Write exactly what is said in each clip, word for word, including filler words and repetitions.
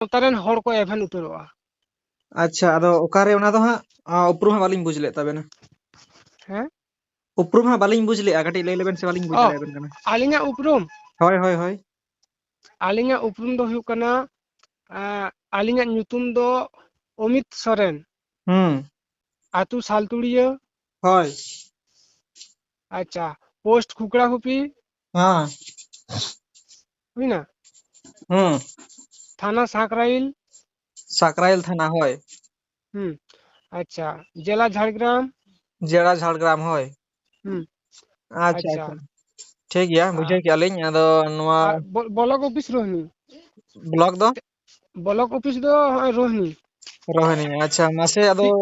ᱥᱟᱶᱛᱟ ᱨᱮᱱ ᱦᱚᱲ ᱠᱚ ᱮᱵᱷᱮᱱ ᱩᱛᱟᱹᱨᱚᱜᱼᱟ᱾ ᱟᱪᱪᱷᱟ, ᱟᱫᱚ ᱚᱠᱟᱨᱮ ᱚᱱᱟ ᱫᱚ ᱦᱟᱸᱜ, ᱟ, ᱩᱯᱨᱩᱢ ᱦᱟᱸᱜ ᱵᱟᱹᱞᱤᱧ ᱵᱩᱡᱽ ᱞᱮᱫ ᱛᱟᱵᱮᱱᱟ᱾ ᱦᱮᱸ? ᱩᱯᱨᱩᱢ ᱦᱟᱸᱜ ᱵᱟᱹᱞᱤᱧ ᱵᱩᱡᱽ ᱞᱮᱫᱼᱟ, ᱠᱟᱹᱴᱤᱡ ᱞᱟᱹᱭ ᱞᱮᱵᱮᱱ ᱥᱮ, ᱵᱟᱹᱞᱤᱧ ᱵᱩᱡᱽ ᱚ, ᱫᱟᱲᱮᱭᱟᱵᱮᱱ ᱠᱟᱱᱟ᱾ ᱟᱹᱞᱤᱧᱟᱜ ᱩᱯᱨᱩᱢ? ᱦᱳᱭ, ᱦᱳᱭ, ᱦᱳᱭ᱾ ᱟᱹᱞᱤᱧᱟᱜ ᱩᱯᱨᱩᱢ ᱫᱚ ᱦᱩᱭᱩᱜ ᱠᱟᱱᱟ, ᱟ, ᱟᱹᱞᱤᱧᱟᱜ ᱧᱩᱛᱩᱢ ᱫᱚ ᱚᱢᱤᱛ ᱥᱚᱨᱮᱱ᱾ ᱦᱩᱸ᱾ ᱟᱹᱛᱩ ᱥᱟᱞᱛᱩᱲᱤᱭᱟᱹ᱾ ᱦᱳᱭ᱾ ᱟᱪᱪᱷᱟ, ᱯᱳᱥᱴ ᱠᱷᱩᱠᱲᱟ ᱠᱷᱩᱯᱤ᱾ ᱦᱮᱸ᱾ ᱦᱩᱭᱱᱟ? ᱦᱩᱸ᱾ ᱛᱷᱟᱱᱟ ᱥᱟᱸᱠᱨᱟᱭᱤᱞ᱾ ᱥᱟᱸᱠᱨᱟᱭᱤᱞ ᱛᱷᱟᱱᱟ, ᱦᱳᱭ᱾ ᱦᱩᱸ᱾ ᱟᱪᱪᱷᱟ, ᱡᱮᱞᱟ ᱡᱷᱟᱲᱜᱨᱟᱢ᱾ ᱡᱮᱞᱟ ᱡᱷᱟᱲᱜᱨᱟᱢ, ᱦᱳᱭ᱾ ᱦᱩᱸ᱾ ᱟᱪᱪᱷᱟ, ᱟᱪᱪᱷᱟ᱾ ᱟᱪᱪᱷᱟ᱾ ᱴᱷᱤᱠ ᱜᱮᱭᱟ, ᱟ-, ᱵᱩᱡᱷᱟᱹᱣ ᱠᱮᱜᱼᱟ ᱞᱤᱧ᱾ ᱟᱫᱚ ᱱᱚᱣᱟ ᱟᱨ ᱵᱚ-, ᱵᱞᱚᱠ ᱚᱯᱷᱤᱥ ᱨᱳᱦᱤᱱᱤ᱾ ᱵᱞᱚᱠ ᱫᱚ? ᱵᱞᱚᱠ ᱚᱯᱷᱤᱥ ᱫᱚ ᱦᱚᱸᱜᱼᱚᱭ ᱨᱳᱦᱤᱱᱤ᱾ ᱨᱳᱦᱤᱱᱤ, ᱟᱪᱪᱷᱟ, ᱢᱟᱥᱮ ᱟᱫᱚ ᱴᱷᱤᱠ᱾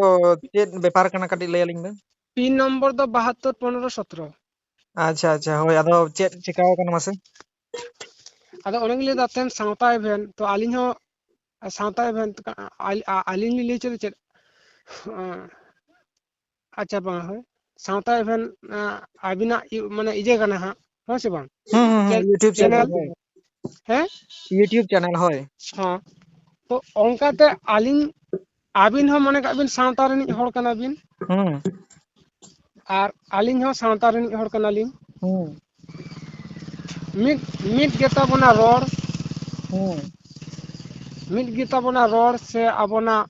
ᱪᱮᱫ ᱵᱮᱯᱟᱨ ᱠᱟᱱᱟ, ᱠᱟᱹᱴᱤᱡ ᱞᱟᱹᱭ ᱟᱹᱞᱤᱧ ᱵᱮᱱ᱾ ᱯᱤᱱ ᱱᱚᱢᱵᱚᱨ ᱫᱚ ᱵᱟᱦᱟᱛᱛᱳᱨ ᱯᱚᱱᱨᱚ ᱥᱚᱛᱨᱚ᱾ ᱟᱪᱪᱷᱟ, ᱟᱪᱪᱷᱟ, ᱦᱳᱭ, ᱟᱫᱚ ᱪᱮᱫ ᱪᱤᱠᱟᱣ ᱠᱟᱱᱟ ᱢᱟᱥᱮ? ᱟᱫᱚ ᱚᱱᱮ ᱞᱤᱧ ᱞᱟᱹᱭᱫᱟ, ᱛᱮᱦᱮᱧ ᱥᱟᱶᱛᱟ ᱮᱵᱷᱮᱱ, ᱛᱚ ᱟᱹᱞᱤᱧ ᱦᱚᱸ ᱥᱟᱶᱛᱟ ᱮᱵᱷᱮᱱ, ᱟ-, ᱟ-, ᱟᱹᱞᱤᱧ ᱞᱤᱧ ᱞᱟᱹᱭ ᱦᱚᱪᱚᱭᱫᱟ ᱪᱮᱫ, ᱟᱪᱪᱷᱟ, ᱵᱟᱝ, ᱦᱳᱭ, ᱥᱟᱶᱛᱟ ᱮᱵᱷᱮᱱ, ᱟ, ᱟᱹᱵᱤᱱᱟᱜ ᱤᱭᱟᱹ, ᱢᱟᱱᱮ ᱤᱭᱟᱹ ᱠᱟᱱᱟ ᱦᱟᱸᱜ, ᱦᱳᱭ ᱥᱮ ᱵᱟᱝ? ᱦᱩᱸ, ᱦᱩᱸ, ᱦᱩᱸ, ᱪᱮᱫ YouTube ᱪᱮᱱᱮᱞ, ᱪᱮᱱᱮᱞ, ᱦᱳᱭ᱾ ᱦᱮᱸ? YouTube ᱪᱮᱱᱮᱞ, ᱦᱳᱭ᱾ ᱦᱚᱸ᱾ ᱛᱚ ᱚᱱᱠᱟᱛᱮ ᱟᱹᱞᱤᱧ, ᱟᱹᱵᱤᱱ ᱦᱚᱸ ᱢᱚᱱᱮ ᱠᱟᱜ ᱵᱤᱱ ᱥᱟᱶᱛᱟ ᱨᱤᱱᱤᱡ ᱦᱚᱲ ᱠᱟᱱᱟ ᱵᱤᱱ᱾ ᱦᱩᱸ᱾ ᱟᱨ ᱟᱹᱞᱤᱧ ᱦᱚᱸ ᱥᱟᱶᱛᱟ ᱨᱤᱱᱤᱡ ᱦᱚᱲ ᱠᱟᱱᱟᱞᱤᱧ᱾ ᱦᱩᱸ᱾ ᱢᱤᱫ, ᱢᱤᱫ ᱜᱮᱛᱟ ᱵᱚᱱᱟ ᱨᱚᱲ᱾ ᱦᱩᱸ᱾ ᱢᱤᱫ ᱜᱮᱛᱟ ᱵᱚᱱᱟ ᱨᱚᱲ ᱥᱮ ᱟᱵᱚᱱᱟᱜ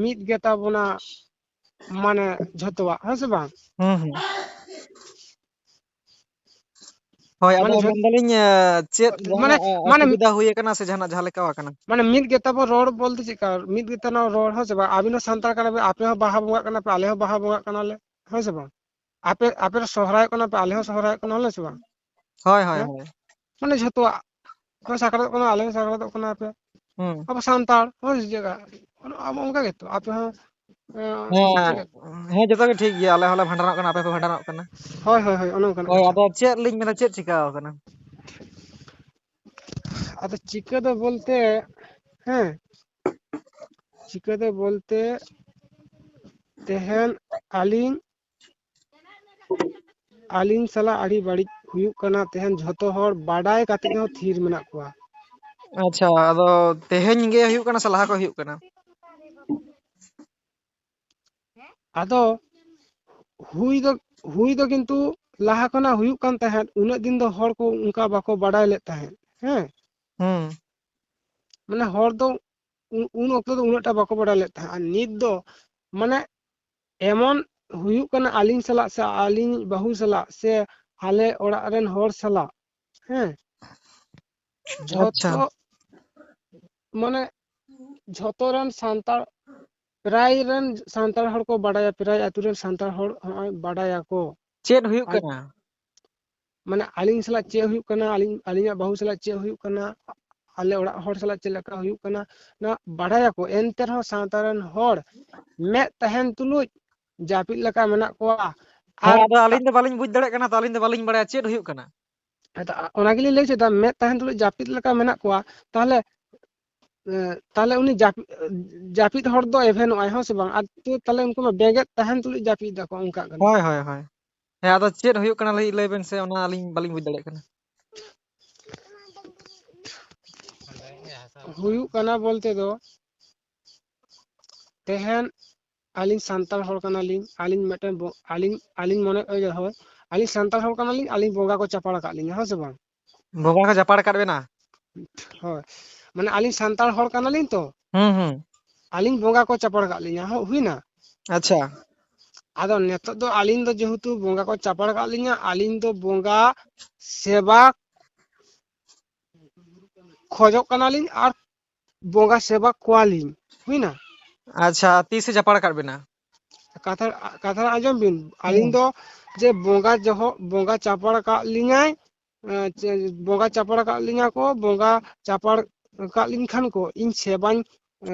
ᱢᱤᱫ ᱜᱮᱛᱟ ᱵᱚᱱᱟ ᱢᱟᱱᱮ ᱡᱷᱚᱛᱚᱣᱟᱜ, ᱦᱮᱸ ᱥᱮ ᱵᱟᱝ? ᱦᱩᱸ, ᱦᱩᱸ᱾ ᱦᱳᱭ, ᱢᱟᱱᱮ ᱟᱫᱚ ᱡᱷᱚᱛ-, ᱢᱮᱱᱫᱟᱞᱤᱧ, ᱮ, ᱪᱮᱫ ᱢᱟᱱᱮ, ᱡᱟᱦᱟᱱᱟᱜ, ᱮ, ᱢᱟᱱᱮ ᱚᱥᱩᱵᱤᱫᱷᱟ ᱦᱩᱭ ᱟᱠᱟᱱᱟ ᱥᱮ ᱡᱟᱦᱟᱱᱟᱜ ᱡᱟᱦᱟᱸ ᱞᱮᱠᱟ ᱟᱠᱟᱱᱟ? ᱢᱟᱱᱮ ᱢᱤᱫ ᱜᱮᱛᱟ ᱵᱚ ᱨᱚᱲ ᱵᱚᱞᱛᱮ ᱪᱮᱫᱠᱟ? ᱢᱤᱫ ᱜᱮᱛᱟ ᱱᱚᱣᱟ ᱨᱚᱲ, ᱦᱮᱸ ᱥᱮ ᱵᱟᱝ? ᱟᱹᱵᱤᱱ ᱦᱚᱸ ᱥᱟᱱᱛᱟᱲ ᱠᱟᱱᱟ ᱵᱤᱱ, ᱟᱯᱮ ᱦᱚᱸ ᱵᱟᱦᱟ ᱵᱚᱸᱜᱟᱜ ᱠᱟᱱᱟ ᱯᱮ, ᱟᱞᱮ ᱦᱚᱸ ᱵᱟᱦᱟ ᱵᱚᱸᱜᱟᱜ ᱠᱟᱱᱟᱞᱮ, ᱦᱮᱸ ᱥᱮ ᱵᱟᱝ? ᱟᱯᱮ, ᱟᱯᱮ ᱥᱚᱦᱨᱟᱭᱚᱜ ᱠᱟᱱᱟ ᱯᱮ, ᱟᱞᱮ ᱦᱚᱸ ᱥᱚᱦᱨᱟᱭᱚᱜ ᱠᱟᱱᱟᱞᱮ, ᱥᱮ ᱵᱟᱝ? ᱦᱳᱭ, ᱦᱳᱭ, ᱦᱮᱸ? ᱦᱳᱭ᱾ ᱢᱟᱱᱮ ᱡᱷᱚᱛᱚᱣᱟᱜ, ᱟᱯᱮ ᱥᱟᱠᱨᱟᱛᱚᱜ ᱠᱟᱱᱟ, ᱟᱞᱮ ᱦᱚᱸ ᱥᱟᱠᱨᱟᱛᱚᱜ ᱠᱟᱱᱟ, ᱟᱯᱮ ᱦᱩᱸ᱾ ᱟᱵᱚ ᱥᱟᱱᱛᱟᱲ, ᱦᱳᱭ ᱥᱮ ᱪᱮᱫ ᱞᱮᱠᱟ? ᱟᱵᱚ ᱚᱱᱠᱟ ᱜᱮᱛᱚ, ᱟᱯᱮ ᱦᱚᱸ, ᱮᱸ, ᱦᱮᱸ, ᱪᱮᱫ ᱞᱮᱠᱟ? ᱦᱮᱸ, ᱡᱚᱛᱚ ᱜᱮ ᱴᱷᱤᱠ ᱜᱮᱭᱟ, ᱟᱞᱮ ᱦᱚᱸᱞᱮ ᱵᱷᱟᱸᱰᱟᱱᱚᱜ ᱠᱟᱱᱟ, ᱟᱯᱮ ᱯᱮ ᱵᱷᱟᱸᱰᱟᱱᱚᱜ ᱠᱟᱱᱟ᱾ ᱦᱳᱭ, ᱦᱳᱭ, ᱦᱳᱭ, ᱚᱱᱮ ᱚᱱᱠᱟᱱᱟᱜ ᱦᱳᱭ, ᱠᱟᱛᱷᱟ᱾ ᱟᱫᱚ ᱪᱮᱫ ᱞᱤᱧ ᱢᱮᱱᱟ, ᱪᱮᱫ ᱪᱤᱠᱟᱹᱣ ᱠᱟᱱᱟ? ᱟᱫᱚ ᱪᱤᱠᱟᱹ ᱫᱚ ᱵᱚᱞᱛᱮ, ᱦᱮᱸ, ᱪᱤᱠᱟᱹ ᱫᱚ ᱵᱚᱞᱛᱮ, ᱛᱮᱦᱮᱧ ᱟᱹᱞᱤᱧ, ᱟᱹᱞᱤᱧ ᱥᱟᱞᱟᱜ ᱟᱹᱰᱤ ᱵᱟᱹᱲᱤᱡ ᱦᱩᱭᱩᱜ ᱠᱟᱱᱟ᱾ ᱛᱮᱦᱮᱧ ᱡᱷᱚᱛᱚ ᱦᱚᱲ ᱵᱟᱰᱟᱭ ᱠᱟᱛᱮ ᱦᱚᱸ ᱛᱷᱤᱨ ᱢᱮᱱᱟᱜ ᱠᱚᱣᱟ᱾ ᱟᱪᱪᱷᱟ, ᱟᱫᱚ ᱛᱮᱦᱮᱧ ᱜᱮ ᱦᱩᱭᱩᱜ ᱠᱟᱱᱟ ᱥᱮ ᱞᱟᱦᱟ ᱠᱷᱚᱱ ᱦᱩᱭᱩᱜ ᱠᱟᱱᱟ? ᱟᱫᱚ ᱦᱩᱭ ᱫᱚ, ᱦᱩᱭ ᱫᱚ ᱠᱤᱱᱛᱩ ᱞᱟᱦᱟ ᱠᱷᱚᱱᱟᱜ ᱦᱩᱭᱩᱜ ᱠᱟᱱ ᱛᱟᱦᱮᱸᱫ, ᱩᱱᱟᱹᱜ ᱫᱤᱱ ᱫᱚ ᱦᱚᱲ ᱠᱚ ᱚᱱᱠᱟ ᱵᱟᱠᱚ ᱵᱟᱰᱟᱭ ᱞᱮᱫ ᱛᱟᱦᱮᱸᱫ᱾ ᱦᱮᱸ, ᱦᱩᱸ᱾ ᱢᱟᱱᱮ ᱦᱚᱲ ᱫᱚ ᱩ-, ᱩᱱ ᱚᱠᱛᱚ ᱫᱚ ᱩᱱᱟᱹᱜ ᱴᱟ ᱵᱟᱠᱚ ᱵᱟᱰᱟᱭ ᱞᱮᱫ ᱛᱟᱦᱮᱸᱫ᱾ ᱟᱨ ᱱᱤᱛ ᱫᱚ ᱢᱟᱱᱮ ᱮᱢᱚᱱ ᱦᱩᱭᱩᱜ ᱠᱟᱱᱟ, ᱟᱹᱞᱤᱧ ᱥᱟᱞᱟᱜ ᱥᱮ ᱟᱹᱞᱤᱧ ᱵᱟᱹᱦᱩ ᱥᱟᱞᱟᱜ ᱥᱮ ᱟᱞᱮ ᱚᱲᱟᱜ ᱨᱮᱱ ᱦᱚᱲ ᱥᱟᱞᱟᱜ, ᱦᱮᱸ, ᱟᱪᱪᱷᱟ᱾ ᱡᱷᱚᱛᱚ, ᱢᱟᱱᱮ ᱡᱷᱚᱛᱚ ᱨᱮᱱ ᱥᱟᱱᱛᱟᱲ, ᱯᱨᱟᱭ ᱨᱮᱱ ᱥᱟᱱᱛᱟᱲ ᱦᱚᱲ ᱠᱚ ᱵᱟᱰᱟᱭᱟ, ᱯᱨᱟᱭ ᱟᱹᱛᱩ ᱨᱮᱱ ᱥᱟᱱᱛᱟᱲ ᱦᱚᱲ ᱦᱚᱸᱜᱼᱚᱭ ᱵᱟᱰᱟᱭᱟᱠᱚ᱾ ᱪᱮᱫ ᱦᱩᱭᱩᱜ ᱟᱨ ᱠᱟᱱᱟ? ᱢᱟᱱᱮ ᱟᱹᱞᱤᱧ ᱥᱟᱞᱟᱜ ᱪᱮᱫ ᱦᱩᱭᱩᱜ ᱠᱟᱱᱟ, ᱟᱹᱞᱤᱧ, ᱟᱹᱞᱤᱧᱟᱜ ᱵᱟᱹᱦᱩ ᱥᱟᱞᱟᱜ ᱪᱮᱫ ᱦᱩᱭᱩᱜ ᱠᱟᱱᱟ, ᱟᱞᱮ ᱚᱲᱟᱜ ᱦᱚᱲ ᱥᱟᱞᱟᱜ ᱪᱮᱫ ᱞᱮᱠᱟ ᱦᱩᱭᱩᱜ ᱠᱟᱱᱟ, ᱱᱚᱣᱟ ᱵᱟᱰᱟᱭᱟᱠᱚ᱾ ᱮᱱᱛᱮ ᱨᱮᱦᱚᱸ ᱥᱟᱶᱛᱟ ᱨᱮᱱ ᱦᱚᱲ ᱢᱮᱫ ᱛᱟᱦᱮᱱ ᱛᱩᱞᱩᱡ ᱡᱟᱹᱯᱤᱫ ᱞᱮᱠᱟ ᱢᱮᱱᱟᱜ ᱠᱚᱣᱟ᱾ ᱦᱮᱸ, ᱟᱨ ᱟᱫᱚ ᱟᱹᱞᱤᱧ ᱫᱚ ᱵᱟᱹᱞᱤᱧ ᱵᱩᱡᱽ ᱫᱟᱲᱮᱭᱟᱜ ᱠᱟᱱᱟ, ᱛᱚ ᱟᱹᱞᱤᱧ ᱫᱚ ᱵᱟᱹᱞᱤᱧ ᱵᱟᱲᱟᱭᱟ ᱪᱮᱫ ᱦᱩᱭᱩᱜ ᱠᱟᱱᱟ᱾ ᱦᱮᱸ, ᱛᱚ ᱚᱱᱟ ᱜᱮᱞᱤᱧ ᱞᱟᱹᱭ ᱦᱚᱪᱚᱭᱮᱫᱟ, ᱢᱮᱫ ᱛᱟᱦᱮᱱ ᱛᱩᱞᱩᱡ ᱡᱟᱹᱯᱤᱫ ᱞᱮᱠᱟ ᱢᱮᱱᱟᱜ ᱠᱚᱣᱟ, ᱛᱟᱦᱚᱞᱮ, ᱮ, ᱛᱟᱦᱚᱞᱮ ᱩᱱᱤ ᱡᱟᱹᱯᱤᱫ, ᱡᱟᱹᱯᱤᱫ ᱦᱚᱲ ᱫᱚ ᱮᱵᱷᱮᱱᱚᱜᱼᱟᱭ, ᱦᱮᱸ ᱥᱮ ᱵᱟᱝ? ᱟᱨ ᱛᱚ ᱛᱟᱦᱚᱞᱮ ᱩᱱᱠᱩ ᱢᱟ ᱵᱮᱸᱜᱮᱫ ᱛᱟᱦᱮᱱ ᱛᱩᱞᱩᱡ ᱡᱟᱹᱯᱤᱫ ᱫᱟᱠᱚ, ᱚᱱᱠᱟᱜ ᱠᱟᱱᱟ᱾ ᱦᱳᱭ, ᱦᱳᱭ, ᱦᱳᱭ᱾ ᱦᱮᱸ, ᱟᱫᱚ ᱪᱮᱫ ᱦᱩᱭᱩᱜ ᱠᱟᱱᱟ ᱞᱟᱹᱭ, ᱞᱟᱹᱭ ᱵᱮᱱ ᱥᱮ, ᱚᱱᱟ ᱟᱹᱞᱤᱧ ᱵᱟᱹᱞᱤᱧ ᱵᱩᱡᱽ ᱫᱟᱲᱮᱭᱟᱜ ᱠᱟᱱᱟ᱾ ᱦᱩᱭᱩᱜ ᱠᱟᱱᱟ ᱵᱚᱞᱛᱮ ᱫᱚ, ᱛᱮᱦᱮᱧ ᱟᱹᱞᱤᱧ ᱥᱟᱱᱛᱟᱲ ᱦᱚᱲ ᱠᱟᱱᱟᱞᱤᱧ, ᱟᱹᱞᱤᱧ ᱢᱤᱫᱴᱮᱱ ᱵᱚ-, ᱟᱹᱞᱤᱧ, ᱟᱹᱞᱤᱧ ᱢᱚᱱᱮ, ᱦᱳᱭ, ᱟᱹᱞᱤᱧ ᱥᱟᱱᱛᱟᱲ ᱦᱚᱲ ᱠᱟᱱᱟᱞᱤᱧ, ᱟᱹᱞᱤᱧ ᱵᱚᱸᱜᱟ ᱠᱚ ᱪᱟᱯᱟᱲ ᱟᱠᱟᱫ ᱞᱤᱧᱟ, ᱦᱮᱸ ᱥᱮ ᱵᱟᱝ? ᱵᱚᱸᱜᱟ ᱠᱚ ᱪᱟᱯᱟᱲ ᱟᱠᱟᱫ ᱵᱮᱱᱟ? ᱦᱳᱭ, ᱢᱟᱱᱮ ᱟᱹᱞᱤᱧ ᱥᱟᱱᱛᱟᱲ ᱦᱚᱲ ᱠᱟᱱᱟᱞᱤᱧ ᱛᱚ, ᱦᱩᱸ, ᱦᱩᱸ᱾ ᱟᱹᱞᱤᱧ ᱵᱚᱸᱜᱟ ᱠᱚ ᱪᱟᱯᱟᱲ ᱟᱠᱟᱫ ᱞᱤᱧᱟ, ᱦᱳ-, ᱦᱩᱭᱱᱟ᱾ ᱟᱪᱪᱷᱟ᱾ ᱟᱫᱚ ᱱᱤᱛᱚᱜ ᱫᱚ ᱟᱹᱞᱤᱧ ᱫᱚ ᱡᱮᱦᱮᱛᱩ ᱵᱚᱸᱜᱟ ᱠᱚ ᱪᱟᱯᱟᱲ ᱟᱠᱟᱫ ᱞᱤᱧᱟ, ᱟᱹᱞᱤᱧ ᱫᱚ ᱵᱚᱸᱜᱟ ᱥᱮᱵᱟ ᱠᱷᱚᱡᱚᱜ ᱠᱟᱱᱟᱞᱤᱧ ᱟᱨ ᱵᱚᱸᱜᱟ ᱥᱮᱵᱟ ᱠᱚᱣᱟᱞᱤᱧ, ᱦᱩᱭᱱᱟ᱾ ᱟᱪᱪᱷᱟ, ᱛᱤᱥᱮ ᱪᱟᱯᱟᱲ ᱟᱠᱟᱫ ᱵᱮᱱᱟ? ᱠᱟᱛᱷᱟ, ᱠᱟᱛᱷᱟ ᱟᱸᱡᱚᱢ ᱵᱤᱱ, ᱟᱹᱞᱤᱧ ᱦᱩᱸ᱾ ᱫᱚ ᱡᱮ ᱵᱚᱸᱜᱟ ᱡᱚᱦᱚᱜ, ᱵᱚᱸᱜᱟ ᱪᱟᱯᱟᱲ ᱟᱠᱟᱫ ᱞᱤᱧᱟᱭ, ᱮ, ᱪᱮ, ᱵᱚᱸᱜᱟ ᱪᱟᱯᱟᱲ ᱟᱠᱟᱫ ᱞᱤᱧᱟ ᱠᱚ, ᱵᱚᱸᱜᱟ ᱪᱟᱯᱟᱲ ᱟᱠᱟᱫ ᱞᱤᱧ ᱠᱷᱟᱱ ᱠᱚ, ᱤᱧ ᱥᱮᱵᱟᱧ, ᱮ,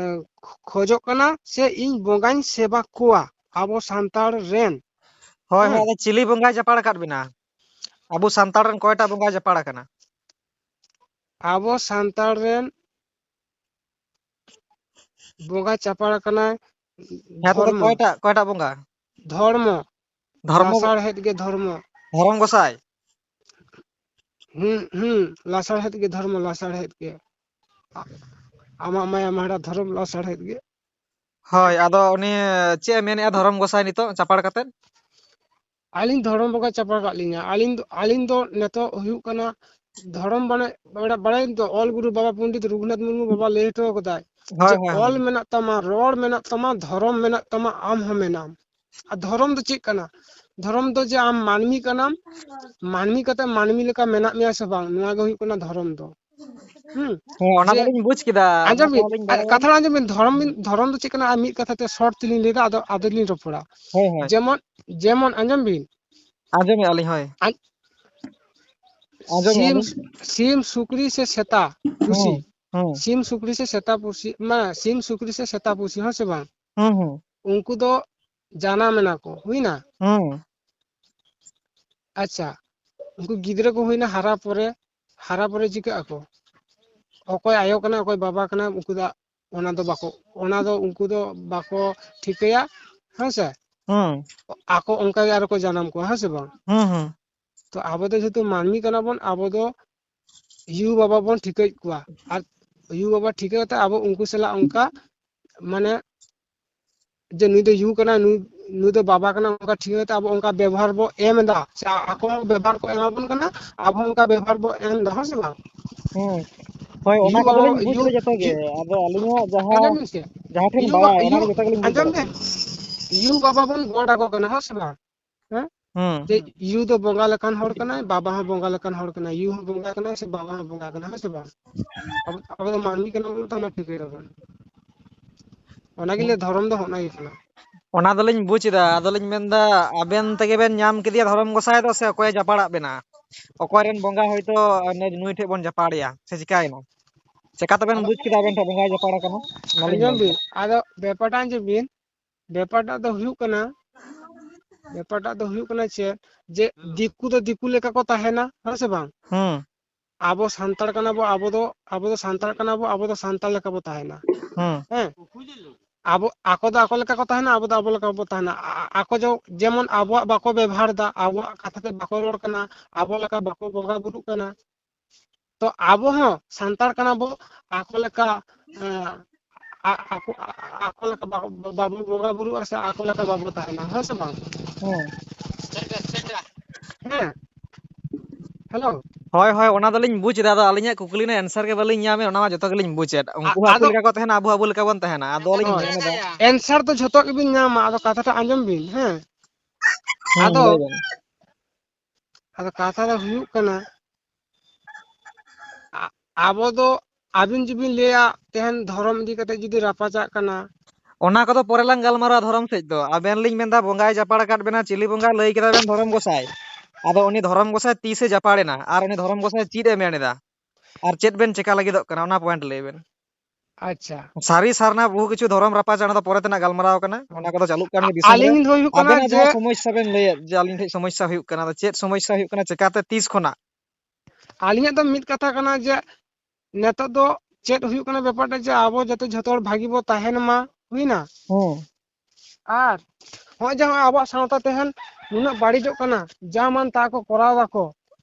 ᱠᱷᱚᱡᱚᱜ ᱠᱟᱱᱟ ᱥᱮ ᱤᱧ ᱵᱚᱸᱜᱟᱧ ᱥᱮᱵᱟ ᱠᱚᱣᱟ ᱟᱵᱚ ᱥᱟᱱᱛᱟᱲ ᱨᱮᱱ᱾ ᱦᱳᱭ, ᱦᱳᱭ, ᱦᱮᱸ᱾ ᱟᱫᱚ ᱪᱤᱞᱤ ᱵᱚᱸᱜᱟᱭ ᱪᱟᱯᱟᱲ ᱟᱠᱟᱫ ᱵᱮᱱᱟ? ᱟᱵᱚ ᱥᱟᱱᱛᱟᱲ ᱨᱮᱱ ᱚᱠᱚᱭᱴᱟᱜ ᱵᱚᱸᱜᱟᱭ ᱪᱟᱯᱟᱲ ᱟᱠᱟᱱᱟ? ᱟᱵᱚ ᱥᱟᱱᱛᱟᱲ ᱨᱮᱱ ᱵᱚᱸᱜᱟ ᱪᱟᱯᱟᱲ ᱟᱠᱟᱱᱟᱭ ᱦᱮᱸ, ᱛᱚᱵᱮ ᱫᱷᱚᱨᱢᱚ᱾ ᱚᱠᱚᱭᱴᱟᱜ, ᱚᱠᱚᱭᱴᱟᱜ ᱵᱚᱸᱜᱟ? ᱫᱷᱚᱨᱢᱚ᱾ ᱫᱷᱚᱨᱢᱚ, ᱞᱟᱥᱟᱲᱦᱮᱫ ᱜᱮ ᱫᱷᱚᱨᱢᱚ᱾ ᱫᱷᱚᱨᱚᱢ ᱜᱚᱸᱥᱟᱭ? ᱦᱩᱸ, ᱦᱩᱸ, ᱞᱟᱥᱟᱲᱦᱮᱫ ᱜᱮ ᱫᱷᱚᱨᱢᱚ, ᱞᱟᱥᱟᱲᱦᱮᱫ ᱜᱮ᱾ ᱟ-, ᱟᱢᱟᱜ ᱢᱟᱭᱟ ᱢᱟᱦᱲᱟ ᱫᱷᱚᱨᱚᱢ ᱞᱟᱥᱟᱲᱦᱮᱫ ᱜᱮ᱾ ᱦᱳᱭ, ᱟᱫᱚ ᱩᱱᱤ ᱪᱮᱫ ᱮ ᱢᱮᱱᱮᱫᱼᱟ ᱫᱷᱚᱨᱚᱢ ᱜᱚᱸᱥᱟᱭ ᱱᱤᱛᱚᱜ ᱪᱟᱯᱟᱲ ᱠᱟᱛᱮᱫ? ᱟᱹᱞᱤᱧ ᱫᱷᱚᱨᱚᱢ ᱵᱚᱸᱜᱟ ᱪᱟᱯᱟᱲ ᱠᱟᱜ ᱞᱤᱧᱟ᱾ ᱟᱹᱞᱤᱧ ᱫᱚ, ᱟᱹᱞᱤᱧ ᱫᱚ ᱱᱤᱛᱚᱜ ᱦᱩᱭᱩᱜ ᱠᱟᱱᱟ ᱫᱷᱚᱨᱚᱢ ᱵᱟᱲᱟᱭ, ᱵᱟᱲᱟᱭ, ᱵᱟᱲᱟᱭ ᱫᱚ ᱚᱞ ᱜᱩᱨᱩ ᱵᱟᱵᱟ ᱯᱚᱱᱰᱤᱛ ᱨᱚᱜᱷᱩᱱᱟᱛᱷ ᱢᱩᱨᱢᱩ ᱵᱟᱵᱟ ᱞᱟᱹᱭ ᱦᱚᱴᱚ ᱠᱟᱫᱟᱭ ᱦᱳᱭ, ᱡᱮ ᱦᱳᱭ, ᱚᱞ ᱦᱳᱭ᱾ ᱢᱮᱱᱟᱜ ᱛᱟᱢᱟ, ᱨᱚᱲ ᱢᱮᱱᱟᱜ ᱛᱟᱢᱟ, ᱫᱷᱚᱨᱚᱢ ᱢᱮᱱᱟᱜ ᱛᱟᱢᱟ, ᱟᱢ ᱦᱚᱸ ᱢᱮᱱᱟᱢ᱾ ᱟᱨ ᱫᱷᱚᱨᱚᱢ ᱫᱚ ᱪᱮᱫ ᱠᱟᱱᱟ? ᱫᱷᱚᱨᱚᱢ ᱫᱚ ᱡᱮ ᱟᱢ ᱢᱟᱹᱱᱢᱤ ᱠᱟᱱᱟᱢ, ᱢᱟᱹᱱᱢᱤ ᱠᱟᱛᱮ ᱢᱟᱹᱱᱢᱤ ᱞᱮᱠᱟ ᱢᱮᱱᱟᱜ ᱢᱮᱭᱟ ᱥᱮ ᱵᱟᱝ, ᱱᱚᱣᱟ ᱜᱮ ᱦᱩᱭᱩᱜ ᱠᱟᱱᱟ ᱫᱷᱚᱨᱚᱢ ᱫᱚ᱾ ᱦᱩᱸ᱾ ᱦᱮᱸ, ᱚᱱᱟ ᱡᱮ ᱫᱚᱞᱤᱧ ᱵᱩᱡᱽ ᱠᱮᱫᱟ, ᱚᱱᱟ ᱟᱸᱡᱚᱢ ᱵᱤᱱ, ᱠᱚᱦᱚᱸ ᱞᱤᱧ ᱟᱨ ᱵᱟᱲᱟᱭᱟ᱾ ᱠᱟᱛᱷᱟ ᱟᱸᱡᱚᱢ ᱵᱤᱱ, ᱫᱷᱚᱨᱚᱢ ᱵᱤᱱ, ᱫᱷᱚᱨᱚᱢ ᱫᱚ ᱪᱮᱫ ᱠᱟᱱᱟ? ᱟᱨ ᱢᱤᱫ ᱠᱟᱛᱷᱟ ᱛᱮ ᱥᱚᱨᱴ ᱛᱮᱞᱤᱧ ᱞᱟᱹᱭᱫᱟ, ᱟᱫᱚ ᱟᱫᱚ ᱞᱤᱧ ᱨᱚᱯᱚᱲᱟ᱾ ᱦᱳᱭ, ᱦᱳᱭ᱾ ᱡᱮᱢᱚᱱ, ᱡᱮᱢᱚᱱ ᱟᱸᱡᱚᱢ ᱵᱤᱱ, ᱟᱸᱡᱚᱢᱮᱫᱼᱟ ᱥᱤᱢ, ᱞᱤᱧ᱾ ᱥᱤᱢ ᱥᱩᱠᱨᱤ ᱥᱮ ᱥᱮᱛᱟ ᱯᱩᱥᱤ, ᱦᱩᱸ, ᱦᱩᱸ᱾ ᱥᱤᱢ ᱥᱩᱠᱨᱤ ᱥᱮ ᱥᱮᱛᱟ ᱯᱩᱥᱤ, ᱢᱟ ᱥᱤᱢ ᱥᱩᱠᱨᱤ ᱥᱮ ᱥᱮᱛᱟ ᱯᱩᱥᱤ, ᱦᱮᱸ ᱥᱮ ᱵᱟᱝ? ᱦᱩᱸ, ᱦᱩᱸ᱾ ᱩᱱᱠᱩ ᱫᱚ ᱡᱟᱱᱟᱢ ᱮᱱᱟ ᱠᱚ, ᱦᱩᱭᱱᱟ? ᱦᱩᱸ᱾ ᱟᱪᱪᱷᱟ, ᱩᱱᱠᱩ ᱜᱤᱫᱽᱨᱟᱹ ᱠᱚ ᱦᱩᱭᱱᱟ, ᱦᱟᱨᱟ ᱯᱚᱨᱮ, ᱦᱟᱨᱟ ᱯᱚᱨᱮ ᱪᱤᱠᱟᱹᱜ ᱟᱠᱚ? ᱚᱠᱚᱭ ᱟᱭᱳ ᱠᱟᱱᱟ, ᱚᱠᱚᱭ ᱵᱟᱵᱟ ᱠᱟᱱᱟ, ᱩᱱᱠᱩ ᱫᱚ ᱚᱱᱟ ᱫᱚ ᱵᱟᱠᱚ, ᱚᱱᱟ ᱫᱚ ᱩᱱᱠᱩ ᱫᱚ ᱵᱟᱠᱚ ᱴᱷᱤᱠᱟᱹᱭᱟ, ᱦᱮᱸ ᱥᱮ? ᱦᱩᱸ᱾ ᱟᱠᱚ ᱚᱱᱠᱟ ᱜᱮ ᱟᱨᱚ ᱠᱚ ᱡᱟᱱᱟᱢ ᱠᱚᱣᱟ, ᱦᱮᱸ ᱥᱮ ᱵᱟᱝ? ᱦᱩᱸ, ᱦᱩᱸ᱾ ᱛᱚ ᱟᱵᱚ ᱫᱚ ᱡᱮᱦᱮᱛᱩ ᱢᱟᱹᱱᱢᱤ ᱠᱟᱱᱟ ᱵᱚᱱ, ᱟᱵᱚ ᱫᱚ ᱭᱩ ᱵᱟᱵᱟ ᱵᱚᱱ ᱴᱷᱤᱠᱟᱹᱭᱮᱫ ᱠᱚᱣᱟ, ᱟᱨ ᱭᱩ ᱵᱟᱵᱟ ᱴᱷᱤᱠᱟᱹ ᱠᱟᱛᱮ ᱟᱵᱚ ᱩᱱᱠᱩ ᱥᱟᱞᱟᱜ ᱚᱱᱠᱟ, ᱢᱟᱱᱮ, ᱡᱮ ᱱᱩᱭ ᱫᱚ ᱭᱩ ᱠᱟᱱᱟᱭ, ᱱᱩᱭ, ᱱᱩᱭ ᱫᱚ ᱵᱟᱵᱟ ᱠᱟᱱᱟ, ᱚᱱᱠᱟ ᱴᱷᱤᱠᱟᱹ ᱠᱟᱛᱮ ᱟᱵᱚ ᱚᱱᱠᱟ ᱵᱮᱵᱚᱦᱟᱨ ᱵᱚ ᱮᱢ ᱮᱫᱟ, ᱥᱮ ᱟᱠᱚ ᱦᱚᱸ ᱵᱮᱵᱚᱦᱟᱨ ᱠᱚ ᱮᱢᱟ ᱵᱚᱱ ᱠᱟᱱᱟ, ᱟᱵᱚ ᱦᱚᱸ ᱚᱱᱠᱟ ᱵᱮᱵᱚᱦᱟᱨ ᱵᱚ ᱮᱢ ᱮᱫᱟ, ᱦᱮᱸ ᱥᱮ ᱵᱟᱝ? ᱦᱩᱸ᱾ ᱦᱳᱭ, ᱚᱱᱟ ᱭᱩ ᱠᱚᱫᱚ ᱵᱟᱵᱟ, ᱞᱤᱧ ᱵᱩᱡᱽ ᱭᱩ, ᱠᱮᱫᱟ ᱡᱚᱛᱚ ᱜᱮ᱾ ᱭᱩ, ᱟᱫᱚ ᱟᱹᱞᱤᱧᱟᱜ ᱡᱟᱦᱟᱸ, ᱟᱸᱡᱚᱢ ᱵᱤᱱ ᱥᱮ, ᱡᱟᱦᱟᱸ ᱴᱷᱮᱱ ᱭᱩ ᱵᱟᱵᱟ, ᱵᱟᱲᱟᱭ, ᱚᱱᱟ ᱭᱩ, ᱫᱚ ᱡᱚᱛᱚ ᱜᱮᱞᱤᱧ ᱵᱩᱡᱽ ᱟᱸᱡᱚᱢ ᱫᱟᱲᱮᱭᱟᱜᱼᱟ᱾ ᱵᱤᱱ, ᱭᱩ ᱵᱟᱵᱟ ᱵᱚᱱ ᱜᱚᱰ ᱟᱠᱚ ᱠᱟᱱᱟ, ᱦᱮᱸ ᱥᱮ ᱵᱟᱝ? ᱦᱮᱸ? ᱦᱩᱸ᱾ ᱡᱮ ᱭᱩ ᱫᱚ ᱵᱚᱸᱜᱟ ᱞᱮᱠᱟᱱ ᱦᱚᱲ ᱠᱟᱱᱟᱭ, ᱵᱟᱵᱟ ᱦᱚᱸ ᱵᱚᱸᱜᱟ ᱞᱮᱠᱟᱱ ᱦᱚᱲ ᱠᱟᱱᱟᱭ, ᱭᱩ ᱦᱚᱸ ᱵᱚᱸᱜᱟ ᱠᱟᱱᱟᱭ ᱥᱮ ᱵᱟᱵᱟ ᱦᱚᱸ ᱵᱚᱸᱜᱟ ᱠᱟᱱᱟᱭ, ᱦᱮᱸ ᱥᱮ ᱵᱟᱝ? ᱟᱵᱚ, ᱟᱵᱚ ᱫᱚ ᱢᱟᱹᱱᱢᱤ ᱠᱟᱱᱟ ᱵᱚᱱ, ᱛᱚ ᱚᱱᱟ ᱴᱷᱤᱠᱟᱹᱭ ᱫᱟᱵᱚᱱ᱾ ᱚᱱᱟ ᱜᱮ ᱞᱟᱹᱭ, ᱫᱷᱚᱨᱚᱢ ᱫᱚ ᱦᱚᱸᱜᱼᱚ ᱱᱟ ᱜᱮ ᱠᱟᱱᱟ᱾ ᱚᱱᱟ ᱫᱚᱞᱤᱧ ᱵᱩᱡᱽ ᱮᱫᱟ, ᱟᱫᱚᱞᱤᱧ ᱢᱮᱱᱫᱟ ᱟᱵᱮᱱ ᱛᱮᱜᱮ ᱵᱮᱱ ᱧᱟᱢ ᱠᱮᱫᱮᱭᱟ ᱫᱷᱚᱨᱚᱢ ᱜᱚᱸᱥᱟᱭ ᱫᱚ, ᱥᱮ ᱚᱠᱚᱭᱮ ᱡᱟᱯᱟᱲᱟᱜ ᱵᱮᱱᱟ? ᱚᱠᱚᱭ ᱨᱮᱱ ᱵᱚᱸᱜᱟ ᱦᱚᱭᱛᱳ ᱱᱩᱭ, ᱱᱩᱭ ᱴᱷᱮᱡ ᱵᱚᱱ ᱡᱟᱯᱟᱲᱮᱭᱟ, ᱥᱮ ᱪᱤᱠᱟᱭᱮᱱᱟ? ᱪᱮᱠᱟ ᱛᱮᱵᱮᱱ ᱟᱫᱚ ᱵᱩᱡᱽ ᱠᱮᱫᱟ ᱟᱵᱮᱱ ᱴᱷᱮᱡ ᱵᱚᱸᱜᱟᱭ ᱡᱟᱯᱟᱲ ᱟᱠᱟᱱᱟ? ᱚᱱᱟᱞᱤᱧ ᱟᱸᱡᱚᱢ ᱢᱮᱱᱫᱟ᱾ ᱵᱤᱱ, ᱟᱫᱚ ᱵᱮᱯᱟᱨᱴᱟᱜ ᱟᱸᱡᱚᱢ ᱵᱤᱱ, ᱵᱮᱯᱟᱨᱴᱟᱜ ᱫᱚ ᱦᱩᱭᱩᱜ ᱠᱟᱱᱟ, ᱵᱮᱯᱟᱨᱴᱟᱜ ᱫᱚ ᱦᱩᱭᱩᱜ ᱠᱟᱱᱟ ᱪᱮᱫ, ᱡᱮ ᱫᱤᱠᱩ ᱫᱚ ᱫᱤᱠᱩ ᱞᱮᱠᱟ ᱠᱚ ᱛᱟᱦᱮᱱᱟ, ᱦᱮᱸ ᱥᱮ ᱵᱟᱝ? ᱦᱩᱸ᱾ ᱟᱵᱚ ᱥᱟᱱᱛᱟᱲ ᱠᱟᱱᱟ ᱵᱚ, ᱟᱵᱚ ᱫᱚ, ᱟᱵᱚ ᱫᱚ ᱥᱟᱱᱛᱟᱲ ᱠᱟᱱᱟ ᱵᱚ, ᱟᱵᱚ ᱫᱚ ᱥᱟᱱᱛᱟᱲ ᱞᱮᱠᱟ ᱵᱚ ᱛᱟᱦᱮᱱᱟ᱾ ᱦᱩᱸ᱾ ᱦᱮᱸ? ᱟᱵᱚ, ᱟᱠᱚ ᱫᱚ ᱟᱠᱚ ᱞᱮᱠᱟ ᱠᱚ ᱛᱟᱦᱮᱱᱟ, ᱟᱵᱚ ᱫᱚ ᱟᱵᱚ ᱞᱮᱠᱟ ᱵᱚ ᱛᱟᱦᱮᱱᱟ᱾ ᱟ-, ᱟ-, ᱟᱠᱚ ᱡᱚ-, ᱡᱮᱢᱚᱱ ᱟᱵᱚᱣᱟᱜ ᱵᱟᱠᱚ ᱵᱮᱵᱚᱦᱟᱨ ᱮᱫᱟ, ᱟᱵᱚᱣᱟᱜ ᱠᱟᱛᱷᱟ ᱛᱮ ᱵᱟᱠᱚ ᱨᱚᱲ ᱠᱟᱱᱟ, ᱟᱵᱚ ᱞᱮᱠᱟ ᱵᱟᱠᱚ ᱵᱚᱸᱜᱟ ᱵᱩᱨᱩᱜ ᱠᱟᱱᱟ᱾ ᱛᱚ ᱟᱵᱚ ᱦᱚᱸ ᱥᱟᱱᱛᱟᱲ ᱠᱟᱱᱟ ᱵᱚ, ᱟᱠᱚ ᱞᱮᱠᱟ, ᱮᱸ, ᱟ-, ᱟᱠᱚ, ᱟ-, ᱟᱠᱚ ᱞᱮᱠᱟ ᱵᱟ-, ᱵᱟ-, ᱵᱟᱵᱚ ᱵᱚᱸᱜᱟ ᱵᱩᱨᱩᱜᱼᱟ ᱥᱮ ᱟᱠᱚ ᱞᱮᱠᱟ ᱵᱟᱵᱚ ᱛᱟᱦᱮᱱᱟ, ᱦᱮᱸ ᱥᱮ ᱵᱟᱝ? ᱦᱮᱸ᱾ ᱦᱮᱸ᱾ ᱦᱮᱞᱳ᱾ ᱦᱳᱭ, ᱦᱳᱭ, ᱚᱱᱟ ᱫᱚᱞᱤᱧ ᱵᱩᱡᱽ ᱮᱫᱟ᱾ ᱟᱫᱚ ᱟᱹᱞᱤᱧᱟᱜ ᱠᱩᱠᱞᱤ ᱨᱮᱱᱟᱜ answer ᱜᱮ ᱵᱟᱹᱞᱤᱧ ᱧᱟᱢᱮᱫ, ᱚᱱᱟ ᱢᱟ ᱡᱚᱛᱚ ᱜᱮᱞᱤᱧ ᱵᱩᱡᱽ ᱮᱫ᱾ ᱩᱱᱠᱩ ᱟ-, ᱦᱚᱸ ᱟᱠᱚ ᱟᱫᱚ ᱞᱮᱠᱟ ᱠᱚ ᱛᱟᱦᱮᱱᱟ, ᱟᱵᱚ ᱟᱵᱚ ᱞᱮᱠᱟ ᱵᱚᱱ ᱛᱟᱦᱮᱱᱟ᱾ ᱟᱫᱚ ᱞᱤᱧ ᱦᱳᱭ᱾ ᱢᱮᱱ ᱮᱫᱟ answer ᱫᱚ ᱡᱷᱚᱛᱚ ᱜᱮᱵᱤᱱ ᱧᱟᱢᱟ, ᱟᱫᱚ ᱠᱟᱛᱷᱟᱴᱟᱜ ᱟᱸᱡᱚᱢ ᱵᱤᱱ, ᱦᱮᱸ? ᱦᱮᱸ, ᱟᱫᱚ, ᱞᱟᱹᱭ ᱵᱮᱱ᱾ ᱟᱫᱚ ᱠᱟᱛᱷᱟ ᱫᱚ ᱦᱩᱭᱩᱜ ᱠᱟᱱᱟ, ᱟ-, ᱟᱵᱚ ᱫᱚ, ᱟᱹᱵᱤᱱ ᱡᱩᱫᱤ ᱵᱤᱱ ᱞᱟᱹᱭᱟ, ᱛᱮᱦᱮᱧ ᱫᱷᱚᱨᱚᱢ ᱤᱫᱤ ᱠᱟᱛᱮ ᱡᱩᱫᱤ ᱨᱟᱯᱟᱪᱟᱜ ᱠᱟᱱᱟ᱾ ᱚᱱᱟ ᱠᱚᱫᱚ ᱯᱚᱨᱮ ᱞᱟᱝ ᱜᱟᱞᱢᱟᱨᱟᱣᱟ ᱫᱷᱚᱨᱚᱢ ᱥᱮᱫ ᱫᱚ᱾ ᱟᱵᱮᱱ ᱞᱤᱧ ᱢᱮᱱᱫᱟ, ᱵᱚᱸᱜᱟᱭ ᱡᱟᱯᱟᱲ ᱟᱠᱟᱫ ᱵᱮᱱᱟ, ᱪᱤᱞᱤ ᱵᱚᱸᱜᱟ ᱞᱟᱹᱭ ᱠᱮᱫᱟ ᱵᱮᱱ? ᱫᱷᱚᱨᱚᱢ ᱜᱚᱸᱥᱟᱭ᱾ ᱟᱫᱚ ᱩᱱᱤ ᱫᱷᱚᱨᱚᱢ ᱜᱚᱸᱥᱟᱭ ᱛᱤᱥᱮ ᱡᱟᱯᱟᱲ ᱮᱱᱟ? ᱟᱨ ᱩᱱᱤ ᱫᱷᱚᱨᱚᱢ ᱜᱚᱸᱥᱟᱭ ᱪᱮᱫ ᱮ ᱢᱮᱱ ᱮᱫᱟ? ᱟᱨ ᱪᱮᱫ ᱵᱮᱱ ᱪᱮᱠᱟ ᱞᱟᱹᱜᱤᱫᱚᱜ ᱠᱟᱱᱟ? ᱚᱱᱟ point ᱞᱟᱹᱭ ᱵᱮᱱ᱾ ᱟᱪᱪᱷᱟ᱾ ᱥᱟᱹᱨᱤ ᱥᱟᱨᱱᱟ ᱵᱚᱦᱩ ᱠᱤᱪᱷᱩ ᱫᱷᱚᱨᱚᱢ ᱨᱟᱯᱟᱪᱟᱜ, ᱚᱱᱟ ᱫᱚ ᱯᱚᱨᱮ ᱛᱮᱱᱟᱜ ᱜᱟᱞᱢᱟᱨᱟᱣ ᱠᱟᱱᱟ, ᱚᱱᱟ ᱠᱚᱫᱚ ᱪᱟᱹᱞᱩᱜ ᱠᱟᱱ ᱟ-, ᱜᱮᱭᱟ ᱫᱤᱥᱚᱢ ᱨᱮ᱾ ᱟᱹᱞᱤᱧ ᱫᱚ ᱦᱩᱭᱩᱜ ᱠᱟᱱᱟ ᱟᱵᱮᱱᱟᱜ ᱡᱮ ᱡᱟᱦᱟᱸ ᱥᱚᱢᱚᱥᱥᱟ ᱵᱮᱱ ᱞᱟᱹᱭᱮᱫ, ᱡᱮ ᱟᱹᱞᱤᱧ ᱴᱷᱮᱱ ᱥᱚᱢᱚᱥᱥᱟ ᱦᱩᱭᱩᱜ ᱠᱟᱱᱟ, ᱟᱫᱚ ᱪᱮᱫ ᱥᱚᱢᱚᱥᱥᱟ ᱦᱩᱭᱩᱜ ᱠᱟᱱᱟ, ᱪᱮᱠᱟᱛᱮ, ᱛᱤᱥ ᱠᱷᱚᱱᱟᱜ? ᱟᱹᱞᱤᱧᱟᱜ ᱫᱚ ᱢᱤᱫ ᱠᱟᱛᱷᱟ ᱠᱟᱱᱟ ᱡᱮ ᱱᱤᱛᱚᱜ ᱫᱚ ᱪᱮᱫ ᱦᱩᱭᱩᱜ ᱠᱟᱱᱟ ᱵᱮᱯᱟᱨ ᱴᱟ ᱡᱮ ᱟᱵᱚ ᱡᱟᱛᱮ ᱡᱷᱚᱛᱚ ᱦᱚᱲ ᱵᱷᱟᱹᱜᱤ ᱵᱚ ᱛᱟᱦᱮᱱ ᱢᱟ, ᱦᱩᱭᱱᱟ? ᱦᱩᱸ᱾ ᱟᱨ ᱱᱚᱜᱼᱚᱭ ᱡᱮ ᱱᱚᱜᱼᱚᱭ ᱟᱵᱚᱣᱟᱜ ᱥᱟᱶᱛᱟ ᱛᱮᱦᱮᱧ ᱱᱩᱱᱟᱹᱜ ᱵᱟᱹᱲᱤᱡᱚᱜ ᱠᱟᱱᱟ, ᱡᱟ ᱢᱟᱱ ᱛᱟ ᱠᱚ ᱠᱚᱨᱟᱣ ᱫᱟᱠᱚ᱾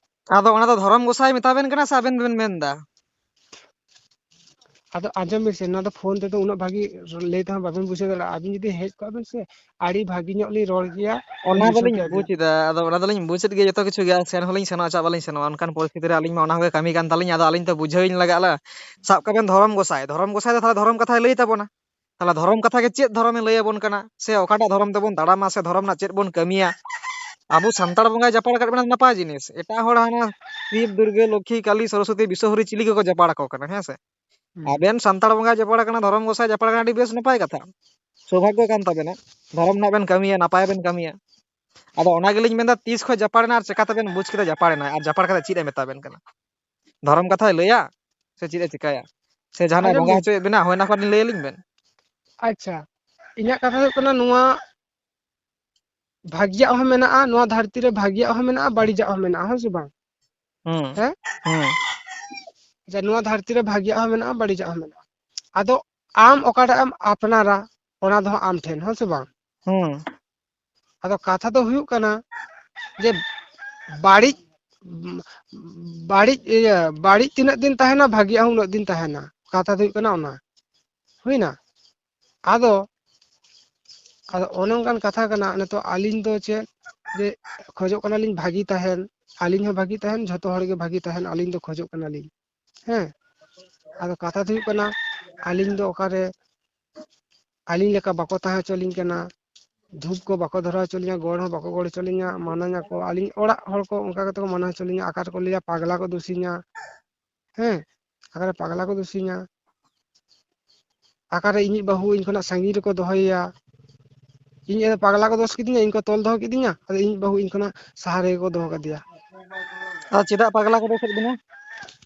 ᱟᱫᱚ ᱚᱱᱟ ᱫᱚ ᱫᱷᱚᱨᱚᱢ ᱜᱚᱸᱥᱟᱭ ᱢᱮᱛᱟ ᱵᱮᱱ ᱠᱟᱱᱟ ᱥᱮ ᱟᱵᱮᱱ ᱵᱮᱱ ᱢᱮᱱ ᱮᱫᱟ? ᱟᱫᱚ ᱟᱸᱡᱚᱢ ᱵᱤᱱ ᱥᱮ, ᱱᱚᱣᱟ ᱫᱚ ᱯᱷᱳᱱ ᱛᱮᱫᱚ ᱩᱱᱟᱹᱜ ᱵᱷᱟᱹᱜᱤ ᱞᱟᱹᱭ ᱛᱮᱦᱚᱸ ᱵᱟᱵᱤᱱ ᱵᱩᱡᱷᱟᱹᱣ ᱫᱟᱲᱮᱭᱟᱜᱼᱟ᱾ ᱟᱹᱵᱤᱱ ᱡᱩᱫᱤ ᱦᱮᱡ ᱠᱚᱜᱼᱟ ᱵᱤᱱ ᱥᱮ, ᱟᱹᱰᱤ ᱵᱷᱟᱹᱜᱤ ᱧᱚᱜ ᱞᱤᱧ ᱨᱚᱲ ᱜᱮᱭᱟ, ᱚᱱᱟ ᱵᱩᱡᱷᱟᱹᱣ ᱫᱚᱞᱤᱧ ᱠᱮᱭᱟ ᱵᱤᱱ᱾ ᱵᱩᱡᱽ ᱮᱫᱟ, ᱟᱫᱚ ᱚᱱᱟ ᱫᱚᱞᱤᱧ ᱵᱩᱡᱽ ᱮᱫ ᱜᱮᱭᱟ, ᱡᱚᱛᱚ ᱠᱤᱪᱷᱩ ᱜᱮ, ᱥᱮᱱ ᱦᱚᱸᱞᱤᱧ ᱥᱮᱱᱚᱜᱼᱟ, ᱪᱟᱜ ᱵᱟᱹᱞᱤᱧ ᱥᱮᱱᱚᱜᱼᱟ, ᱚᱱᱠᱟᱱ ᱯᱚᱨᱤᱥᱛᱷᱤᱛᱤ ᱨᱮ ᱟᱹᱞᱤᱧ ᱢᱟ ᱚᱱᱟ ᱠᱚᱜᱮ ᱠᱟᱹᱢᱤ ᱠᱟᱱ ᱛᱟᱹᱞᱤᱧᱟ, ᱟᱫᱚ ᱟᱹᱞᱤᱧ ᱛᱚ ᱵᱩᱡᱷᱟᱹᱣ ᱤᱧ ᱞᱟᱜᱟᱜᱼᱟ᱾ ᱥᱟᱵ ᱠᱟᱜ ᱵᱮᱱ ᱫᱷᱚᱨᱚᱢ ᱜᱚᱸᱥᱟᱭ, ᱫᱷᱚᱨᱚᱢ ᱜᱚᱸᱥᱟᱭ ᱫᱚ ᱛᱟᱦᱚᱞᱮ ᱫᱷᱚᱨᱚᱢ ᱠᱟᱛᱷᱟᱭ ᱞᱟᱹᱭ ᱛᱟᱵᱚᱱᱟ, ᱛᱟᱦᱚᱞᱮ ᱫᱷᱚᱨᱚᱢ ᱠᱟᱛᱷᱟ ᱜᱮ ᱪᱮᱫ ᱫᱷᱚᱨᱚᱢᱮ ᱞᱟᱹᱭ ᱟᱵᱚᱱ ᱠᱟᱱᱟ, ᱥᱮ ᱚᱠᱟᱴᱟᱜ ᱫᱷᱚᱨᱚᱢ ᱛᱮᱵᱚᱱ ᱛᱟᱲᱟᱢᱟ, ᱥᱮ ᱫᱷᱚᱨᱚᱢ ᱨᱮᱱᱟᱜ ᱪᱮᱫ ᱵᱚᱱ ᱠᱟᱹᱢᱤᱭᱟ? ᱟᱵᱚ ᱥᱟᱱᱛᱟᱲ ᱵᱚᱸᱜᱟᱭ ᱡᱟᱯᱟᱲ ᱟᱠᱟᱫ ᱵᱚᱱᱟ, ᱱᱟᱯᱟᱭ ᱡᱤᱱᱤᱥ, ᱮᱴᱟᱜ ᱦᱚᱲ ᱦᱟᱱᱟ ᱥᱤᱵ, ᱫᱩᱨᱜᱟᱹ, ᱞᱚᱠᱠᱷᱤ, ᱠᱟᱞᱤ, ᱥᱚᱨᱚᱥᱚᱛᱤ, ᱵᱤᱥᱥᱚ ᱦᱚᱨᱤ ᱪᱤᱞᱤ ᱠᱚᱠᱚ ᱡᱟᱯᱟᱲ ᱟᱠᱚ ᱠᱟᱱᱟ, ᱦᱮᱸ ᱥᱮ? ᱦᱩᱸ᱾ ᱟᱵᱮᱱ ᱥᱟᱱᱛᱟᱲ ᱵᱚᱸᱜᱟᱭ ᱡᱟᱯᱟᱲ ᱟᱠᱟᱱᱟ, ᱫᱷᱚᱨᱚᱢ ᱜᱚᱸᱥᱟᱭ ᱡᱟᱯᱟᱲ ᱟᱠᱟᱱᱟ, ᱟᱹᱰᱤ ᱵᱮᱥ ᱱᱟᱯᱟᱭ ᱠᱟᱛᱷᱟ, ᱥᱳᱵᱷᱟᱜᱽᱜᱚ ᱠᱟᱱ ᱛᱟᱵᱮᱱᱟ, ᱫᱷᱚᱨᱚᱢ ᱨᱮᱱᱟᱜ ᱵᱮᱱ ᱠᱟᱹᱢᱤᱭᱟ, ᱱᱟᱯᱟᱭ ᱵᱮᱱ ᱠᱟᱹᱢᱤᱭᱟ᱾ ᱟᱫᱚ ᱚᱱᱟ ᱜᱮᱞᱤᱧ ᱢᱮᱱᱫᱟ, ᱛᱤᱥ ᱠᱷᱚᱱ ᱡᱟᱯᱟᱲ ᱮᱱᱟ ᱟᱨ ᱪᱮᱠᱟ ᱛᱮᱵᱮᱱ ᱵᱩᱡᱽ ᱠᱮᱫᱟ ᱡᱟᱯᱟᱲ ᱮᱱᱟ, ᱟᱨ ᱡᱟᱯᱟᱲ ᱠᱟᱛᱮ ᱪᱮᱫ ᱮ ᱢᱮᱛᱟ ᱵᱮᱱ ᱠᱟᱱᱟ? ᱫᱷᱚᱨᱚᱢ ᱠᱟᱛᱷᱟᱭ ᱞᱟᱹᱭᱟ ᱥᱮ ᱪᱮᱫ ᱮ ᱪᱮᱠᱟᱭᱟ? ᱥᱮ ᱡᱟᱦᱟᱱᱟᱜ ᱟᱸᱡᱚᱢ ᱵᱚᱸᱜᱟ ᱵᱤᱱ᱾ ᱦᱚᱪᱚᱭᱮᱫ ᱵᱮᱱᱟ, ᱦᱳᱭ ᱚᱱᱟ ᱠᱚ ᱞᱤᱧ ᱞᱟᱹᱭ ᱟᱹᱞᱤᱧ ᱵᱮᱱ᱾ ᱟᱪᱪᱷᱟ, ᱤᱧᱟᱹᱜ ᱠᱟᱛᱷᱟ ᱦᱩᱭᱩᱜ ᱠᱟᱱᱟ, ᱱᱚᱣᱟ ᱵᱷᱟᱹᱜᱤᱭᱟᱜ ᱦᱚᱸ ᱢᱮᱱᱟᱜᱼᱟ, ᱱᱚᱣᱟ ᱫᱷᱟᱹᱨᱛᱤ ᱨᱮ ᱵᱷᱟᱹᱜᱤᱭᱟᱜ ᱦᱚᱸ ᱢᱮᱱᱟᱜᱼᱟ, ᱵᱟᱹᱲᱤᱡᱟᱜ ᱦᱚᱸ ᱢᱮᱱᱟᱜᱼᱟ, ᱦᱮᱸ ᱥᱮ ᱵᱟᱝ? ᱦᱩᱸ᱾ ᱦᱮᱸ? ᱦᱩᱸ᱾ ᱡᱮ ᱱᱚᱣᱟ ᱫᱷᱟᱹᱨᱛᱤ ᱨᱮ ᱵᱷᱟᱹᱜᱤᱭᱟᱜ ᱦᱚᱸ ᱢᱮᱱᱟᱜᱼᱟ, ᱵᱟᱹᱲᱤᱡᱟᱜ ᱦᱚᱸ ᱢᱮᱱᱟᱜᱼᱟ᱾ ᱟᱫᱚ ᱟᱢ ᱚᱠᱟᱴᱟᱜ ᱮᱢ ᱟᱯᱱᱟᱨᱟ, ᱚᱱᱟ ᱫᱚ ᱦᱟᱸᱜ ᱟᱢ ᱴᱷᱮᱱ, ᱦᱮᱸ ᱥᱮ ᱵᱟᱝ? ᱦᱩᱸ᱾ ᱟᱫᱚ ᱠᱟᱛᱷᱟ ᱫᱚ ᱦᱩᱭᱩᱜ ᱠᱟᱱᱟ ᱡᱮ ᱵᱟᱹᱲᱤᱡ ᱩᱢ, ᱵᱟᱹᱲᱤᱡ, ᱤᱭᱟᱹ, ᱵᱟᱹᱲᱤᱡ ᱛᱤᱱᱟᱹᱜ ᱫᱤᱱ ᱛᱟᱦᱮᱱᱟ, ᱵᱷᱟᱹᱜᱤᱭᱟᱜ ᱦᱚᱸ ᱩᱱᱟᱹᱜ ᱫᱤᱱ ᱛᱟᱦᱮᱱᱟ᱾ ᱠᱟᱛᱷᱟ ᱫᱚ ᱦᱩᱭᱩᱜ ᱠᱟᱱᱟ ᱚᱱᱟ᱾ ᱦᱩᱭᱱᱟ? ᱟᱫᱚ, ᱟᱫᱚ ᱚᱱᱮ ᱚᱱᱠᱟᱱ ᱠᱟᱛᱷᱟ ᱠᱟᱱᱟ᱾ ᱱᱤᱛᱚᱜ ᱟᱹᱞᱤᱧ ᱫᱚ ᱪᱮᱫ, ᱡᱮ ᱠᱷᱚᱡᱚᱜ ᱠᱟᱱᱟᱞᱤᱧ ᱵᱷᱟᱹᱜᱤ ᱛᱟᱦᱮᱱ, ᱟᱹᱞᱤᱧ ᱦᱚᱸ ᱵᱷᱟᱹᱜᱤ ᱛᱟᱦᱮᱱ, ᱡᱷᱚᱛᱚ ᱦᱚᱲ ᱜᱮ ᱵᱷᱟᱹᱜᱤ ᱛᱟᱦᱮᱱ, ᱟᱹᱞᱤᱧ ᱫᱚ ᱠᱷᱚᱡᱚᱜ ᱠᱟᱱᱟᱞᱤᱧ᱾ ᱦᱮᱸ, ᱟᱫᱚ ᱠᱟᱛᱷᱟ ᱫᱚ ᱦᱩᱭᱩᱜ ᱠᱟᱱᱟ, ᱟᱹᱞᱤᱧ ᱫᱚ ᱚᱠᱟᱨᱮ ᱟᱹᱞᱤᱧ ᱞᱮᱠᱟ ᱵᱟᱠᱚ ᱛᱟᱦᱮᱸ ᱦᱚᱪᱚ ᱞᱤᱧ ᱠᱟᱱᱟ, ᱫᱷᱩᱯ ᱠᱚ ᱵᱟᱠᱚ ᱫᱷᱚᱨᱟᱣ ᱦᱚᱪᱚ ᱞᱤᱧᱟ, ᱜᱚᱲ ᱦᱚᱸ ᱵᱟᱠᱚ ᱜᱚᱲ ᱦᱚᱪᱚ ᱞᱤᱧᱟ, ᱢᱟᱱᱟᱧᱟ ᱠᱚ᱾ ᱟᱹᱞᱤᱧ ᱚᱲᱟᱜ ᱦᱚᱲ ᱠᱚ ᱚᱱᱠᱟ ᱠᱟᱛᱮ ᱠᱚ ᱢᱟᱱᱟ ᱦᱚᱪᱚ ᱞᱤᱧᱟ, ᱟᱠᱟ ᱨᱮᱠᱚ ᱞᱟᱹᱭᱟ ᱯᱟᱜᱽᱞᱟ ᱠᱚ ᱫᱩᱥᱤᱧᱟ᱾ ᱦᱮᱸ, ᱟᱠᱟᱨᱮ ᱯᱟᱜᱽᱞᱟ ᱠᱚ ᱫᱩᱥᱤᱧᱟ, ᱟᱠᱟᱨᱮ ᱤᱧᱤᱡ ᱵᱟᱹᱦᱩ ᱤᱧ ᱠᱷᱚᱱᱟᱜ ᱥᱟᱺᱜᱤᱧ ᱨᱮᱠᱚ ᱫᱚᱦᱚᱭᱮᱭᱟ, ᱤᱧ ᱮ ᱯᱟᱜᱽᱞᱟ ᱠᱚ ᱫᱚᱥ ᱠᱤᱫᱤᱧᱟ, ᱤᱧ ᱠᱚ ᱛᱚᱞ ᱫᱚᱦᱚ ᱠᱤᱫᱤᱧᱟ, ᱟᱫᱚ ᱤᱧᱤᱡ ᱵᱟᱹᱦᱩ ᱤᱧ ᱠᱷᱚᱱᱟᱜ ᱥᱟᱦᱟ ᱨᱮᱜᱮ ᱠᱚ ᱫᱚᱦᱚ ᱠᱟᱫᱮᱭᱟ᱾ ᱟᱫᱚ ᱪᱮᱫᱟᱜ ᱯᱟᱜᱽᱞᱟ ᱠᱚ ᱫᱚᱥᱮᱫ ᱵᱤᱱᱟ?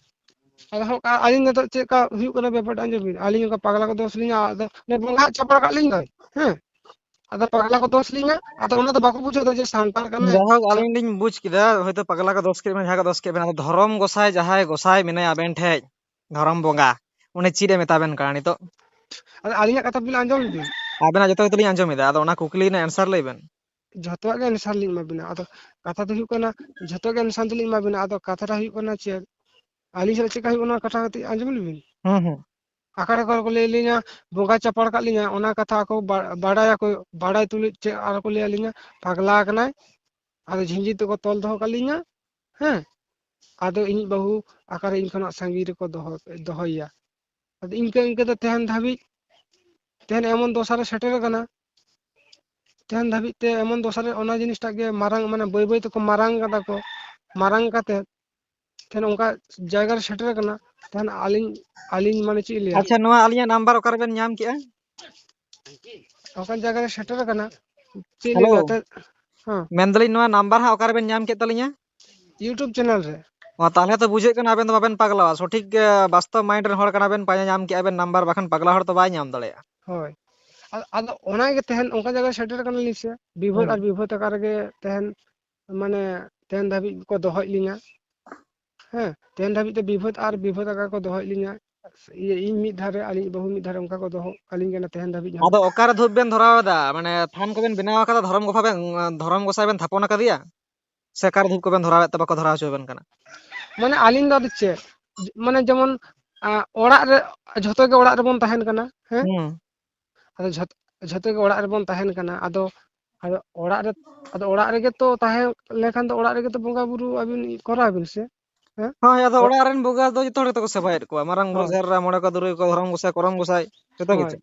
ᱟᱫᱚ ᱦᱚᱸ ᱠᱟ-, ᱟᱹᱞᱤᱧ ᱱᱤᱛᱚᱜ ᱪᱮᱫ ᱞᱮᱠᱟ ᱦᱩᱭᱩᱜ ᱠᱟᱱᱟ ᱵᱮᱯᱟᱨ ᱟᱸᱡᱚᱢ ᱵᱤᱱ, ᱟᱹᱞᱤᱧ ᱚᱱᱠᱟ ᱯᱟᱜᱽᱞᱟ ᱠᱚ ᱫᱚᱥ ᱞᱤᱧᱟ, ᱟᱫᱚ ᱚᱱᱮ ᱵᱚᱸᱜᱟ ᱦᱟᱜ ᱪᱟᱯᱟᱲ ᱠᱟᱜ ᱞᱤᱧ ᱫᱚᱭ, ᱦᱮᱸ, ᱟᱫᱚ ᱯᱟᱜᱽᱞᱟ ᱠᱚ ᱫᱚᱥ ᱞᱤᱧᱟ, ᱟᱫᱚ ᱚᱱᱟ ᱫᱚ ᱵᱟᱠᱚ ᱵᱩᱡᱷᱟᱹᱣ ᱫᱟ ᱡᱮ ᱥᱟᱱᱛᱟᱲ ᱠᱟᱱᱟᱭ᱾ ᱡᱟᱭᱦᱳᱠ, ᱟᱹᱞᱤᱧ ᱞᱤᱧ ᱵᱩᱡᱽ ᱠᱮᱫᱟ, ᱦᱚᱭᱛᱳ ᱯᱟᱜᱽᱞᱟ ᱠᱚ ᱫᱚᱥ ᱠᱮᱫ ᱵᱮᱱᱟ, ᱡᱟᱦᱟᱸ ᱠᱚ ᱫᱚᱥ ᱠᱮᱫ ᱵᱮᱱᱟ, ᱟᱫᱚ ᱫᱷᱚᱨᱚᱢ ᱜᱚᱸᱥᱟᱭ, ᱡᱟᱦᱟᱸᱭ ᱜᱚᱸᱥᱟᱭ ᱢᱮᱱᱟᱭᱟ ᱟᱵᱮᱱ ᱴᱷᱮᱡ, ᱫᱷᱚᱨᱚᱢ ᱵᱚᱸᱜᱟ, ᱩᱱᱤ ᱪᱮᱫ ᱮ ᱢᱮᱛᱟ ᱵᱮᱱ ᱠᱟᱱᱟ ᱱᱤᱛᱚᱜ? ᱟᱫᱚ ᱟᱹᱞᱤᱧᱟᱜ ᱠᱟᱛᱷᱟ ᱵᱤᱱ ᱟᱸᱡᱚᱢ ᱞᱮᱫᱟ? ᱟᱵᱮᱱᱟᱜ ᱡᱚᱛᱚ ᱠᱟᱛᱷᱟ ᱞᱤᱧ ᱟᱸᱡᱚᱢ ᱮᱫᱟ, ᱟᱫᱚ ᱚᱱᱟ ᱠᱩᱠᱞᱤ ᱨᱮᱱᱟᱜ answer ᱞᱟᱹᱭ ᱵᱮᱱ᱾ ᱡᱷᱚᱛᱚᱣᱟᱜ ᱜᱮ answer ᱞᱤᱧ ᱮᱢᱟ ᱵᱤᱱᱟ᱾ ᱟᱫᱚ ᱠᱟᱛᱷᱟ ᱫᱚ ᱦᱩᱭᱩᱜ ᱠᱟᱱᱟ, ᱡᱷᱚᱛᱚ ᱜᱮ answer ᱫᱚᱞᱤᱧ ᱮᱢᱟ ᱵᱤᱱᱟ᱾ ᱟᱫᱚ ᱠᱟᱛᱷᱟᱴᱟ ᱦᱩᱭᱩᱜ ᱠᱟᱱᱟ ᱪᱮᱫ, ᱟᱹᱞᱤᱧ ᱥᱟᱞᱟᱜ ᱪᱮᱫ ᱞᱮᱠᱟ ᱦᱩᱭᱩᱜ ᱠᱟᱱᱟ, ᱚᱱᱟ ᱠᱟᱛᱷᱟ ᱠᱟᱹᱴᱤᱡ ᱟᱸᱡᱚᱢ ᱞᱮᱵᱤᱱ᱾ ᱦᱩᱸ, ᱦᱩᱸ᱾ ᱟᱠᱟ ᱨᱮᱠᱚ ᱠᱚ ᱞᱟᱹᱭ ᱞᱤᱧᱟ, ᱵᱚᱸᱜᱟ ᱪᱟᱯᱟᱲ ᱠᱟᱜ ᱞᱤᱧᱟ, ᱚᱱᱟ ᱠᱟᱛᱷᱟ ᱟᱠᱚ ᱵᱟ-, ᱵᱟᱲᱟᱭᱟᱠᱚ, ᱵᱟᱲᱟᱭ ᱛᱩᱞᱩᱡ ᱪᱮᱫ ᱟᱨ ᱠᱚ ᱞᱟᱹᱭ ᱟᱹᱞᱤᱧᱟ, ᱯᱟᱜᱽᱞᱟ ᱟᱠᱟᱱᱟᱭ, ᱟᱫᱚ ᱡᱷᱤᱸᱡᱤ ᱛᱮᱠᱚ ᱛᱚᱞ ᱫᱚᱦᱚ ᱠᱟᱜ ᱞᱤᱧᱟ᱾ ᱦᱮᱸ, ᱟᱫᱚ ᱤᱧᱤᱡ ᱵᱟᱹᱦᱩ ᱟᱠᱟᱨᱮ ᱤᱧ ᱠᱷᱚᱱᱟᱜ ᱥᱟᱺᱜᱤᱧ ᱨᱮᱠᱚ ᱫᱚᱦᱚ, ᱫᱚᱦᱚᱭᱮᱭᱟ᱾ ᱟᱫᱚ ᱤᱱᱠᱟᱹ ᱤᱱᱠᱟᱹ ᱛᱮ ᱛᱮᱦᱮᱧ ᱫᱷᱟᱹᱵᱤᱡ, ᱛᱮᱦᱮᱧ ᱮᱢᱚᱱ ᱫᱚᱥᱟ ᱨᱮ ᱥᱮᱴᱮᱨ ᱟᱠᱟᱱᱟ, ᱛᱮᱦᱮᱧ ᱫᱷᱟᱹᱵᱤᱡ ᱛᱮ ᱮᱢᱚᱱ ᱫᱚᱥᱟ ᱨᱮ ᱚᱱᱟ ᱡᱤᱱᱤᱥᱴᱟᱜ ᱜᱮ ᱢᱟᱨᱟᱝ, ᱢᱟᱱᱮ ᱵᱟᱹᱭ ᱵᱟᱹᱭ ᱛᱮᱠᱚ ᱢᱟᱨᱟᱝ ᱠᱟᱫᱟ ᱠᱚ, ᱢᱟᱨᱟᱝ ᱠᱟᱛᱮ ᱛᱮᱦᱮᱧ ᱚᱱᱠᱟ ᱡᱟᱭᱜᱟ ᱨᱮ ᱥᱮᱴᱮᱨ ᱟᱠᱟᱱᱟ᱾ ᱛᱮᱦᱮᱧ ᱟᱹᱞᱤᱧ, ᱟᱹᱞᱤᱧ ᱢᱟᱱᱮ ᱪᱮᱫ ᱤᱧ ᱞᱟᱹᱭᱟ, ᱟᱪᱪᱷᱟ, ᱱᱚᱣᱟ ᱟᱹᱞᱤᱧᱟᱜ number ᱚᱠᱟ ᱨᱮᱵᱮᱱ ᱧᱟᱢ ᱠᱮᱜᱼᱟ? ᱚᱱᱠᱟᱱ ᱡᱟᱭᱜᱟ ᱨᱮ ᱥᱮᱴᱮᱨ ᱟᱠᱟᱱᱟ, ᱪᱮᱫ ᱞᱤᱧ Hello᱾ ᱞᱟᱹᱭᱟ, ᱛᱮ-, ᱦᱮᱸ, ᱢᱮᱱᱫᱟᱞᱤᱧ, ᱱᱚᱣᱟ number ᱦᱟᱸᱜ ᱚᱠᱟ ᱨᱮᱵᱮᱱ ᱧᱟᱢ ᱠᱮᱫ ᱛᱟᱹᱞᱤᱧᱟ? YouTube channel ᱨᱮ᱾ ᱚ, ᱛᱟᱦᱚᱞᱮ ᱛᱚ ᱵᱩᱡᱷᱟᱹᱜ ᱠᱟᱱᱟ ᱟᱵᱮᱱ ᱫᱚ ᱵᱟᱵᱮᱱ ᱯᱟᱜᱽᱞᱟᱣᱟ, ᱥᱚᱴᱷᱤᱠ ᱜᱮ ᱵᱟᱥᱛᱚᱵ mind ᱨᱮᱱ ᱦᱚᱲ ᱠᱟᱱᱟ ᱵᱮᱱ, ᱯᱟᱸᱡᱟ ᱧᱟᱢ ᱠᱮᱜᱼᱟ ᱵᱮᱱ number, ᱵᱟᱠᱷᱟᱱ ᱯᱟᱜᱽᱞᱟ ᱦᱚᱲ ᱛᱚ ᱵᱟᱭ ᱧᱟᱢ ᱫᱟᱲᱮᱭᱟᱜᱼᱟ᱾ ᱦᱳᱭ, ᱟᱫᱚ, ᱟᱫᱚ ᱚᱱᱟ ᱜᱮ ᱛᱮᱦᱮᱧ ᱚᱱᱠᱟ ᱡᱟᱭᱜᱟ ᱨᱮ ᱥᱮᱴᱮᱨ ᱟᱠᱟᱱᱟᱞᱤᱧ ᱥᱮ, ᱵᱤᱵᱷᱳᱨ ᱦᱩᱸ᱾ ᱟᱨ ᱵᱤᱵᱷᱳᱨ ᱟᱠᱟ ᱨᱮᱜᱮ ᱛᱮᱦᱮᱧ, ᱢᱟᱱᱮ, ᱛᱮᱦᱮᱧ ᱫᱷᱟᱹᱵᱤᱡ ᱠᱚ ᱫᱚᱦᱚᱭᱮᱫ ᱞᱤᱧᱟ᱾ ᱦᱮᱸ, ᱛᱮᱦᱮᱧ ᱫᱷᱟᱹᱵᱤᱡ ᱛᱮ ᱵᱤᱵᱷᱳᱨ ᱟᱨ ᱵᱤᱵᱷᱳᱨ ᱟᱠᱟ ᱠᱚ ᱫᱚᱦᱚᱭᱮᱫ ᱞᱤᱧᱟ᱾ ᱤᱭᱟᱹ, ᱤᱧ ᱢᱤᱫ ᱫᱷᱟᱨᱮ, ᱟᱹᱞᱤᱧ ᱵᱟᱹᱦᱩ ᱢᱤᱫ ᱫᱷᱟᱨᱮ, ᱚᱱᱠᱟ ᱠᱚ ᱫᱚᱦᱚ ᱠᱟᱹᱞᱤᱧ ᱠᱟᱱᱟ ᱛᱮᱦᱮᱧ ᱫᱷᱟᱹᱵᱤᱡ ᱦᱚᱸ᱾ ᱟᱫᱚ ᱚᱠᱟᱨᱮ ᱫᱷᱩᱯ ᱵᱮᱱ ᱫᱷᱚᱨᱟᱣ ᱮᱫᱟ? ᱢᱟᱱᱮ, ᱛᱷᱟᱱ ᱠᱚᱵᱮᱱ ᱵᱮᱱᱟᱣ ᱟᱠᱟᱫᱟ, ᱫᱷᱚᱨᱚᱢ ᱜᱚᱸᱥᱟᱭ ᱵᱮᱱ, ᱫᱷᱚᱨᱚᱢ ᱜᱚᱸᱥᱟᱭ ᱵᱮᱱ ᱛᱷᱟᱯᱚᱱ ᱟᱠᱟᱫᱮᱭᱟ? ᱥᱮ ᱚᱠᱟᱨᱮ ᱫᱷᱩᱯ ᱠᱚᱵᱮᱱ ᱫᱷᱚᱨᱟᱣᱮᱫ ᱛᱮ ᱵᱟᱠᱚ ᱫᱷᱚᱨᱟᱣ ᱦᱚᱪᱚ ᱟᱵᱮᱱ ᱠᱟᱱᱟ? ᱢᱟᱱᱮ ᱟᱹᱞᱤᱧ ᱫᱚ ᱟᱫᱚ ᱪᱮᱫ, ᱢᱟᱱᱮ ᱡᱮᱢᱚᱱ, ᱟ, ᱚᱲᱟᱜ ᱨᱮ, ᱡᱷᱚᱛᱚ ᱜᱮ ᱚᱲᱟᱜ ᱨᱮᱵᱚᱱ ᱛᱟᱦᱮᱱ ᱠᱟᱱᱟ, ᱦᱮᱸ? ᱦᱩᱸ᱾ ᱟᱫᱚ ᱡᱷᱚᱛ-, ᱡᱷᱚᱛᱚ ᱜᱮ ᱚᱲᱟᱜ ᱨᱮᱵᱚᱱ ᱛᱟᱦᱮᱱ ᱠᱟᱱᱟ᱾ ᱟᱫᱚ, ᱟᱫᱚ ᱚᱲᱟᱜ ᱨᱮ, ᱟᱫᱚ ᱚᱲᱟᱜ ᱨᱮᱜᱮ ᱛᱚ ᱛᱟᱦᱮᱸ ᱞᱮᱱᱠᱷᱟᱱ ᱫᱚ ᱚᱲᱟᱜ ᱨᱮᱜᱮ ᱛᱚ ᱵᱚᱸᱜᱟ ᱵᱩᱨᱩ ᱟᱹᱵᱤᱱ ᱠᱚᱨᱟᱣ ᱵᱤᱱ ᱥᱮ, ᱦᱮᱸ? ᱦᱳᱭ, ᱟᱫᱚ ᱚᱲ- ᱚᱲᱟᱜ ᱨᱮᱱ ᱵᱚᱸᱜᱟ ᱫᱚ ᱡᱚᱛᱚ ᱦᱚᱲ ᱜᱮᱛᱚ ᱠᱚ ᱥᱮᱵᱟᱭᱮᱫ ᱠᱚᱣᱟ, ᱢᱟᱨᱟᱝ ᱵᱩᱨᱩ, ᱦᱳᱭ᱾ ᱡᱟᱦᱮᱨ ᱮᱨᱟ, ᱢᱚᱬᱮ ᱠᱚ ᱛᱩᱨᱩᱭ ᱠᱚ, ᱫᱷᱚᱨᱚᱢ ᱜᱚᱸᱥᱟᱭ, ᱠᱚᱨᱚᱢ ᱜᱚᱸᱥᱟᱭ, ᱡᱚᱛᱚ ᱦᱳᱭ᱾ ᱠᱤᱪᱷᱩ᱾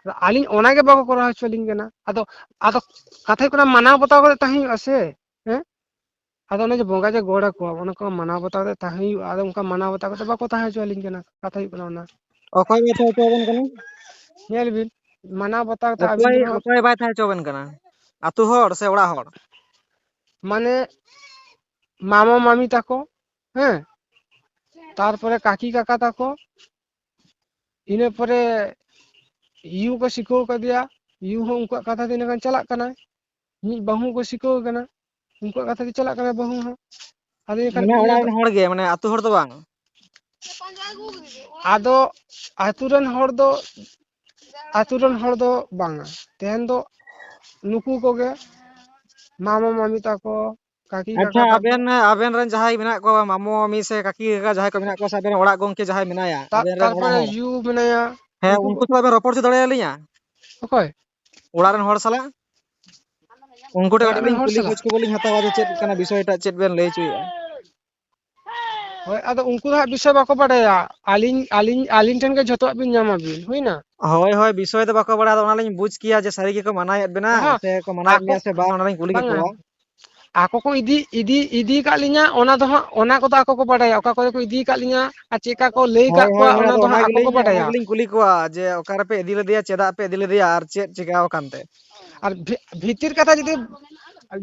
ᱟᱫᱚ ᱟᱹᱞᱤᱧ ᱚᱱᱟ ᱜᱮ ᱵᱟᱠᱚ ᱠᱚᱨᱟᱣ ᱦᱚᱪᱚ ᱟᱹᱞᱤᱧ ᱠᱟᱱᱟ᱾ ᱟᱫᱚ, ᱟᱫᱚ ᱠᱟᱛᱷᱟ ᱦᱩᱭᱩᱜ ᱠᱟᱱᱟ, ᱢᱟᱱᱟᱣ ᱵᱟᱛᱟᱣ ᱠᱟᱛᱮ ᱛᱟᱦᱮᱸ ᱦᱩᱭᱩᱜᱼᱟ ᱥᱮ, ᱦᱮᱸ? ᱟᱫᱚ ᱚᱱᱮ ᱡᱮ ᱵᱚᱸᱜᱟ ᱡᱮ ᱜᱚᱲ ᱟᱠᱚᱣᱟ, ᱚᱱᱟ ᱠᱚ ᱢᱟᱱᱟᱣ ᱵᱟᱛᱟᱣ ᱠᱟᱛᱮ ᱛᱟᱦᱮᱸ ᱦᱩᱭᱩᱜᱼᱟ᱾ ᱟᱫᱚ ᱚᱱᱠᱟ ᱢᱟᱱᱟᱣ ᱵᱟᱛᱟᱣ ᱠᱟᱛᱮ ᱵᱟᱠᱚ ᱛᱟᱦᱮᱸ ᱦᱚᱪᱚ ᱟᱹᱞᱤᱧ ᱠᱟᱱᱟ᱾ ᱠᱟᱛᱷᱟ ᱦᱩᱭᱩᱜ ᱠᱟᱱᱟ ᱚᱱᱟ᱾ ᱚᱠᱚᱭ ᱵᱟᱭ ᱛᱟᱦᱮᱸ ᱦᱚᱪᱚ ᱟᱵᱮᱱ ᱠᱟᱱᱟ? ᱧᱮᱞ ᱵᱤᱱ, ᱢᱟᱱᱟᱣ ᱵᱟᱛᱟᱣ ᱠᱟᱛᱮ ᱟᱹᱵᱤᱱ ᱚᱠᱚᱭ, ᱫᱚ ᱦᱟᱸᱜ ᱚᱠᱚᱭ ᱵᱟᱭ ᱛᱟᱦᱮᱸ ᱦᱚᱪᱚ ᱟᱵᱮᱱ ᱠᱟᱱᱟ? ᱟᱹᱛᱩ ᱦᱚᱲ ᱥᱮ ᱚᱲᱟᱜ ᱦᱚᱲ? ᱢᱟᱱᱮ ᱢᱟᱢᱟ ᱢᱟᱢᱤ ᱛᱟᱠᱚ, ᱦᱮᱸ, ᱛᱟᱨᱯᱚᱨᱮ ᱠᱟᱠᱤ ᱠᱟᱠᱟ ᱛᱟᱠᱚ, ᱤᱱᱟᱹ ᱯᱚᱨᱮ ᱭᱩ ᱠᱚ ᱥᱤᱠᱷᱟᱹᱣ ᱠᱟᱫᱮᱭᱟ, ᱭᱩ ᱦᱚᱸ ᱩᱱᱠᱩᱣᱟᱜ ᱠᱟᱛᱷᱟ ᱛᱮ ᱤᱱᱟᱹ ᱠᱷᱟᱱ ᱪᱟᱞᱟᱜ ᱠᱟᱱᱟᱭ᱾ ᱢᱤᱫ ᱵᱟᱹᱦᱩ ᱠᱚ ᱥᱤᱠᱷᱟᱹᱣ ᱠᱟᱱᱟ, ᱩᱱᱠᱩᱣᱟᱜ ᱠᱟᱛᱷᱟ ᱛᱮ ᱪᱟᱞᱟᱜ ᱠᱟᱱᱟ ᱵᱟᱹᱦᱩ ᱦᱚᱸ᱾ ᱟᱫᱚ ᱮᱱᱠᱷᱟᱱ ᱢᱟᱱᱮ ᱤᱱᱟᱹ ᱚᱲᱟᱜ ᱨᱮᱱ ᱦᱚᱲ ᱜᱮ, ᱢᱟᱱᱮ ᱟᱹᱛᱩ ᱦᱚᱲ ᱫᱚ ᱵᱟᱝ? ᱟᱫᱚ ᱟᱹᱛᱩ ᱨᱮᱱ ᱦᱚᱲ ᱫᱚ, ᱟᱹᱛᱩ ᱨᱮᱱ ᱦᱚᱲ ᱫᱚ ᱵᱟᱝᱟ᱾ ᱛᱮᱦᱮᱧ ᱫᱚ ᱱᱩᱠᱩ ᱠᱚᱜᱮ, ᱢᱟᱢᱟ ᱢᱟᱢᱤ ᱛᱟᱠᱚ, ᱠᱟᱠᱤ ᱟᱪᱪᱷᱟ, ᱠᱟᱠᱟ ᱛᱟᱠᱚ᱾ ᱟᱵᱮᱱ, ᱟᱵᱮᱱ ᱨᱮᱱ ᱡᱟᱦᱟᱸᱭ ᱢᱮᱱᱟᱜ ᱠᱚᱣᱟ, ᱢᱟᱢᱚ ᱢᱟᱢᱤ ᱥᱮ ᱠᱟᱠᱤ ᱠᱟᱠᱟ ᱡᱟᱦᱟᱸᱭ ᱠᱚ ᱢᱮᱱᱟᱜ ᱠᱚᱣᱟ, ᱥᱮ ᱟᱵᱮᱱ ᱚᱲᱟᱜ ᱜᱚᱝᱠᱮ ᱡᱟᱦᱟᱸᱭ ᱢᱮᱱᱟᱭᱟ, ᱛᱟ-, ᱟᱵᱮᱱ ᱨᱮᱱ ᱚᱲᱟᱜ ᱛᱟᱨᱯᱚᱨᱮ ᱦᱚᱲ? ᱭᱩ ᱢᱮᱱᱟᱭᱟ, ᱦᱮᱸ, ᱩᱱᱠᱩ ᱩᱱᱠᱩ ᱠᱚ ᱥᱟᱞᱟᱜ ᱵᱮᱱ ᱨᱚᱯᱚᱲ ᱦᱚᱪᱚ ᱫᱟᱲᱮᱭᱟᱞᱤᱧᱟ? ᱚᱠᱚᱭ? ᱚᱲᱟᱜ ᱨᱮᱱ ᱦᱚᱲ ᱥᱟᱞᱟᱜ᱾ ᱩᱱᱠᱩ ᱴᱷᱮᱱ ᱚᱲᱟᱜ ᱠᱟᱹᱴᱤᱡ ᱨᱮᱱ ᱞᱤᱧ ᱦᱚᱲ ᱠᱩᱞᱤ ᱥᱟᱞᱟᱜ? ᱠᱷᱚᱡᱽ ᱠᱷᱚᱵᱚᱨ ᱞᱤᱧ ᱦᱟᱛᱟᱣᱟ ᱡᱮ ᱪᱮᱫ ᱠᱟᱱᱟ ᱵᱤᱥᱚᱭ ᱴᱟᱜ, ᱪᱮᱫ ᱵᱮᱱ ᱞᱟᱹᱭ ᱦᱚᱪᱚᱭᱮᱫᱼᱟ? ᱦᱳᱭ, ᱟᱫᱚ ᱩᱱᱠᱩ ᱫᱚ ᱦᱟᱸᱜ ᱵᱤᱥᱚᱭ ᱵᱟᱠᱚ ᱵᱟᱰᱟᱭᱟ᱾ ᱟᱹᱞᱤᱧ, ᱟᱹᱞᱤᱧ, ᱟᱹᱞᱤᱧ ᱴᱷᱮᱱ ᱜᱮ ᱡᱷᱚᱛᱚᱣᱟᱜ ᱵᱤᱱ ᱧᱟᱢᱟ ᱵᱤᱱ, ᱦᱩᱭᱱᱟ? ᱦᱳᱭ, ᱦᱳᱭ, ᱵᱤᱥᱚᱭ ᱫᱚ ᱵᱟᱠᱚ ᱵᱟᱲᱟᱭᱟ, ᱟᱫᱚ ᱚᱱᱟᱞᱤᱧ ᱵᱩᱡᱽ ᱠᱮᱭᱟ ᱡᱮ ᱥᱟᱹᱨᱤ ᱜᱮᱠᱚ ᱢᱟᱱᱟᱭᱮᱫ ᱵᱮᱱᱟ ᱦᱚᱸ, ᱥᱮ ᱠᱚ ᱢᱟᱱᱟᱭᱮᱫ ᱟᱠᱚ, ᱢᱮᱭᱟ ᱥᱮ ᱵᱟᱝ, ᱚᱱᱟᱞᱤᱧ ᱠᱩᱞᱤ ᱵᱟᱝᱟ, ᱠᱮᱠᱚᱣᱟ᱾ ᱟᱠᱚ ᱠᱚ ᱤᱫᱤ, ᱤᱫᱤ, ᱤᱫᱤ ᱟᱠᱟᱫ ᱞᱤᱧᱟ, ᱚᱱᱟ ᱫᱚ ᱦᱟᱸᱜ, ᱚᱱᱟ ᱠᱚᱫᱚ ᱟᱠᱚ ᱠᱚ ᱵᱟᱰᱟᱭᱟ, ᱚᱠᱟ ᱠᱚᱨᱮ ᱠᱚ ᱤᱫᱤ ᱟᱠᱟᱫ ᱞᱤᱧᱟ ᱟᱨ ᱪᱮᱫᱠᱟ ᱠᱚ ᱞᱟᱹᱭ ᱦᱳᱭ, ᱟᱠᱟᱫ ᱦᱳᱭ, ᱠᱚᱣᱟ, ᱦᱳᱭ, ᱚᱱᱟ ᱟᱫᱚ ᱫᱚ ᱦᱟᱸᱜ ᱚᱱᱟ ᱟᱠᱚ ᱜᱮᱞᱤᱧ, ᱠᱚ ᱚᱱᱟ ᱵᱟᱰᱟᱭᱟ᱾ ᱜᱮᱞᱤᱧ ᱠᱩᱞᱤ ᱠᱚᱣᱟ ᱡᱮ ᱚᱠᱟ ᱨᱮᱯᱮ ᱤᱫᱤ ᱞᱮᱫᱮᱭᱟ, ᱪᱮᱫᱟᱜ ᱯᱮ ᱤᱫᱤ ᱞᱮᱫᱮᱭᱟ ᱟᱨ ᱪᱮᱫ ᱪᱤᱠᱟᱹᱣ ᱟᱠᱟᱱ ᱛᱮ? ᱟᱨ ᱵᱷᱤ-, ᱵᱷᱤᱛᱤᱨ ᱠᱟᱛᱷᱟ ᱡᱩᱫᱤ,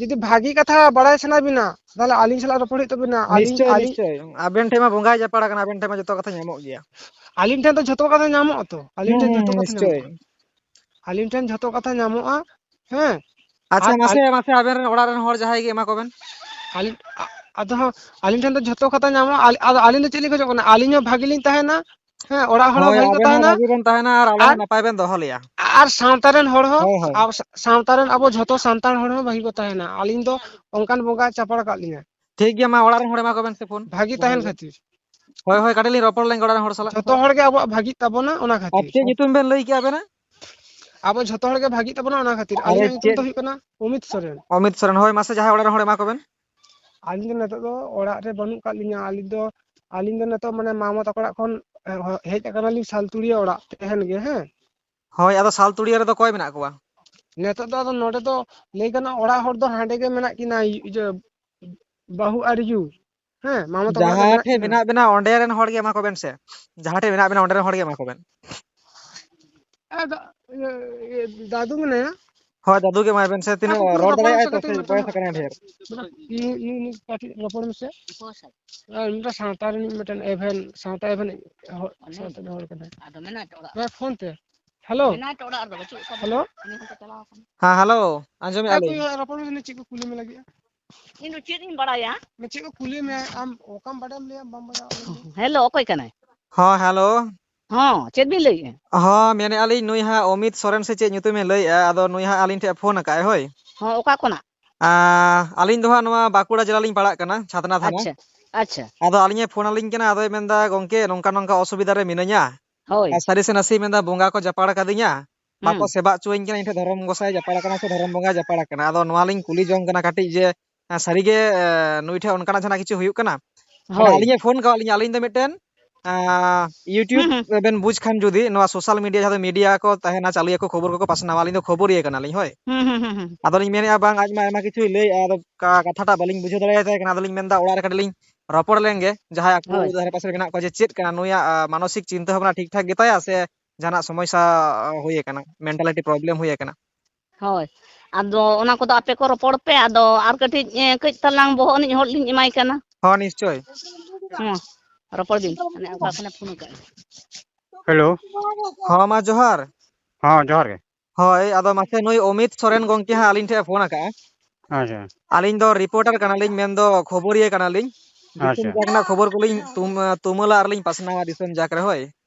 ᱡᱩᱫᱤ ᱵᱷᱟᱹᱜᱤ ᱠᱟᱛᱷᱟ ᱵᱟᱲᱟᱭ ᱥᱟᱱᱟ ᱵᱤᱱᱟ, ᱛᱟᱦᱚᱞᱮ ᱟᱹᱞᱤᱧ ᱥᱟᱞᱟᱜ ᱨᱚᱯᱚᱲ ᱦᱩᱭᱩᱜ ᱛᱟᱵᱤᱱᱟ᱾ ᱟᱹᱞᱤᱧ, ᱱᱤᱥᱪᱳᱭ, ᱟᱹᱞᱤᱧ ᱱᱤᱥᱪᱳᱭ᱾ ᱟᱵᱮᱱ ᱴᱷᱮᱱ ᱢᱟ ᱵᱚᱸᱜᱟᱭ ᱡᱟᱯᱟᱲ ᱟᱠᱟᱱᱟ, ᱟᱵᱮᱱ ᱴᱷᱮᱱ ᱢᱟ ᱡᱚᱛᱚ ᱠᱟᱛᱷᱟ ᱧᱟᱢᱚᱜ ᱜᱮᱭᱟ᱾ ᱟᱹᱞᱤᱧ ᱴᱷᱮᱱ ᱫᱚ ᱡᱷᱚᱛᱚ ᱠᱟᱛᱷᱟ ᱧᱟᱢᱚᱜᱼᱟ᱾ ᱦᱩᱸ, ᱦᱩᱸ, ᱟᱹᱞᱤᱧ ᱴᱷᱮᱱ ᱡᱷᱚᱛᱚ ᱠᱟᱛᱷᱟ ᱱᱤᱥᱪᱳᱭ᱾ ᱧᱟᱢᱚᱜᱼᱟ᱾ ᱟᱹᱞᱤᱧ ᱴᱷᱮᱱ ᱡᱷᱚᱛᱚ ᱠᱟᱛᱷᱟ ᱧᱟᱢᱚᱜᱼᱟ᱾ ᱦᱮᱸ᱾ ᱟᱪᱪᱷᱟ, ᱟᱨ ᱢᱟᱥᱮ, ᱟᱞ-, ᱢᱟᱥᱮ ᱟᱵᱮᱱ ᱨᱮᱱ ᱚᱲᱟᱜ ᱨᱮᱱ ᱦᱚᱲ ᱡᱟᱦᱟᱸᱭ ᱜᱮ ᱮᱢᱟ ᱠᱚᱵᱮᱱ᱾ ᱟᱹᱞᱤᱧ, ᱟ-, ᱟᱫᱚ ᱦᱟᱸᱜ ᱟᱹᱞᱤᱧ ᱴᱷᱮᱱ ᱫᱚ ᱡᱷᱚᱛᱚ ᱠᱟᱛᱷᱟ ᱧᱟᱢᱚᱜᱼᱟ᱾ ᱟᱞ-, ᱟᱫᱚ ᱟᱹᱞᱤᱧ ᱫᱚ ᱪᱮᱫ ᱞᱤᱧ ᱠᱷᱚᱡᱚᱜ ᱠᱟᱱᱟ? ᱟᱹᱞᱤᱧ ᱦᱚᱸ ᱵᱷᱟᱜᱤ ᱞᱤᱧ ᱛᱟᱦᱮᱱᱟ᱾ ᱦᱮᱸ, ᱚᱲᱟᱜ ᱦᱚᱲ ᱦᱚᱸ ᱦᱳᱭ, ᱵᱷᱟᱜᱤ ᱠᱚ ᱟᱵᱮᱱ ᱦᱚᱸ ᱛᱟᱦᱮᱱᱟ᱾ ᱵᱷᱟᱜᱤ ᱵᱮᱱ ᱛᱟᱦᱮᱱᱟ ᱟᱨ ᱟᱞᱮ ᱟᱨ ᱦᱚᱸ ᱱᱟᱯᱟᱭ ᱵᱮᱱ ᱫᱚᱦᱚ ᱞᱮᱭᱟ᱾ ᱟ-, ᱟᱨ ᱥᱟᱶᱛᱟ ᱨᱮᱱ ᱦᱚᱲ ᱦᱚᱸ, ᱦᱳᱭ, ᱦᱳᱭ᱾ ᱟᱵᱚ ᱥᱟ-, ᱥᱟᱶᱛᱟ ᱨᱮᱱ ᱟᱵᱚ ᱡᱷᱚᱛᱚ ᱥᱟᱱᱛᱟᱲ ᱦᱚᱲ ᱦᱚᱸ ᱵᱷᱟᱹᱜᱤ ᱠᱚ ᱛᱟᱦᱮᱱᱟ᱾ ᱟᱹᱞᱤᱧ ᱫᱚ ᱚᱱᱠᱟᱱ ᱵᱚᱸᱜᱟ ᱪᱟᱯᱟᱲ ᱟᱠᱟᱫ ᱞᱤᱧᱟ᱾ ᱴᱷᱤᱠ ᱜᱮᱭᱟ, ᱢᱟ ᱚᱲᱟᱜ ᱨᱮᱱ ᱦᱚᱲ ᱮᱢᱟ ᱠᱚᱵᱮᱱ ᱥᱮ ᱯᱷᱳᱱ᱾ ᱵᱷᱟᱹᱜᱤ ᱛᱟᱦᱮᱱ ᱠᱷᱟᱹᱛᱤᱨ᱾ ᱦᱳᱭ, ᱦᱳᱭ, ᱠᱟᱹᱴᱤᱡ ᱞᱤᱧ ᱨᱚᱯᱚᱲ ᱞᱮᱱ ᱜᱮ ᱚᱲᱟᱜ ᱨᱮᱱ ᱦᱚᱲ ᱥᱟᱞᱟᱜ᱾ ᱡᱷᱚᱛᱚ ᱦᱚᱲ ᱜᱮ ᱟᱵᱚᱣᱟᱜ ᱵᱷᱟᱹᱜᱤᱜ ᱛᱟᱵᱚᱱᱟ, ᱚᱱᱟ ᱟᱨ ᱠᱷᱟᱹᱛᱤᱨ᱾ ᱪᱮᱫ ᱧᱩᱛᱩᱢ ᱵᱮᱱ ᱞᱟᱹᱭ ᱠᱮᱜᱼᱟ ᱟᱵᱮᱱᱟᱜ? ᱟᱵᱚ ᱡᱷᱚᱛᱚ ᱦᱚᱲ ᱜᱮ ᱵᱷᱟᱹᱜᱤᱜ ᱛᱟᱵᱚᱱᱟ, ᱚᱱᱟ ᱠᱷᱟᱹᱛᱤᱨ᱾ ᱟᱨᱮ, ᱟᱹᱞᱤᱧᱟᱜ ᱧᱩᱛᱩᱢ ᱪᱮᱫ? ᱫᱚ ᱦᱩᱭᱩᱜ ᱠᱟᱱᱟ ᱚᱢᱤᱛ ᱥᱚᱨᱮᱱ᱾ ᱚᱢᱤᱛ ᱥᱚᱨᱮᱱ, ᱦᱳᱭ, ᱢᱟᱥᱮ ᱡᱟᱦᱟᱸᱭ ᱚᱲᱟᱜ ᱨᱮᱱ ᱦᱚᱲ ᱮᱢᱟ ᱠᱚᱵᱮᱱ᱾ ᱟᱹᱞᱤᱧ ᱫᱚ ᱱᱤᱛᱚᱜ ᱫᱚ ᱚᱲᱟᱜ ᱨᱮ ᱵᱟᱹᱱᱩᱜ ᱟᱠᱟᱫ ᱞᱤᱧᱟ᱾ ᱟᱹᱞᱤᱧ ᱫᱚ, ᱟᱹᱞᱤᱧ ᱫᱚ ᱱᱤᱛᱚᱜ ᱢᱟᱱᱮ ᱢᱟᱢᱚ ᱛᱟᱠᱚ ᱚᱲᱟᱜ ᱠᱷᱚᱱ, ᱮ, ᱦᱮᱡ ᱟᱠᱟᱱᱟᱞᱤᱧ ᱥᱟᱞᱛᱩᱲᱤᱭᱟᱹ ᱚᱲᱟᱜ ᱛᱟᱦᱮᱱ ᱜᱮ, ᱦᱮᱸ᱾ ᱦᱳᱭ, ᱟᱫᱚ ᱥᱟᱞᱛᱩᱲᱤᱭᱟᱹ ᱨᱮᱫᱚ ᱚᱠᱚᱭ ᱢᱮᱱᱟᱜ ᱠᱚᱣᱟ? ᱱᱤᱛᱚᱜ ᱫᱚ ᱟᱫᱚ ᱱᱚᱰᱮ ᱫᱚ ᱞᱟᱹᱭ ᱜᱟᱱᱚᱜᱼᱟ ᱚᱲᱟᱜ ᱦᱚᱲ ᱫᱚ ᱦᱟᱸᱰᱮ ᱜᱮ ᱢᱮᱱᱟᱜ ᱠᱤᱱᱟ, ᱤᱭᱟᱹ, ᱵᱟᱹᱦᱩ ᱟᱨ ᱭᱩ᱾ ᱦᱮᱸ, ᱢᱟᱢᱚ ᱛᱟᱠᱚ ᱚᱲᱟᱜ ᱨᱮ ᱡᱟᱦᱟᱸ ᱢᱮᱱᱟᱜ ᱴᱷᱮᱡ ᱠᱤᱱᱟ᱾ ᱢᱮᱱᱟᱜ ᱵᱮᱱᱟ, ᱚᱸᱰᱮ ᱨᱮᱱ ᱦᱚᱲ ᱜᱮ ᱮᱢᱟ ᱠᱚᱵᱮᱱ ᱥᱮ᱾ ᱡᱟᱦᱟᱸ ᱴᱷᱮᱡ ᱢᱮᱱᱟᱜ ᱵᱮᱱᱟ, ᱚᱸᱰᱮ ᱨᱮᱱ ᱦᱚᱲ ᱜᱮ ᱮᱢᱟ ᱠᱚᱵᱮᱱ᱾ ᱮ, ᱫᱟ-, ᱤᱭᱟᱹ, ᱤᱭᱟᱹ, ᱫᱟᱫᱩ ᱢᱮᱱᱟᱭᱟ᱾ ᱦᱳᱭ, ᱫᱟᱫᱩ ᱜᱮ ᱮᱢᱟᱭ ᱵᱮᱱ ᱥᱮ, ᱛᱤᱱᱟᱹᱜ ᱟᱫᱚ ᱨᱚᱲ ᱨᱚᱯᱚᱲ ᱫᱟᱲᱮᱭᱟᱜᱼᱟᱭ ᱢᱮᱥᱮ ᱛᱚ, ᱠᱟᱹᱴᱤᱡ ᱥᱮ ᱢᱤᱫᱴᱮᱱ ᱵᱚᱭᱮᱥ ᱱᱚᱛᱮ᱾ ᱟᱠᱟᱱᱟᱭ ᱰᱷᱮᱨ᱾ ᱱᱩᱭ, ᱱᱩᱭ, ᱱᱩᱭ ᱠᱟᱹᱴᱤᱡ ᱨᱚᱯᱚᱲ ᱢᱮᱥᱮ᱾ ᱟᱨ ᱢᱤᱫᱴᱟᱝ ᱥᱟᱶᱛᱟ ᱨᱤᱱᱤᱡ ᱢᱤᱫᱴᱮᱱ ᱮᱵᱷᱮᱱ, ᱥᱟᱶᱛᱟ ᱮᱵᱷᱮᱱ ᱦᱚᱲ, ᱥᱟᱶᱛᱟ ᱨᱤᱱᱤᱡ ᱦᱚᱲ ᱠᱟᱱᱟᱭ᱾ ᱟᱫᱚ ᱢᱮᱱᱟᱭ ᱛᱚ ᱚᱲᱟᱜ ᱨᱮ᱾ ᱯᱷᱳᱱ ᱛᱮ᱾ ᱦᱮᱞᱳ᱾ ᱢᱮᱱᱟᱭ ᱛᱚ ᱚᱲᱟᱜ ᱨᱮᱫᱚ, ᱵᱟᱹᱪᱩᱜ ᱠᱚᱣᱟ᱾ ᱦᱮᱞᱳ᱾ ᱩᱱᱤ ᱦᱚᱸᱠᱚ ᱪᱟᱞᱟᱣ ᱟᱠᱟᱱᱟ᱾ ᱦᱮᱸ, ᱦᱮᱞᱳ, ᱟᱸᱡᱚᱢᱮᱫᱼᱟ ᱦᱮᱸ, ᱞᱤᱧ᱾ ᱨᱚᱯᱚᱲ ᱢᱮ, ᱪᱮᱫ ᱠᱚ ᱠᱩᱞᱤ ᱢᱮ ᱞᱟᱹᱜᱤᱫ? ᱤᱧ ᱫᱚ ᱪᱮᱫ ᱤᱧ ᱵᱟᱲᱟᱭᱟ? ᱢᱟᱱᱮ ᱪᱮᱫ ᱠᱚ ᱠᱩᱞᱤ ᱢᱮ, ᱟᱢ ᱚᱠᱟᱢ ᱵᱟᱰᱟᱭᱟᱢ ᱞᱟᱹᱭᱟᱢ, ᱵᱟᱢ ᱵᱟᱰᱟᱭᱟ ᱚᱱᱟ ᱞᱟᱹᱭ ᱢᱮ᱾ ᱦᱮᱞᱳ, ᱚᱠᱚᱭ ᱠᱟᱱᱟᱭ? ᱦᱚᱸ, ᱦᱮᱞᱳ᱾ ᱦᱚᱸ, ᱪᱮᱫ ᱵᱤᱱ ᱞᱟᱹᱭᱮᱫᱼᱟ? ᱦᱚᱸ, ᱢᱮᱱᱮᱫᱼᱟ ᱞᱤᱧ ᱱᱩᱭ ᱦᱟᱸᱜ ᱚᱢᱤᱛ ᱥᱚᱨᱮᱱ ᱥᱮ ᱪᱮᱫ ᱧᱩᱛᱩᱢᱮ ᱞᱟᱹᱭᱮᱫᱼᱟ, ᱟᱫᱚ ᱱᱩᱭ ᱦᱟᱸᱜ ᱟᱹᱞᱤᱧ ᱴᱷᱮᱱ ᱯᱷᱳᱱ ᱟᱠᱟᱫᱼᱟᱭ, ᱦᱳᱭ᱾ ᱦᱚᱸ, ᱚᱠᱟ ᱠᱷᱚᱱᱟᱜ? ᱟ, ᱟᱹᱞᱤᱧ ᱫᱚ ᱦᱟᱸᱜ ᱱᱚᱣᱟ ᱵᱟᱸᱠᱩᱲᱟ ᱡᱮᱞᱟ ᱞᱤᱧ ᱯᱟᱲᱟᱜ ᱠᱟᱱᱟ, ᱪᱷᱟᱛᱱᱟ ᱛᱷᱟᱱᱟ᱾ ᱟᱪᱪᱷᱟ, ᱟᱪᱪᱷᱟ᱾ ᱟᱫᱚ ᱟᱹᱞᱤᱧᱮ ᱯᱷᱳᱱ ᱟᱹᱞᱤᱧ ᱠᱟᱱᱟ, ᱟᱫᱚᱭ ᱢᱮᱱᱫᱟ, "ᱜᱚᱝᱠᱮ, ᱱᱚᱝᱠᱟ ᱱᱚᱝᱠᱟ ᱚᱥᱩᱵᱤᱫᱷᱟ ᱨᱮ ᱢᱤᱱᱟᱹᱧᱟ᱾ ᱦᱳᱭ᱾ ᱟᱨ ᱥᱟᱹᱨᱤ ᱥᱮ ᱱᱟᱥᱮ ᱢᱮᱱᱫᱟ, ᱵᱚᱸᱜᱟ ᱠᱚ ᱡᱟᱯᱟᱲ ᱠᱟᱫᱤᱧᱟ, ᱵᱟᱠᱚ ᱦᱩᱸ᱾ ᱥᱮᱵᱟ ᱦᱚᱪᱚᱣᱟᱹᱧ ᱠᱟᱱᱟ, ᱤᱧ ᱴᱷᱮᱱ ᱫᱷᱚᱨᱚᱢ ᱜᱚᱸᱥᱟᱭ ᱡᱟᱯᱟᱲ ᱠᱟᱱᱟ ᱥᱮ ᱫᱷᱚᱨᱚᱢ ᱵᱚᱸᱜᱟᱭ ᱡᱟᱯᱟᱲ ᱠᱟᱱᱟ?" ᱟᱫᱚ ᱱᱚᱣᱟ ᱞᱤᱧ ᱠᱩᱞᱤ ᱡᱚᱝ ᱠᱟᱱᱟ ᱠᱟᱹᱴᱤᱡ ᱡᱮ, ᱮᱸ, ᱥᱟᱹᱨᱤᱜᱮ, ᱮᱸ, ᱱᱩᱭ ᱴᱷᱮᱱ ᱚᱱᱠᱟᱱᱟᱜ ᱡᱟᱦᱟᱱᱟᱜ ᱠᱤᱪᱷᱩ ᱦᱩᱭᱩᱜ ᱠᱟᱱᱟ? ᱢᱟᱱᱮ ᱦᱳᱭ᱾ ᱟᱹᱞᱤᱧᱮ ᱯᱷᱳᱱ ᱠᱟᱣᱟᱫ ᱞᱤᱧᱟ, ᱟᱹᱞᱤᱧ ᱫᱚ ᱢᱤᱫᱴᱮᱱ, ᱟᱸ, YouTube ᱦᱩᱸ, ᱦᱩᱸ᱾ ᱨᱮᱵᱮᱱ ᱵᱩᱡᱽ ᱠᱷᱟᱱ ᱡᱩᱫᱤ, ᱱᱚᱣᱟ social media ᱡᱟᱦᱟᱸ ᱫᱚ media ᱠᱚ ᱛᱟᱦᱮᱱᱟ, ᱪᱟᱹᱞᱩᱭᱟᱠᱚ, ᱠᱷᱚᱵᱚᱨ ᱠᱚᱠᱚ ᱯᱟᱥᱱᱟᱣᱟ, ᱟᱹᱞᱤᱧ ᱫᱚ ᱠᱷᱚᱵᱚᱨᱤᱭᱟᱹ ᱠᱟᱱᱟᱞᱤᱧ, ᱦᱳᱭ᱾ ᱦᱩᱸ, ᱦᱩᱸ, ᱦᱩᱸ, ᱦᱩᱸ᱾ ᱟᱫᱚᱞᱤᱧ ᱢᱮᱱᱮᱫᱼᱟ, ᱵᱟᱝ, ᱟᱡ ᱢᱟ ᱟᱭᱢᱟ ᱠᱤᱪᱷᱩᱭ ᱞᱟᱹᱭᱮᱫᱼᱟ, ᱟᱫᱚ ᱠᱟ-, ᱠᱟᱛᱷᱟᱴᱟᱜ ᱵᱟᱹᱞᱤᱧ ᱵᱩᱡᱷᱟᱹᱣ ᱫᱟᱲᱮᱭᱟᱛᱟᱭ ᱠᱟᱱᱟ, ᱟᱫᱚᱞᱤᱧ ᱢᱮᱱᱫᱟ, ᱚᱲᱟᱜ ᱨᱮ ᱠᱟᱹᱴᱤᱡ ᱞᱤᱧ ᱨᱚᱯᱚᱲ ᱞᱮᱱ ᱜᱮ, ᱡᱟᱦᱟᱸᱭ ᱟᱠᱚ ᱦᱳᱭ᱾ ᱫᱷᱟᱨᱮ ᱯᱟᱥᱮ ᱨᱮ ᱢᱮᱱᱟᱜ ᱠᱚᱣᱟ, ᱡᱮ ᱪᱮᱫ ᱠᱟᱱᱟ ᱱᱩᱭᱟᱜ, ᱟ, ᱢᱟᱱᱚᱥᱤᱠ ᱪᱤᱱᱛᱟᱹ ᱵᱷᱟᱵᱽᱱᱟ ᱴᱷᱤᱠ ᱴᱷᱟᱠ ᱜᱮᱛᱟᱭᱟ ᱥᱮ ᱡᱟᱦᱟᱱᱟᱜ ᱥᱚᱢᱚᱥᱥᱟ, ᱟ, ᱦᱩᱭ ᱟᱠᱟᱱᱟ, mentality problem ᱦᱩᱭ ᱟᱠᱟᱱᱟ᱾ ᱦᱳᱭ, ᱟᱫᱚ ᱚᱱᱟ ᱠᱚᱫᱚ ᱟᱯᱮ ᱠᱚ ᱨᱚᱯᱚᱲ ᱯᱮ, ᱟᱫᱚ ᱟᱨ ᱠᱟᱹᱴᱤᱡ, ᱮ, ᱠᱟᱹᱡ ᱛᱟᱞᱟᱝ ᱵᱚᱦᱚᱜ ᱟᱹᱱᱤᱡ ᱦᱚᱲ ᱞᱤᱧ ᱮᱢᱟᱭ ᱠᱟᱱᱟ᱾ ᱦᱚᱸ, ᱱᱤᱥᱪᱳᱭ᱾ ᱦᱚᱸ, ᱨᱚᱯᱚᱲ ᱵᱤᱱ, ᱢᱟᱱᱮ ᱚᱠᱟ ᱠᱷᱚᱱᱮ ᱯᱷᱳᱱ ᱟᱠᱟᱫᱼᱟ᱾ ᱦᱮᱞᱳ᱾ ᱦᱚᱸ, ᱢᱟ ᱡᱚᱦᱟᱨ᱾ ᱦᱚᱸ, ᱡᱚᱦᱟᱨ ᱜᱮ᱾ ᱦᱳᱭ, ᱟᱫᱚ ᱢᱟᱥᱮ ᱱᱩᱭ ᱚᱢᱤᱛ ᱥᱚᱨᱮᱱ ᱜᱚᱝᱠᱮ ᱦᱟᱸᱜ ᱟᱹᱞᱤᱧ ᱴᱷᱮᱱ ᱮ ᱯᱷᱳᱱ ᱟᱠᱟᱫᱼᱟ᱾ ᱟᱪᱪᱷᱟ᱾ ᱟᱹᱞᱤᱧ ᱫᱚ reporter ᱠᱟᱱᱟᱞᱤᱧ, ᱢᱮᱱᱫᱚ ᱠᱷᱚᱵᱚᱨᱤᱭᱟᱹ ᱠᱟᱱᱟᱞᱤᱧ᱾ ᱫᱤᱥᱚᱢ ᱟᱪᱪᱷᱟ᱾ ᱡᱟᱠ ᱨᱮᱱᱟᱜ ᱠᱷᱚᱵᱚᱨ ᱠᱚᱞᱤᱧ ᱛᱩᱢ-, ᱛᱩᱢᱟᱹᱞᱟ ᱟᱨ ᱞᱤᱧ ᱯᱟᱥᱱᱟᱣᱟ ᱫᱤᱥᱚᱢ ᱡᱟᱠ ᱨᱮ, ᱦᱳᱭ᱾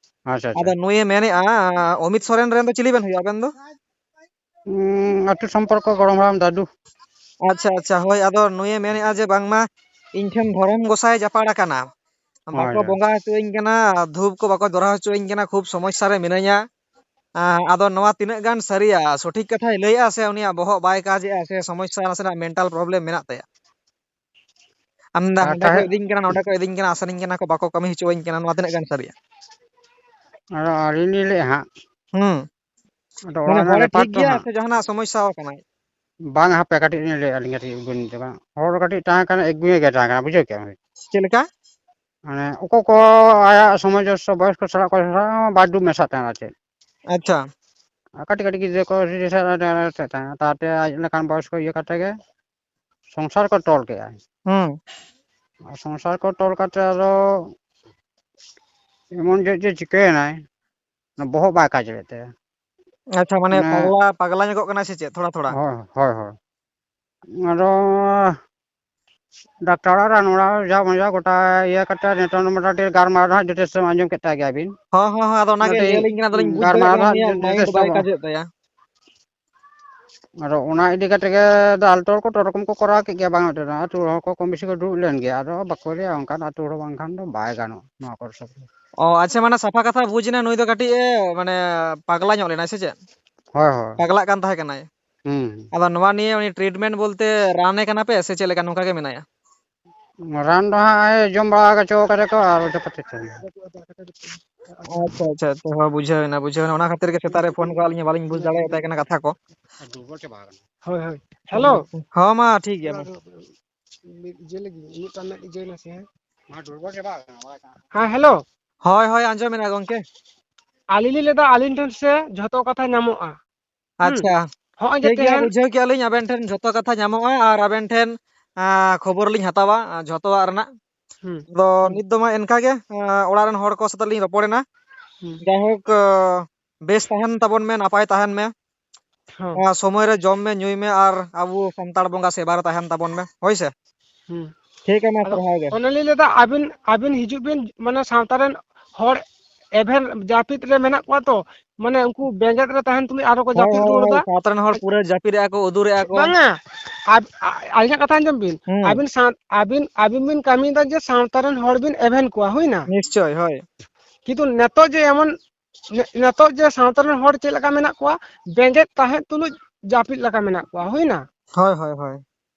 ᱟᱪᱪᱷᱟ, ᱟᱪᱪᱷᱟ᱾ ᱟᱫᱚ ᱱᱩᱭᱮ ᱢᱮᱱᱮᱜᱼᱟ, ᱚᱢᱤᱛ ᱥᱚᱨᱮᱱ ᱨᱮᱱ ᱫᱚ ᱪᱤᱞᱤ ᱵᱮᱱ ᱦᱩᱭᱩᱜᱼᱟ ᱟᱵᱮᱱ ᱫᱚ? ᱩᱸ, ᱟᱹᱛᱩ ᱥᱚᱢᱯᱚᱨᱠᱚ ᱜᱚᱲᱚᱢ ᱦᱟᱲᱟᱢ ᱫᱟᱫᱩ᱾ ᱟᱪᱪᱷᱟ, ᱟᱪᱪᱷᱟ, ᱦᱳᱭ, ᱟᱫᱚ ᱱᱩᱭᱮ ᱢᱮᱱᱮᱜᱼᱟ ᱡᱮ ᱵᱟᱝᱢᱟ ᱤᱧ ᱴᱷᱮᱱ ᱫᱷᱚᱨᱚᱢ ᱜᱚᱸᱥᱟᱭ ᱡᱟᱯᱟᱲ ᱟᱠᱟᱱᱟ, ᱦᱳᱭ, ᱵᱟᱠᱚ ᱦᱳᱭ᱾ ᱵᱚᱸᱜᱟ ᱦᱚᱪᱚᱣᱟᱹᱧ ᱠᱟᱱᱟ, ᱫᱷᱩᱯ ᱠᱚ ᱵᱟᱠᱚ ᱫᱷᱚᱨᱟᱣ ᱦᱚᱪᱚᱣᱟᱹᱧ ᱠᱟᱱᱟ, ᱠᱷᱩᱵ ᱥᱚᱢᱚᱥᱥᱟ ᱨᱮ ᱢᱤᱱᱟᱹᱧᱟ᱾ ᱟᱸ, ᱟᱫᱚ ᱱᱚᱣᱟ ᱛᱤᱱᱟᱹᱜ ᱜᱟᱱ ᱥᱟᱹᱨᱤᱭᱟ, ᱥᱚᱴᱷᱤᱠ ᱠᱟᱛᱷᱟᱭ ᱞᱟᱹᱭᱮᱜᱼᱟ ᱥᱮ ᱩᱱᱤᱭᱟᱜ ᱵᱚᱦᱚᱜ ᱵᱟᱭ ᱠᱟᱡᱮᱜᱼᱟ ᱥᱮ ᱥᱚᱢᱚᱥᱥᱟ ᱱᱟᱥᱮᱱᱟᱜ mental problem ᱢᱮᱱᱟᱜ ᱛᱟᱭᱟ? ᱟᱢᱫᱟ ᱟᱨ ᱦᱟᱸᱰᱮ ᱠᱚ ᱛᱟᱦᱮᱸ ᱤᱫᱤᱧ ᱠᱟᱱᱟ, ᱱᱚᱸᱰᱮ ᱠᱚ ᱤᱫᱤᱧ ᱠᱟᱱᱟ, ᱟᱥᱮᱱᱤᱧ ᱠᱟᱱᱟ ᱠᱚ, ᱵᱟᱠᱚ ᱠᱟᱹᱢᱤ ᱦᱚᱪᱚᱣᱟᱹᱧ ᱠᱟᱱᱟ, ᱱᱚᱣᱟ ᱛᱤᱱᱟᱹᱜ ᱜᱟᱱ ᱥᱟᱹᱨᱤᱭᱟ? ᱟᱫᱚ ᱟᱹᱞᱤᱧ ᱞᱤᱧ ᱞᱟᱹᱭᱮᱫᱼᱟ ᱦᱟᱸᱜ᱾ ᱦᱩᱸ᱾ ᱟᱫᱚ ᱢᱟᱱᱮ ᱚᱲᱟᱜ ᱨᱮᱱᱟᱜ ᱦᱚᱲᱮ ᱵᱮᱯᱟᱨ ᱴᱷᱤᱠ ᱛᱚ ᱜᱮᱭᱟ ᱦᱟᱸᱜ᱾ ᱥᱮ ᱡᱟᱦᱟᱱᱟᱜ ᱥᱚᱢᱚᱥᱥᱟ ᱟᱠᱟᱱᱟᱭ? ᱵᱟᱝ, ᱦᱟᱯᱮ ᱠᱟᱹᱴᱤᱡ ᱞᱤᱧ ᱞᱟᱹᱭᱮᱫᱼᱟ ᱞᱤᱧ ᱠᱟᱹᱴᱤᱡ ᱩᱭᱦᱟᱹᱨ ᱧᱚᱜ ᱛᱮ ᱵᱟᱝ᱾ ᱦᱚᱲ ᱠᱟᱹᱴᱤᱡ ᱛᱟᱦᱮᱸ ᱠᱟᱱᱟ, ᱮᱠᱜᱩᱭᱟᱹ ᱜᱮ ᱛᱟᱦᱮᱸ ᱠᱟᱱᱟ, ᱵᱩᱡᱷᱟᱹᱣ ᱠᱮᱜᱼᱟ ᱵᱤᱱ? ᱪᱮᱫ ᱞᱮᱠᱟ? ᱢᱟᱱᱮ ᱚᱠᱚᱭ ᱠᱚ ᱟᱭᱟᱜ ᱥᱚᱢᱚᱭ ᱡᱚᱥᱚ ᱵᱚᱭᱚᱥ ᱠᱚ ᱥᱟᱞᱟᱜ ᱠᱚ ᱥᱟᱞᱟᱜ ᱵᱟᱹᱫᱩ ᱢᱮᱥᱟᱜ ᱛᱟᱦᱮᱱᱟ ᱟᱨ ᱪᱮᱫ᱾ ᱟᱪᱪᱷᱟ᱾ ᱟᱨ ᱠᱟᱹᱴᱤᱡ ᱠᱟᱹᱴᱤᱡ ᱜᱤᱫᱽᱨᱟᱹ ᱠᱚ ᱛᱟᱦᱮᱸ ᱛᱟᱦᱮᱸ, ᱛᱟᱨᱯᱚᱨᱮ ᱟᱡ ᱞᱮᱠᱟᱱ ᱵᱚᱭᱚᱥ ᱠᱚ ᱤᱭᱟᱹ ᱠᱟᱛᱮ ᱜᱮ ᱥᱚᱝᱥᱟᱨ ᱠᱚ ᱛᱚᱞ ᱠᱮᱜᱼᱟ᱾ ᱦᱩᱸ᱾ ᱟᱨ ᱥᱚᱝᱥᱟᱨ ᱠᱚ ᱛᱚᱞ ᱠᱟᱛᱮ ᱟᱫᱚ ᱮᱢᱚᱱ ᱡᱮ, ᱡᱮ ᱪᱤᱠᱟᱹᱭᱮᱱᱟᱭ, ᱚᱱᱟ ᱵᱚᱦᱚᱜ ᱵᱟᱭ ᱠᱟᱡᱽ ᱞᱮᱫ ᱛᱟᱭᱟ᱾ ᱟᱪᱪᱷᱟ, ᱢᱟᱱᱮ ᱢᱟᱱᱮ ᱯᱟᱜᱽᱞᱟ, ᱯᱟᱜᱽᱞᱟ ᱧᱚᱜᱚᱜ ᱠᱟᱱᱟᱭ ᱥᱮ ᱪᱮᱫ ᱛᱷᱚᱲᱟ ᱛᱷᱚᱲᱟ? ᱦᱳᱭ, ᱦᱳᱭ, ᱦᱳᱭ᱾ ᱟᱫᱚ ᱰᱟᱠᱛᱟᱨ ᱚᱲᱟᱜ, ᱨᱟᱱ ᱚᱲᱟᱜ, ᱚᱡᱷᱟ ᱢᱚᱡᱟ ᱜᱚᱴᱟ ᱤᱭᱟᱹ ᱠᱟᱛᱮ ᱱᱤᱛᱚᱝ ᱫᱚ ᱢᱚᱴᱟᱢᱩᱴᱤ ᱜᱟᱞᱢᱟᱨᱟᱣ ᱫᱚ ᱦᱟᱸᱜ ᱡᱚᱛᱷᱮᱥᱴᱚ ᱟᱸᱡᱚᱢ ᱠᱮᱫ ᱛᱟᱭ ᱜᱮᱭᱟ ᱵᱤᱱ᱾ ᱦᱚᱸ, ᱦᱚᱸ, ᱦᱚᱸ, ᱟᱫᱚ ᱚᱱᱟᱜᱮ ᱢᱤᱫᱴᱤᱡ ᱞᱟᱹᱭ ᱟᱹᱞᱤᱧ ᱠᱟᱱᱟ, ᱟᱫᱚᱞᱤᱧ ᱵᱩᱡᱽ ᱜᱟᱞᱢᱟᱨᱟᱣ ᱫᱟᱲᱮᱭᱟᱜ ᱫᱚ ᱠᱟᱱ ᱦᱟᱸᱜ ᱜᱮᱭᱟ, ᱱᱚᱣᱟ ᱢᱟᱭᱤᱱᱰ ᱡᱚᱛᱷᱮᱥᱴᱚ ᱵᱟᱭ ᱵᱟᱝ᱾ ᱠᱟᱡᱮᱫ ᱛᱟᱭᱟ᱾ ᱟᱫᱚ ᱚᱱᱟ ᱤᱫᱤ ᱠᱟᱛᱮ ᱜᱮ ᱟᱫᱚ ᱟᱞᱛᱚᱲ ᱠᱚ ᱛᱚ ᱨᱚᱠᱚᱢ ᱠᱚ ᱠᱚᱨᱟᱣ ᱠᱮᱫ ᱜᱮᱭᱟ, ᱵᱟᱝ ᱢᱤᱫᱴᱮᱱ ᱟᱹᱛᱩ ᱦᱚᱲ ᱠᱚ ᱠᱚᱢ ᱵᱮᱥᱤ ᱠᱚ ᱫᱩᱲᱩᱵ ᱞᱮᱱ ᱜᱮᱭᱟ, ᱟᱫᱚ ᱵᱟᱠᱚ ᱞᱟᱹᱭᱟ ᱚᱱᱠᱟᱱ ᱟᱹᱛᱩ ᱦᱚᱲ ᱵᱟᱝᱠᱷᱟᱱ ᱫᱚ ᱵᱟᱭ ᱜᱟᱱᱚᱜᱼᱟ ᱱᱚᱣᱟ ᱠᱚᱨᱮ ᱥᱚᱵ᱾ ᱚ, ᱟᱪᱪᱷᱟ, ᱢᱟᱱᱮ ᱥᱟᱯᱷᱟ ᱠᱟᱛᱷᱟ ᱵᱩᱡᱽ ᱮᱱᱟ, ᱱᱩᱭ ᱫᱚ ᱠᱟᱹᱴᱤᱡ ᱮ, ᱢᱟᱱᱮ, ᱯᱟᱜᱽᱞᱟ ᱧᱚᱜ ᱞᱮᱱᱟᱭ ᱥᱮ ᱪᱮᱫ? ᱦᱳᱭ, ᱦᱳᱭ᱾ ᱯᱟᱜᱽᱞᱟᱜ ᱠᱟᱱ ᱛᱟᱦᱮᱸ ᱠᱟᱱᱟᱭ᱾ ᱦᱩᱸ᱾ ᱟᱫᱚ ᱱᱚᱣᱟ ᱱᱤᱭᱮ ᱩᱱᱤ ᱴᱨᱤᱴᱢᱮᱱᱴ ᱵᱚᱞᱛᱮ ᱨᱟᱱᱮ ᱠᱟᱱᱟ ᱯᱮ ᱥᱮ ᱪᱮᱫ ᱞᱮᱠᱟ, ᱱᱚᱝᱠᱟ ᱜᱮ ᱢᱮᱱᱟᱭᱟ? ᱨᱟᱱ ᱫᱚ ᱦᱟᱸᱜ ᱮ ᱡᱚᱢ ᱵᱟᱲᱟ ᱦᱚᱪᱚ ᱠᱟᱫᱟ ᱠᱚ ᱟᱨ ᱚᱡᱚ ᱯᱟᱹᱛᱤ ᱠᱚ᱾ ᱟᱪᱪᱷᱟ, ᱟᱪᱪᱷᱟ, ᱟᱪᱪᱷᱟ, ᱦᱳᱭ, ᱵᱩᱡᱷᱟᱹᱣ ᱮᱱᱟ, ᱵᱩᱡᱷᱟᱹᱣ ᱮᱱᱟ᱾ ᱚᱱᱟ ᱠᱷᱟᱹᱛᱤᱨ ᱜᱮ ᱥᱮᱛᱟᱜ ᱨᱮ ᱯᱷᱳᱱ ᱠᱚ ᱟᱹᱞᱤᱧ ᱦᱚᱸ ᱵᱟᱹᱞᱤᱧ ᱵᱩᱡᱽ ᱫᱟᱲᱮᱭᱟᱛᱟᱭ ᱠᱟᱱᱟ ᱠᱟᱛᱷᱟ ᱠᱚ᱾ ᱦᱳᱭ, ᱦᱳᱭ᱾ ᱦᱮᱞᱳ᱾ ᱦᱚᱸ, ᱢᱟ, ᱴᱷᱤᱠ ᱜᱮᱭᱟ, ᱢᱟ᱾ ᱢᱤᱫ ᱤᱭᱟᱹ ᱞᱟᱹᱜᱤᱫ, ᱢᱤᱫᱴᱟᱝ ᱢᱮᱫ ᱤᱭᱟᱹᱭ ᱱᱟᱥᱮ, ᱦᱮᱸ? ᱦᱮᱸ, ᱦᱮᱞᱳ᱾ ᱦᱳᱭ, ᱦᱳᱭ, ᱟᱸᱡᱚᱢᱮᱱᱟ ᱜᱚᱝᱠᱮ᱾ ᱟᱹᱞᱤᱧ ᱞᱤᱧ ᱞᱟᱹᱭᱫᱟ, ᱟᱹᱞᱤᱧ ᱴᱷᱮᱱ ᱥᱮ ᱡᱷᱚᱛᱚ ᱠᱟᱛᱷᱟ ᱧᱟᱢᱚᱜᱼᱟ᱾ ᱦᱩᱸ᱾ ᱟᱪᱪᱷᱟ᱾ ᱦᱚᱸᱜᱼᱚᱭ ᱡᱮ ᱴᱷᱤᱠ ᱜᱮᱭᱟ, ᱛᱮᱦᱮᱧ ᱵᱩᱡᱷᱟᱹᱣ ᱠᱮᱜᱼᱟ ᱞᱤᱧ, ᱟᱵᱮᱱ ᱴᱷᱮᱱ ᱡᱷᱚᱛᱚ ᱠᱟᱛᱷᱟ ᱧᱟᱢᱚᱜᱼᱟ ᱟᱨ ᱟᱵᱮᱱ ᱴᱷᱮᱱ, ᱟᱸ, ᱠᱷᱚᱵᱚᱨ ᱞᱤᱧ ᱦᱟᱛᱟᱣᱟ, ᱟᱸ, ᱡᱷᱚᱛᱚᱣᱟᱜ ᱨᱮᱱᱟᱜ᱾ ᱦᱩᱸ᱾ ᱟᱫᱚ ᱦᱩᱸ᱾ ᱱᱤᱛ ᱫᱚ ᱢᱟ ᱮᱱᱠᱟ ᱜᱮ, ᱟᱸ, ᱚᱲᱟᱜ ᱨᱮᱱ ᱦᱚᱲ ᱠᱚ ᱥᱟᱛᱮ ᱞᱤᱧ ᱨᱚᱯᱚᱲᱮᱱᱟ᱾ ᱦᱩᱸ᱾ ᱡᱟᱭᱦᱳᱠ, ᱟᱸ, ᱵᱮᱥ ᱛᱟᱦᱮᱱ ᱛᱟᱵᱚᱱ ᱢᱮ, ᱱᱟᱯᱟᱭ ᱛᱟᱦᱮᱱ ᱢᱮ᱾ ᱦᱚᱸ᱾ ᱟᱸ, ᱥᱚᱢᱚᱭ ᱨᱮ ᱡᱚᱢ ᱢᱮ, ᱧᱩᱭ ᱢᱮ ᱟᱨ ᱟᱵᱚ ᱥᱟᱱᱛᱟᱲ ᱵᱚᱸᱜᱟ ᱥᱮᱵᱟ ᱨᱮ ᱛᱟᱦᱮᱱ ᱛᱟᱵᱚᱱ ᱢᱮ, ᱦᱳᱭ ᱥᱮ? ᱦᱩᱸ᱾ ᱴᱷᱤᱠ ᱜᱮᱭᱟ, ᱢᱟ ᱟᱫᱚ ᱥᱚᱨᱦᱟᱣ ᱜᱮ᱾ ᱚᱱᱮ ᱞᱤᱧ ᱞᱟᱹᱭᱫᱟ, ᱟᱹᱵᱤᱱ, ᱟᱹᱵᱤᱱ ᱦᱤᱡᱩᱜ ᱵᱤᱱ, ᱢᱟᱱᱮ ᱥᱟᱶᱛᱟ ᱨᱮᱱ ᱦᱚᱲ ᱮᱵᱷᱮᱱ ᱡᱟᱹᱯᱤᱫ ᱨᱮ ᱢᱮᱱᱟᱜ ᱠᱚᱣᱟ ᱛᱚ, ᱢᱟᱱᱮ ᱩᱱᱠᱩ ᱵᱮᱸᱜᱮᱫ ᱨᱮ ᱛᱟᱦᱮᱱ ᱛᱩᱞᱩᱡ ᱟᱨᱚ ᱠᱚ ᱦᱳᱭ, ᱡᱟᱹᱯᱤᱫ ᱦᱳᱭ, ᱨᱩᱣᱟᱹᱲ ᱦᱳᱭ, ᱫᱟ᱾ ᱥᱟᱶᱛᱟ ᱨᱮᱱ ᱦᱚᱲ ᱯᱩᱨᱟᱹ ᱡᱟᱹᱯᱤᱫ ᱨᱮᱭᱟᱜ ᱠᱚ, ᱩᱫᱩᱨᱮᱜᱼᱟ ᱠᱚ᱾ ᱵᱟᱝᱟ, ᱟᱵ-, ᱟ-, ᱟᱹᱞᱤᱧᱟᱜ ᱠᱟᱛᱷᱟ ᱟᱸᱡᱚᱢ ᱵᱤᱱ᱾ ᱦᱩᱸ᱾ ᱟᱹᱵᱤᱱ ᱥᱟᱶ-, ᱟᱹᱵᱤᱱ, ᱟᱹᱵᱤᱱ ᱵᱤᱱ ᱠᱟᱹᱢᱤᱭᱮᱫᱟ ᱡᱮ ᱥᱟᱶᱛᱟ ᱨᱮᱱ ᱦᱚᱲ ᱵᱤᱱ ᱮᱵᱷᱮᱱ ᱠᱚᱣᱟ, ᱦᱩᱭᱱᱟ? ᱱᱤᱥᱪᱚᱭ, ᱦᱳᱭ᱾ ᱠᱤᱱᱛᱩ ᱱᱤᱛᱚᱜ ᱡᱮ ᱮᱢᱚᱱ, ᱱᱤ-, ᱱᱤᱛᱚᱜ ᱡᱮ ᱥᱟᱶᱛᱟ ᱨᱮᱱ ᱦᱚᱲ ᱪᱮᱫ ᱞᱮᱠᱟ ᱢᱮᱱᱟᱜ ᱠᱚᱣᱟ, ᱵᱮᱸᱜᱮᱫ ᱛᱟᱦᱮᱸ ᱛᱩᱞᱩᱡ ᱡᱟᱹᱯᱤᱫ ᱞᱮᱠᱟ ᱢᱮᱱᱟᱜ ᱠᱚᱣᱟ, ᱦᱩᱭᱱᱟ? ᱦᱳᱭ, ᱦᱳᱭ, ᱦᱳᱭ᱾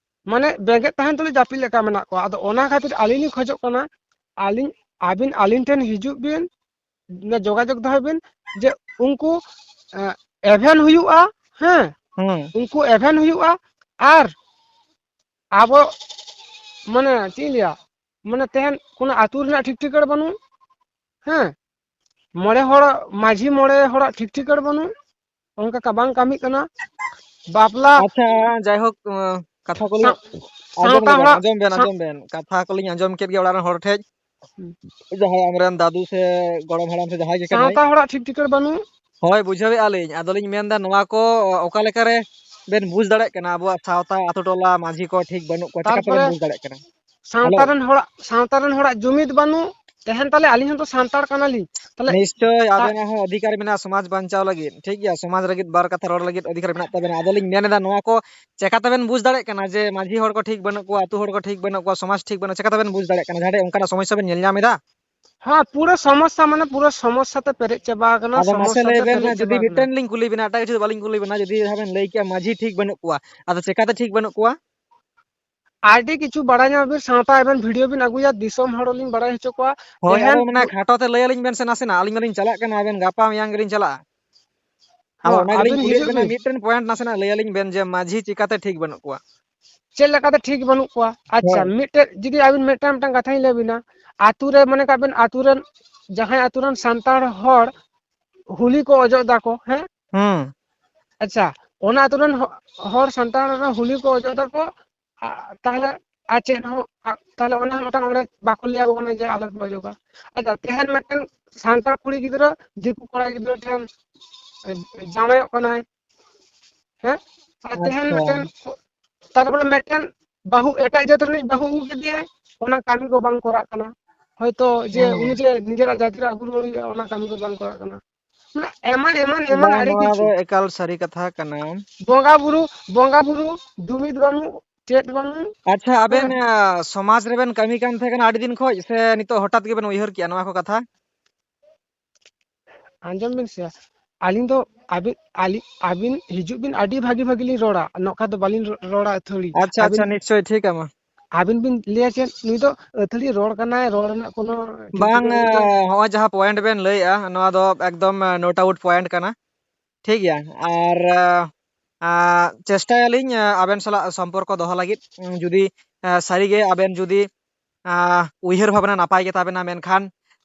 ᱢᱟᱱᱮ ᱵᱮᱸᱜᱮᱫ ᱛᱟᱦᱮᱱ ᱛᱩᱞᱩᱡ ᱡᱟᱹᱯᱤᱫ ᱞᱮᱠᱟ ᱢᱮᱱᱟᱜ ᱠᱚᱣᱟ᱾ ᱟᱫᱚ ᱚᱱᱟ ᱠᱷᱟᱹᱛᱤᱨ ᱟᱹᱞᱤᱧ ᱞᱤᱧ ᱠᱷᱚᱡᱚᱜ ᱠᱟᱱᱟ, ᱟᱹᱞᱤᱧ, ᱟᱹᱵᱤᱱ ᱟᱹᱞᱤᱧ ᱴᱷᱮᱱ ᱦᱤᱡᱩᱜ ᱵᱤᱱ, ᱚᱱᱟ ᱡᱳᱜᱟᱡᱳᱜᱽ ᱫᱚᱦᱚᱭ ᱵᱤᱱ ᱡᱮ ᱩᱱᱠᱩ, ᱮ, ᱮᱵᱷᱮᱱ ᱦᱩᱭᱩᱜᱼᱟ, ᱦᱮᱸ, ᱦᱩᱸ᱾ ᱩᱱᱠᱩ ᱮᱵᱷᱮᱱ ᱦᱩᱭᱩᱜᱼᱟ᱾ ᱟᱨ ᱟᱵᱚ ᱢᱟᱱᱮ ᱪᱮᱫ ᱤᱧ ᱞᱟᱹᱭᱟ, ᱢᱟᱱᱮ ᱛᱮᱦᱮᱧ ᱠᱳᱱᱳ ᱟᱹᱛᱩ ᱨᱮᱱᱟᱜ ᱴᱷᱤᱠ ᱴᱷᱤᱠᱟᱹᱬ ᱵᱟᱹᱱᱩᱜ, ᱦᱮᱸ, ᱢᱚᱬᱮ ᱦᱚᱲ, ᱢᱟᱹᱡᱷᱤ ᱢᱚᱬᱮ ᱦᱚᱲᱟᱜ ᱴᱷᱤᱠ ᱴᱷᱤᱠᱟᱹᱬ ᱵᱟᱹᱱᱩᱜ, ᱚᱱᱠᱟ ᱠᱟ-, ᱵᱟᱝ ᱠᱟᱹᱢᱤᱜ ᱠᱟᱱᱟ᱾ ᱵᱟᱯᱞᱟ ᱟᱪᱪᱷᱟ, ᱡᱟᱭᱦᱳᱠ, ᱩᱸ, ᱠᱟᱛᱷᱟ ᱠᱚᱞᱤᱧ ᱥᱟᱶ-, ᱟᱸᱡᱚᱢ ᱥᱟᱶᱛᱟ ᱞᱮᱫᱟ, ᱦᱚᱲᱟᱜ ᱟᱸᱡᱚᱢ ᱵᱮᱱ, ᱥᱟᱶ-, ᱟᱸᱡᱚᱢ ᱵᱮᱱ, ᱠᱟᱛᱷᱟ ᱠᱚᱞᱤᱧ ᱟᱸᱡᱚᱢ ᱠᱮᱫ ᱜᱮᱭᱟ ᱚᱲᱟᱜ ᱨᱮᱱ ᱦᱚᱲ ᱴᱷᱮᱡ᱾ ᱦᱩᱸ᱾ ᱡᱟᱦᱟᱸᱭ ᱟᱢᱨᱮᱱ ᱫᱟᱫᱩ ᱥᱮ ᱜᱚᱲᱚᱢ ᱦᱟᱲᱟᱢ ᱥᱮ ᱡᱟᱦᱟᱸᱭ ᱜᱮ ᱠᱟᱱᱟᱭ᱾ ᱥᱟᱶᱛᱟ ᱦᱚᱲᱟᱜ ᱴᱷᱤᱠ ᱴᱷᱤᱠᱟᱹᱬ ᱵᱟᱹᱱᱩᱜ᱾ ᱦᱳᱭ, ᱵᱩᱡᱷᱟᱹᱣᱮᱫᱼᱟ ᱞᱤᱧ᱾ ᱟᱫᱚᱞᱤᱧ ᱢᱮᱱᱫᱟ, ᱱᱚᱣᱟ ᱠᱚ ᱚᱠᱟ ᱞᱮᱠᱟᱨᱮ ᱵᱮᱱ ᱵᱩᱡᱽ ᱫᱟᱲᱮᱭᱟᱜ ᱠᱟᱱᱟ ᱟᱵᱚᱣᱟᱜ ᱥᱟᱶᱛᱟ, ᱟᱛᱳ ᱴᱚᱞᱟ ᱢᱟᱹᱡᱷᱤ ᱠᱚ ᱴᱷᱤᱠ ᱵᱟᱹᱱᱩᱜ ᱠᱚᱣᱟ? ᱪᱮᱠᱟᱛᱮᱵᱮᱱ ᱛᱟᱨᱯᱚᱨᱮ ᱵᱩᱡᱽ ᱫᱟᱲᱮᱭᱟᱜ ᱠᱟᱱᱟ? ᱥᱟᱶᱛᱟ ᱦᱮᱞᱳ᱾ ᱨᱮᱱ ᱦᱚᱲᱟᱜ, ᱥᱟᱶᱛᱟ ᱨᱮᱱ ᱦᱚᱲᱟᱜ ᱡᱩᱢᱤᱫ ᱵᱟᱹᱱᱩᱜ ᱛᱟᱦᱮᱱ ᱛᱟᱞᱮ, ᱟᱹᱞᱤᱧ ᱦᱚᱸᱛᱚ ᱥᱟᱱᱛᱟᱲ ᱠᱟᱱᱟᱞᱤᱧ᱾ ᱛᱟᱦᱞᱮ ᱱᱤᱥᱪᱳᱭ ᱛᱟ- ᱟᱵᱮᱱᱟᱜ ᱦᱚᱸ ᱚᱫᱷᱤᱠᱟᱨ ᱢᱮᱱᱟᱜᱼᱟ ᱥᱚᱢᱟᱡᱽ ᱵᱟᱧᱪᱟᱣ ᱞᱟᱹᱜᱤᱫ, ᱴᱷᱤᱠ ᱜᱮᱭᱟ? ᱥᱚᱢᱟᱡᱽ ᱞᱟᱹᱜᱤᱫ ᱵᱟᱨ ᱠᱟᱛᱷᱟ ᱨᱚᱲ ᱞᱟᱹᱜᱤᱫ ᱚᱫᱷᱤᱠᱟᱨ ᱢᱮᱱᱟᱜ ᱛᱟᱵᱮᱱᱟ᱾ ᱟᱫᱚᱞᱤᱧ ᱢᱮᱱ ᱮᱫᱟ, ᱱᱚᱣᱟ ᱠᱚ ᱪᱮᱠᱟᱛᱮᱵᱮᱱ ᱵᱩᱡᱽ ᱫᱟᱲᱮᱭᱟᱜ ᱠᱟᱱᱟ ᱡᱮ ᱢᱟᱹᱡᱷᱤ ᱦᱚᱲ ᱠᱚ ᱴᱷᱤᱠ ᱵᱟᱹᱱᱩᱜ ᱠᱚᱣᱟ, ᱟᱹᱛᱩ ᱦᱚᱲ ᱠᱚ ᱴᱷᱤᱠ ᱵᱟᱹᱱᱩᱜ ᱠᱚᱣᱟ, ᱥᱚᱢᱟᱡᱽ ᱴᱷᱤᱠ ᱵᱟᱹᱱᱩᱜᱼᱟ? ᱪᱮᱠᱟᱛᱮᱵᱮᱱ ᱵᱩᱡᱽ ᱫᱟᱲᱮᱭᱟᱜ ᱠᱟᱱᱟ? ᱡᱟᱦᱟᱸ ᱨᱮ ᱚᱱᱠᱟᱱᱟᱜ ᱥᱚᱢᱚᱥᱥᱟ ᱵᱮᱱ ᱧᱮᱞ ᱧᱟᱢ ᱮᱫᱟ? ᱦᱮᱸ, ᱯᱩᱨᱟᱹ ᱥᱚᱢᱚᱥᱥᱟ, ᱢᱟᱱᱮ ᱯᱩᱨᱟᱹ ᱥᱚᱢᱚᱥᱥᱟ ᱛᱮ ᱯᱮᱨᱮᱡ ᱪᱟᱵᱟ ᱟᱠᱟᱱᱟ, ᱟᱫᱚ ᱢᱟᱥᱮ ᱥᱚᱢᱚᱥᱥᱟ ᱞᱟᱹᱭ ᱛᱮ ᱵᱮᱱ, ᱯᱮᱨᱮᱡ ᱡᱩᱫᱤ ᱪᱟᱵᱟ ᱟᱠᱟᱱᱟ᱾ ᱢᱤᱫᱴᱮᱱ ᱞᱤᱧ ᱠᱩᱞᱤ ᱵᱮᱱᱟ, ᱮᱴᱟᱜ ᱠᱤᱪᱷᱩ ᱫᱚ ᱵᱟᱹᱞᱤᱧ ᱠᱩᱞᱤ ᱵᱮᱱᱟ, ᱡᱩᱫᱤ ᱡᱟᱦᱟᱸ ᱵᱮᱱ ᱞᱟᱹᱭ ᱠᱮᱜᱼᱟ ᱢᱟᱹᱡᱷᱤ ᱴᱷᱤᱠ ᱵᱟᱹᱱᱩᱜ ᱠᱚᱣᱟ, ᱟᱫᱚ ᱪᱮᱠᱟᱛᱮ ᱴᱷᱤᱠ ᱵᱟᱹᱱᱩᱜ ᱠᱚᱣᱟ? ᱟᱹᱰᱤ ᱠᱤᱪᱷᱩ ᱵᱟᱲᱟᱭ ᱧᱟᱢ ᱵᱤᱱ, ᱥᱟᱶᱛᱟ ᱟᱵᱮᱱ ᱵᱷᱤᱰᱤᱭᱳ ᱵᱤᱱ ᱟᱹᱜᱩᱭᱟ, ᱫᱤᱥᱚᱢ ᱦᱚᱲ ᱞᱤᱧ ᱵᱟᱲᱟᱭ ᱦᱚᱪᱚ ᱠᱚᱣᱟ᱾ ᱦᱳᱭ, ᱛᱮᱦᱮᱱ ᱟᱫᱚ ᱢᱟᱱᱮ ᱠᱷᱟᱴᱚ ᱛᱮ ᱞᱟᱹᱭ ᱟᱹᱞᱤᱧ ᱵᱮᱱ ᱥᱮ ᱱᱟᱥᱮᱱᱟᱜ, ᱟᱹᱞᱤᱧ ᱢᱟᱞᱤᱧ ᱪᱟᱞᱟᱜ ᱠᱟᱱᱟ, ᱟᱵᱮᱱ ᱜᱟᱯᱟ ᱢᱮᱭᱟᱝ ᱜᱮᱞᱤᱧ ᱪᱟᱞᱟᱜᱼᱟ᱾ ᱟᱫᱚ ᱦᱚᱸ, ᱚᱱᱟ ᱜᱮᱞᱤᱧ ᱟᱹᱵᱤᱱ ᱠᱩᱞᱤᱭᱮᱫ ᱦᱤᱡᱩᱜ ᱵᱮᱱᱟ, ᱵᱤᱱ᱾ ᱢᱤᱫᱴᱮᱱ ᱯᱚᱭᱮᱱᱴ ᱱᱟᱥᱮᱱᱟᱜ ᱞᱟᱹᱭ ᱟᱹᱞᱤᱧ ᱵᱮᱱ ᱡᱮ ᱢᱟᱹᱡᱷᱤ ᱪᱤᱠᱟᱛᱮ ᱴᱷᱤᱠ ᱵᱟᱹᱱᱩᱜ ᱠᱚᱣᱟ? ᱪᱮᱫ ᱞᱮᱠᱟᱛᱮ ᱴᱷᱤᱠ ᱵᱟᱹᱱᱩᱜ ᱠᱚᱣᱟ? ᱟᱪᱪᱷᱟ, ᱦᱳᱭ᱾ ᱢᱤᱫᱴᱮᱡ ᱡᱩᱫᱤ ᱟᱹᱵᱤᱱ ᱢᱤᱫᱴᱟᱝ, ᱢᱤᱫᱴᱟᱝ ᱠᱟᱛᱷᱟᱧ ᱞᱟᱹᱭ ᱟᱹᱵᱤᱱᱟ, ᱟᱛᱩ ᱨᱮ ᱢᱚᱱᱮ ᱠᱟᱜ ᱵᱤᱱ, ᱟᱛᱩ ᱨᱮᱱ ᱡᱟᱦᱟᱸᱭ ᱟᱛᱩ ᱨᱮᱱ ᱥᱟᱱᱛᱟᱲ ᱦᱚᱲ ᱦᱩᱞᱤ ᱠᱚ ᱚᱡᱚᱜ ᱫᱟᱠᱚ, ᱦᱮᱸ? ᱦᱩᱸ᱾ ᱟᱪᱪᱷᱟ, ᱚᱱᱟ ᱟᱛᱩ ᱨᱮᱱ ᱦᱚ-, ᱦᱚᱲ ᱥᱟᱱᱛᱟᱲ ᱦᱩᱞᱤ ᱠᱚ ᱚᱡᱚᱜ ᱫᱟᱠᱚ, ᱟ-, ᱛᱟᱦᱞᱮ ᱟᱨ ᱪᱮᱫ ᱦᱚᱸ, ᱟ-, ᱛᱟᱦᱞᱮ ᱚᱱᱟ ᱦᱚᱸ ᱢᱤᱫᱴᱟᱝ ᱚᱸᱰᱮ ᱵᱟᱠᱚ ᱞᱟᱹᱭ ᱟᱠᱚ ᱠᱟᱱᱟ ᱡᱮ ᱟᱞᱚ ᱯᱮ ᱚᱡᱚᱜᱟ᱾ ᱟᱪᱪᱷᱟ, ᱛᱮᱦᱮᱧ ᱢᱤᱫᱴᱮᱱ ᱥᱟᱱᱛᱟᱲ ᱠᱩᱲᱤ ᱜᱤᱫᱽᱨᱟᱹ ᱫᱤᱠᱩ ᱠᱚᱲᱟ ᱜᱤᱫᱽᱨᱟᱹ ᱴᱷᱮᱱ ᱡᱟᱶᱟᱭᱚᱜ ᱠᱟᱱᱟᱭ, ᱦᱮᱸ? ᱟᱨ ᱛᱮᱦᱮᱧ ᱟᱪᱪᱷᱟ᱾ ᱢᱤᱫᱴᱮᱱ, ᱛᱟᱨᱯᱚᱨᱮ ᱢᱤᱫᱴᱮᱱ ᱵᱟᱹᱦᱩ, ᱮᱴᱟᱜ ᱡᱟᱹᱛ ᱨᱤᱱᱤᱡ ᱵᱟᱹᱦᱩ ᱟᱹᱜᱩ ᱠᱮᱫᱮᱭᱟᱭ, ᱚᱱᱟ ᱠᱟᱹᱢᱤ ᱠᱚ ᱵᱟᱝ ᱠᱚᱨᱟᱜ ᱠᱟᱱᱟ᱾ ᱦᱚᱭᱛᱚ ᱡᱮ ᱦᱩᱸ᱾ ᱩᱱᱤ ᱡᱮ ᱱᱤᱡᱮᱨᱟᱜ ᱡᱟᱹᱛᱤ ᱨᱟᱜ ᱦᱩᱞ ᱦᱩᱭᱩᱜᱼᱟ, ᱚᱱᱟ ᱠᱟᱹᱢᱤ ᱠᱚ ᱵᱟᱝ ᱠᱚᱨᱟᱜ ᱠᱟᱱᱟ᱾ ᱢᱟᱱᱮ ᱮᱢᱟᱱ ᱮᱢᱟᱱ ᱮᱢᱟᱱ ᱵᱟᱝ, ᱟᱹᱰᱤ ᱱᱚᱣᱟ ᱠᱤᱪᱷᱩ᱾ ᱫᱚ ᱮᱠᱟᱞ ᱥᱟᱹᱨᱤ ᱠᱟᱛᱷᱟ ᱠᱟᱱᱟ᱾ ᱵᱚᱸᱜᱟ ᱵᱩᱨᱩ, ᱵᱚᱸᱜᱟ ᱵᱩᱨᱩ ᱡᱩᱢᱤᱫ ᱵᱟᱹᱱᱩᱜ, ᱪᱮᱫ ᱵᱟᱹᱱᱩᱜ᱾ ᱟᱪᱪᱷᱟ, ᱟᱵᱮᱱ, ᱦᱮᱸ᱾ ᱟ, ᱥᱚᱢᱟᱡᱽ ᱨᱮᱵᱮᱱ ᱠᱟᱹᱢᱤ ᱠᱟᱱ ᱛᱟᱦᱮᱸ ᱠᱟᱱᱟ ᱟᱹᱰᱤ ᱫᱤᱱ ᱠᱷᱚᱡ, ᱥᱮ ᱱᱤᱛᱚᱜ ᱦᱚᱴᱟᱛ ᱜᱮᱵᱮᱱ ᱩᱭᱦᱟᱹᱨ ᱠᱮᱜᱼᱟ ᱱᱚᱣᱟ ᱠᱚ ᱠᱟᱛᱷᱟ? ᱟᱸᱡᱚᱢ ᱵᱤᱱ ᱥᱮ, ᱟᱹᱞᱤᱧ ᱫᱚ ᱟᱹᱵᱤᱱ, ᱟᱹᱞᱤᱧ, ᱟᱹᱵᱤᱱ ᱦᱤᱡᱩᱜ ᱵᱤᱱ, ᱟᱹᱰᱤ ᱵᱷᱟᱹᱜᱤ ᱵᱷᱟᱹᱜᱤ ᱞᱤᱧ ᱨᱚᱲᱟ, ᱱᱚᱝᱠᱟ ᱫᱚ ᱵᱟᱹᱞᱤᱧ ᱨᱚ-, ᱨᱚᱲᱟ ᱟᱹᱛᱷᱟᱹᱲᱤ᱾ ᱟᱪᱪᱷᱟ, ᱟᱹᱵᱤᱱ, ᱟᱪᱪᱷᱟ, ᱱᱤᱥᱪᱳᱭ, ᱴᱷᱤᱠ ᱟᱢᱟ᱾ ᱟᱹᱵᱤᱱ ᱵᱤᱱ ᱞᱟᱹᱭᱟ ᱪᱮᱫ, ᱱᱩᱭ ᱫᱚ ᱟᱹᱛᱷᱟᱹᱲᱤ ᱨᱚᱲ ᱠᱟᱱᱟᱭ, ᱨᱚᱲ ᱨᱮᱱᱟᱜ ᱠᱳᱱᱳ ᱴᱷᱤᱠ ᱵᱟᱝ, ᱴᱷᱤᱠᱟᱹᱱᱟ ᱵᱟᱹᱱᱩᱜ ᱛᱟᱭᱟ᱾ ᱟ, ᱦᱚᱸᱜᱼᱚᱭ ᱡᱟᱦᱟᱸ ᱯᱚᱭᱮᱱᱴ ᱵᱮᱱ ᱞᱟᱹᱭᱮᱜᱼᱟ, ᱱᱚᱣᱟ ᱫᱚ ᱮᱠᱫᱚᱢ, ᱟ, ᱱᱳᱴ ᱟᱣᱩᱴ ᱯᱚᱭᱮᱱᱴ ᱠᱟᱱᱟ᱾ ᱴᱷᱤᱠ ᱜᱮᱭᱟ, ᱟᱨ, ᱟ, ᱟ, ᱪᱮᱥᱴᱟᱭᱟᱞᱤᱧ, ᱟ, ᱟᱵᱮᱱ ᱥᱟᱞᱟᱜ ᱥᱚᱢᱯᱚᱨᱠᱚ ᱫᱚᱦᱚ ᱞᱟᱹᱜᱤᱫ, ᱩᱸ, ᱡᱩᱫᱤ, ᱟ, ᱥᱟᱹᱨᱤᱜᱮ ᱟᱵᱮᱱ ᱡᱩᱫᱤ, ᱟ, ᱩᱭᱦᱟᱹᱨ ᱵᱷᱟᱵᱽᱱᱟ ᱱᱟᱯᱟᱭ ᱜᱮ ᱛᱟᱵᱮᱱᱟ, ᱢᱮᱱᱠᱷᱟᱱ,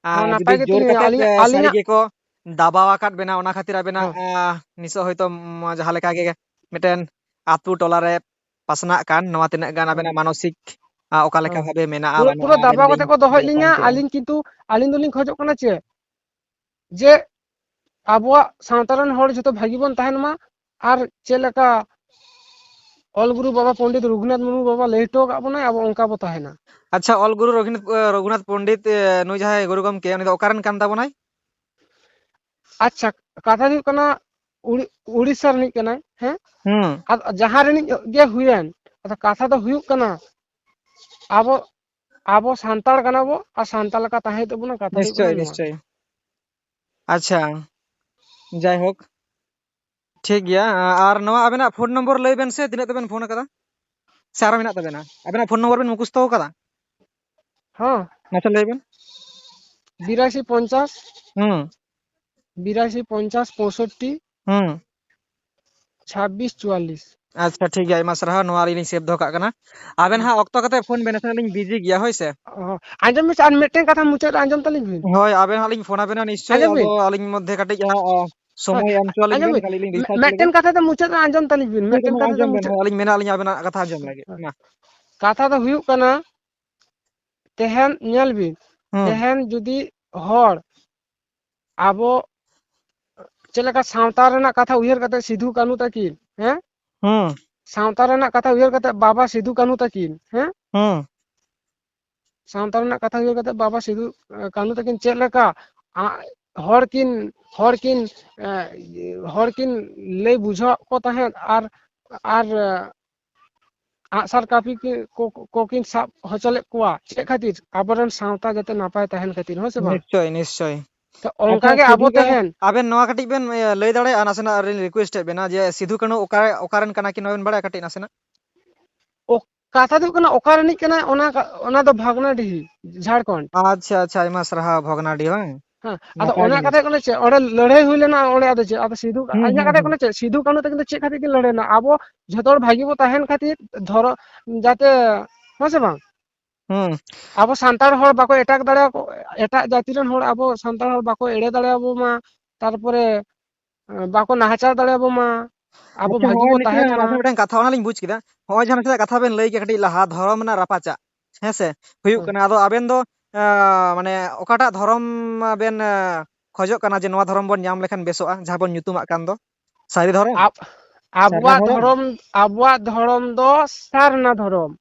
ᱟ, ᱦᱚᱸ, ᱡᱩᱫᱤ ᱱᱟᱯᱟᱭ ᱜᱮ ᱡᱳᱨ ᱛᱤᱧᱟᱹ᱾ ᱠᱟᱛᱮᱫ, ᱟᱹᱞᱤᱧᱟᱜ, ᱟ, ᱥᱟᱹᱨᱤ ᱟᱹᱞᱤᱧᱟᱜ ᱜᱮᱠᱚ ᱫᱟᱵᱟᱣ ᱟᱠᱟᱫ ᱵᱮᱱᱟ, ᱚᱱᱟ ᱠᱷᱟᱹᱛᱤᱨ ᱟᱵᱮᱱᱟᱜ, ᱦᱚᱸ᱾ ᱟ, ᱱᱤᱥᱚᱜ ᱦᱚᱭᱛᱳ, ᱩᱢ, ᱡᱟᱦᱟᱸ ᱞᱮᱠᱟ ᱜᱮ ᱢᱤᱫᱴᱮᱱ ᱟᱹᱛᱩ ᱴᱚᱞᱟ ᱨᱮ ᱯᱟᱥᱱᱟᱜ ᱠᱟᱱ, ᱱᱚᱣᱟ ᱛᱤᱱᱟᱹᱜ ᱜᱟᱱ ᱦᱚᱸ᱾ ᱟᱵᱮᱱᱟᱜ ᱢᱟᱱᱚᱥᱤᱠ, ᱟ, ᱚᱠᱟ ᱞᱮᱠᱟ ᱦᱚᱸ᱾ ᱵᱷᱟᱵᱮ ᱢᱮᱱᱟᱜᱼᱟ, ᱯᱩᱨᱟᱹ, ᱵᱟᱹᱱᱩᱜᱼᱟ, ᱯᱩᱨᱟᱹ ᱟᱵᱮᱱ ᱫᱟᱵᱟᱣ ᱵᱮᱱ ᱠᱟᱛᱮ ᱠᱚ ᱫᱚᱦᱚᱭᱮᱫ ᱧᱮᱞ ᱞᱤᱧᱟ᱾ ᱠᱮᱜᱼᱟ᱾ ᱟᱹᱞᱤᱧ ᱠᱤᱱᱛᱩ, ᱟᱹᱞᱤᱧ ᱫᱚᱞᱤᱧ ᱠᱷᱚᱡᱚᱜ ᱠᱟᱱᱟ ᱪᱮᱫ? ᱡᱮ ᱟᱵᱚᱣᱟᱜ ᱥᱟᱶᱛᱟ ᱨᱮᱱ ᱦᱚᱲ ᱡᱷᱚᱛᱚ ᱵᱷᱟᱹᱜᱤ ᱵᱚᱱ ᱛᱟᱦᱮᱱ ᱢᱟ, ᱟᱨ ᱪᱮᱫ ᱞᱮᱠᱟ ᱚᱞ ᱜᱩᱨᱩ ᱵᱟᱵᱟ ᱯᱚᱱᱰᱤᱛ ᱨᱚᱜᱷᱩᱱᱟᱛᱷ ᱢᱩᱨᱢᱩ ᱵᱟᱵᱟ ᱞᱟᱹᱭ ᱦᱚᱴᱚ ᱟᱠᱟᱫ ᱵᱚᱱᱟᱭ, ᱟᱵᱚ ᱚᱱᱠᱟ ᱵᱚ ᱛᱟᱦᱮᱱᱟ᱾ ᱟᱪᱪᱷᱟ, ᱚᱞ ᱜᱩᱨᱩ ᱨᱚᱜᱷᱩᱱᱟᱛᱷ, ᱨᱚᱜᱷᱩᱱᱟᱛᱷ ᱯᱚᱱᱰᱤᱛ, ᱮ, ᱱᱩᱭ ᱡᱟᱦᱟᱸᱭ ᱜᱩᱨᱩ ᱜᱚᱢᱠᱮ, ᱩᱱᱤ ᱫᱚ ᱚᱠᱟ ᱨᱮᱱ ᱠᱟᱱ ᱛᱟᱵᱚᱱᱟᱭ? ᱟᱪᱪᱷᱟ, ᱠᱟᱛᱷᱟ ᱫᱚ ᱦᱩᱭᱩᱜ ᱠᱟᱱᱟ, ᱩᱲᱤ-, ᱩᱲᱤᱥᱥᱟ ᱨᱤᱱᱤᱡ ᱠᱟᱱᱟᱭ, ᱦᱮᱸ? ᱦᱩᱸ᱾ ᱟᱨ ᱡᱟᱦᱟᱸ ᱨᱤᱱᱤᱡ ᱜᱮ ᱦᱩᱭᱮᱱ, ᱟᱫᱚ ᱠᱟᱛᱷᱟ ᱫᱚ ᱦᱩᱭᱩᱜ ᱠᱟᱱᱟ, ᱟᱵᱚ, ᱟᱵᱚ ᱥᱟᱱᱛᱟᱲ ᱠᱟᱱᱟ ᱵᱚ, ᱟᱨ ᱥᱟᱱᱛᱟᱲ ᱞᱮᱠᱟ ᱛᱟᱦᱮᱸ ᱦᱩᱭᱩᱜ ᱛᱟᱵᱚᱱᱟ, ᱠᱟᱛᱷᱟ ᱫᱚ ᱦᱩᱭᱩᱜ ᱱᱤᱥᱪᱳᱭ, ᱠᱟᱱᱟ ᱱᱚᱣᱟ᱾ ᱱᱤᱥᱪᱳᱭ᱾ ᱟᱪᱪᱷᱟ, ᱡᱟᱭᱦᱳᱠ, ᱴᱷᱤᱠ ᱜᱮᱭᱟ᱾ ᱟ-, ᱟᱨ ᱱᱚᱣᱟ ᱟᱵᱮᱱᱟᱜ ᱯᱷᱳᱱ ᱱᱚᱢᱵᱚᱨ ᱞᱟᱹᱭ ᱵᱮᱱ ᱥᱮ, ᱛᱤᱱᱟᱹᱜ ᱛᱮᱵᱮᱱ ᱯᱷᱳᱱ ᱟᱠᱟᱫᱟ? ᱥᱮ ᱟᱨᱚ ᱢᱮᱱᱟᱜ ᱛᱟᱵᱮᱱᱟ? ᱟᱵᱮᱱᱟᱜ ᱯᱷᱳᱱ ᱱᱚᱢᱵᱚᱨ ᱵᱮᱱ ᱢᱩᱠᱷᱚᱥᱛᱚ ᱟᱠᱟᱫᱟ? ᱦᱚᱸ᱾ ᱢᱟᱥᱮ ᱞᱟᱹᱭ ᱵᱮᱱ᱾ ᱵᱤᱨᱟᱥᱤ ᱯᱚᱧᱪᱟᱥ᱾ ᱦᱩᱸ᱾ ᱵᱤᱨᱟᱥᱤ ᱯᱚᱧᱪᱟᱥ ᱯᱚᱸᱭᱥᱚᱴᱴᱤ᱾ ᱦᱩᱸ᱾ ᱪᱷᱟᱵᱵᱤᱥ ᱪᱩᱣᱟᱞᱞᱤᱥ᱾ ᱟᱪᱪᱷᱟ, ᱴᱷᱤᱠ ᱜᱮᱭᱟ, ᱟᱭᱢᱟ ᱥᱟᱨᱦᱟᱣ, ᱱᱚᱣᱟ ᱟᱹᱞᱤᱧ ᱞᱤᱧ ᱥᱮᱵᱷ ᱫᱚᱦᱚ ᱠᱟᱜ ᱠᱟᱱᱟ᱾ ᱟᱵᱮᱱ ᱦᱩᱸ᱾ ᱦᱟᱸᱜ ᱚᱠᱛᱚ ᱠᱟᱛᱮ ᱯᱷᱳᱱ ᱵᱮᱱ, ᱮᱠᱷᱟᱱ ᱟᱹᱞᱤᱧ ᱵᱤᱡᱤ ᱜᱮᱭᱟ, ᱦᱳᱭ ᱥᱮ? ᱚ, ᱟᱸᱡᱚᱢ ᱵᱤᱱ ᱥᱮ, ᱟᱨ ᱢᱤᱫᱴᱮᱱ ᱠᱟᱛᱷᱟ ᱢᱩᱪᱟᱹᱫ ᱨᱮ ᱟᱸᱡᱚᱢ ᱛᱟᱹᱞᱤᱧ ᱵᱤᱱ᱾ ᱦᱳᱭ, ᱟᱵᱮᱱ ᱦᱟᱸᱜ ᱞᱤᱧ ᱯᱷᱳᱱ ᱟᱵᱮᱱᱟ ᱱᱤᱥᱪᱳᱭ, ᱟᱸᱡᱚᱢ ᱟᱫᱚ ᱵᱤᱱ᱾ ᱟᱹᱞᱤᱧ ᱢᱚᱫᱽᱫᱷᱮ ᱠᱟᱹᱴᱤᱡ ᱦᱟᱸᱜ, ᱟ, ᱦᱳᱭ, ᱥᱚᱢᱚᱭ ᱮᱢ ᱦᱚᱪᱚ ᱟᱹᱞᱤᱧ ᱟᱸᱡᱚᱢ ᱵᱮᱱ, ᱵᱤᱱ᱾ ᱠᱷᱟᱹᱞᱤ ᱞᱤᱧ ᱢᱤ-, ᱨᱤᱥᱟᱨᱪ ᱢᱤᱫᱴᱮᱱ ᱞᱮᱜᱮ᱾ ᱠᱟᱛᱷᱟ ᱫᱚ ᱢᱩᱪᱟᱹᱫ ᱨᱮ ᱟᱸᱡᱚᱢ ᱛᱟᱹᱞᱤᱧ ᱵᱤᱱ, ᱴᱷᱤᱠ ᱢᱤᱫᱴᱮᱱ ᱟᱪᱷᱮ, ᱠᱟᱛᱷᱟ ᱫᱚ ᱟᱸᱡᱚᱢ ᱵᱮᱱ, ᱢᱩᱪᱟᱹᱫ᱾ ᱦᱳᱭ, ᱟᱹᱞᱤᱧ ᱢᱮᱱᱟᱜ ᱞᱤᱧ ᱟᱵᱮᱱᱟᱜ ᱠᱟᱛᱷᱟ ᱟᱸᱡᱚᱢ ᱞᱟᱹᱜᱤᱫ᱾ ᱦᱳᱭ᱾ ᱢᱟ᱾ ᱠᱟᱛᱷᱟ ᱫᱚ ᱦᱩᱭᱩᱜ ᱠᱟᱱᱟ, ᱛᱮᱦᱮᱧ ᱧᱮᱞ ᱵᱤᱱ, ᱦᱩᱸ᱾ ᱛᱮᱦᱮᱧ ᱡᱩᱫᱤ ᱦᱚᱲ ᱟᱵᱚ ᱪᱮᱫ ᱞᱮᱠᱟ ᱥᱟᱶᱛᱟ ᱨᱮᱱᱟᱜ ᱠᱟᱛᱷᱟ ᱩᱭᱦᱟᱹᱨ ᱠᱟᱛᱮ ᱥᱤᱫᱷᱩ ᱠᱟᱹᱱᱦᱩ ᱛᱟᱹᱠᱤᱱ, ᱦᱮᱸ? ᱦᱩᱸ᱾ ᱥᱟᱶᱛᱟ ᱨᱮᱱᱟᱜ ᱠᱟᱛᱷᱟ ᱩᱭᱦᱟᱹᱨ ᱠᱟᱛᱮ ᱵᱟᱵᱟ ᱥᱤᱫᱷᱩ ᱠᱟᱹᱱᱦᱩ ᱛᱟᱹᱠᱤᱱ, ᱦᱮᱸ? ᱦᱩᱸ᱾ ᱥᱟᱶᱛᱟ ᱨᱮᱱᱟᱜ ᱠᱟᱛᱷᱟ ᱩᱭᱦᱟᱹᱨ ᱠᱟᱛᱮ ᱵᱟᱵᱟ ᱥᱤᱫᱩ, ᱮ, ᱠᱟᱹᱱᱦᱩ ᱛᱟᱹᱠᱤᱱ ᱪᱮᱫ ᱞᱮᱠᱟ ᱟ-, ᱦᱚᱲ ᱠᱤᱱ, ᱦᱚᱲ ᱠᱤᱱ, ᱮ, ᱦᱚᱲ ᱠᱤᱱ ᱞᱟᱹᱭ ᱵᱩᱡᱷᱟᱹᱣᱟᱫ ᱠᱚ ᱛᱟᱦᱮᱸᱫ ᱟᱨ, ᱟᱨ, ᱮ, ᱟᱜᱼᱥᱟᱨ ᱠᱟᱹᱯᱤ ᱠᱤ-, ᱠᱚ, ᱠᱚ, ᱠᱚᱠᱤᱱ ᱥᱟᱵ ᱦᱚᱪᱚ ᱞᱮᱫ ᱠᱚᱣᱟ᱾ ᱪᱮᱫ ᱠᱷᱟᱹᱛᱤᱨ? ᱟᱵᱚᱨᱮᱱ ᱥᱟᱶᱛᱟ ᱡᱟᱛᱮ ᱱᱟᱯᱟᱭ ᱛᱟᱦᱮᱱ ᱠᱷᱟᱹᱛᱤᱨ, ᱦᱮᱸ ᱥᱮ ᱵᱟᱝ? ᱱᱤᱥᱪᱚᱭ, ᱱᱤᱥᱪᱚᱭ᱾ ᱛᱚ ᱟᱪᱪᱷᱟ, ᱚᱱᱠᱟ ᱜᱮ ᱟᱵᱚ ᱥᱤᱫᱷᱩ ᱠᱟᱹᱱᱦᱩ, ᱛᱮᱦᱮᱧ ᱟᱵᱮᱱ ᱱᱚᱣᱟ ᱠᱟᱹᱴᱤᱡ ᱵᱮᱱ, ᱤᱭᱟᱹ, ᱞᱟᱹᱭ ᱫᱟᱲᱮᱭᱟᱜᱼᱟ ᱱᱟᱥᱮᱱᱟᱜ? ᱟᱹᱞᱤᱧ request ᱮᱫ ᱵᱮᱱᱟ ᱡᱮ ᱥᱤᱫᱷᱩ ᱠᱟᱹᱱᱦᱩ ᱚᱠᱟ, ᱚᱠᱟ ᱨᱮᱱ ᱠᱟᱱᱟ ᱠᱤᱱ, ᱱᱚᱣᱟ ᱵᱮᱱ ᱵᱟᱲᱟᱭᱟ ᱠᱟᱹᱴᱤᱡ ᱱᱟᱥᱮᱱᱟᱜ? ᱚ, ᱠᱟᱛᱷᱟ ᱫᱚ ᱦᱩᱭᱩᱜ ᱠᱟᱱᱟ, ᱚᱠᱟ ᱨᱤᱱᱤᱡ ᱠᱟᱱᱟᱭ, ᱚᱱᱟ ᱠᱟ-, ᱚᱱᱟ ᱫᱚ ᱵᱷᱟᱜᱽᱱᱟᱰᱤᱦᱤ, ᱡᱷᱟᱲᱠᱷᱚᱸᱰ᱾ ᱟᱪᱪᱷᱟ, ᱟᱪᱪᱷᱟ, ᱟᱭᱢᱟ ᱥᱟᱨᱦᱟᱣ ᱵᱷᱚᱜᱽᱱᱟᱰᱤᱦᱤ, ᱵᱟᱝ? ᱦᱮᱸ, ᱟᱫᱚ ᱱᱟᱯᱟᱭ ᱚᱱᱟ ᱜᱮ᱾ ᱠᱟᱛᱷᱟ ᱠᱟᱱᱟ ᱪᱮᱫ, ᱚᱸᱰᱮ ᱞᱟᱹᱲᱦᱟᱹᱭ ᱦᱩᱭ ᱞᱮᱱᱟ, ᱚᱸᱰᱮ ᱟᱫᱚ ᱪᱮᱫ, ᱟᱫᱚ ᱥᱤᱫᱷᱩ, ᱦᱩᱸ, ᱤᱧᱟᱹᱜ ᱦᱩᱸ, ᱠᱟᱛᱷᱟ ᱦᱩᱸ᱾ ᱠᱟᱱᱟ ᱪᱮᱫ, ᱥᱤᱫᱷᱩ ᱠᱟᱹᱱᱦᱩ ᱛᱟᱹᱠᱤᱱ ᱫᱚ ᱪᱮᱫ ᱠᱷᱟᱹᱛᱤᱨ ᱠᱤᱱ ᱞᱟᱹᱲᱦᱟᱹᱭ ᱞᱮᱱᱟ? ᱟᱵᱚ ᱡᱷᱚᱛᱚ ᱦᱚᱲ ᱵᱷᱟᱜᱤ ᱵᱚ ᱛᱟᱦᱮᱱ ᱠᱷᱟᱹᱛᱤᱨ, ᱫᱷᱚᱨᱚ-, ᱡᱟᱛᱮ, ᱦᱮᱸ ᱥᱮ ᱵᱟᱝ? ᱦᱩᱸ᱾ ᱟᱵᱚ ᱥᱟᱱᱛᱟᱲ ᱦᱚᱲ ᱵᱟᱠᱚ ᱮᱴᱟᱜ ᱫᱟᱲᱮᱭᱟᱠᱚ, ᱮᱴᱟᱜ ᱡᱟᱹᱛᱤ ᱨᱮᱱ ᱦᱚᱲ ᱟᱵᱚ ᱥᱟᱱᱛᱟᱲ ᱦᱚᱲ ᱵᱟᱠᱚ ᱮᱲᱮ ᱫᱟᱲᱮᱭᱟᱵᱚ ᱢᱟ, ᱛᱟᱨᱯᱚᱨᱮ, ᱮᱸ, ᱵᱟᱠᱚ ᱱᱟᱦᱟᱪᱟᱨ ᱫᱟᱲᱮᱭᱟᱵᱚ ᱢᱟ, ᱟᱵᱚ ᱟᱪᱪᱷᱟ, ᱵᱷᱟᱹᱜᱤ ᱦᱚᱸᱜᱼᱚᱭ ᱵᱚ ᱱᱤᱛᱚᱜ ᱛᱟᱦᱮᱱ ᱢᱟ᱾ ᱟᱨᱦᱚᱸ ᱢᱤᱫᱴᱟᱝ ᱠᱟᱛᱷᱟ, ᱚᱱᱟ ᱞᱤᱧ ᱵᱩᱡᱽ ᱠᱮᱫᱟ᱾ ᱦᱚᱸᱜᱼᱚᱭ ᱡᱟᱦᱟᱸ ᱱᱟᱥᱮᱱᱟᱜ ᱠᱟᱛᱷᱟ ᱵᱮᱱ ᱞᱟᱹᱭ ᱠᱮᱫ ᱠᱟᱹᱴᱤᱡ ᱞᱟᱦᱟ, ᱫᱷᱚᱨᱚᱢ ᱨᱮᱱᱟᱜ ᱨᱟᱯᱟᱪᱟᱜ, ᱦᱮᱸ ᱥᱮ, ᱦᱩᱭᱩᱜ ᱦᱮᱸ᱾ ᱠᱟᱱᱟ᱾ ᱟᱫᱚ ᱟᱵᱮᱱ ᱫᱚ, ᱟᱸ, ᱢᱟᱱᱮ ᱚᱠᱟᱴᱟᱜ ᱫᱷᱚᱨᱚᱢ ᱵᱮᱱ, ᱟᱸ, ᱠᱷᱚᱡᱚᱜ ᱠᱟᱱᱟ ᱡᱮ ᱱᱚᱣᱟ ᱫᱷᱚᱨᱚᱢ ᱵᱚᱱ ᱧᱟᱢ ᱞᱮᱠᱷᱟᱱ ᱵᱮᱥᱚᱜᱼᱟ, ᱡᱟᱦᱟᱸ ᱵᱚᱱ ᱧᱩᱛᱩᱢᱟᱜ ᱠᱟᱱ ᱫᱚ? ᱥᱟᱹᱨᱤ ᱫᱷᱚᱨᱚᱢ? ᱟᱵ-, ᱥᱟᱨᱱᱟ ᱟᱵᱚᱣᱟᱜ ᱫᱷᱚᱨᱚᱢ? ᱫᱷᱚᱨᱚᱢ, ᱟᱵᱚᱣᱟᱜ ᱫᱷᱚᱨᱚᱢ ᱫᱚ ᱥᱟᱨᱱᱟ ᱫᱷᱚᱨᱚᱢ᱾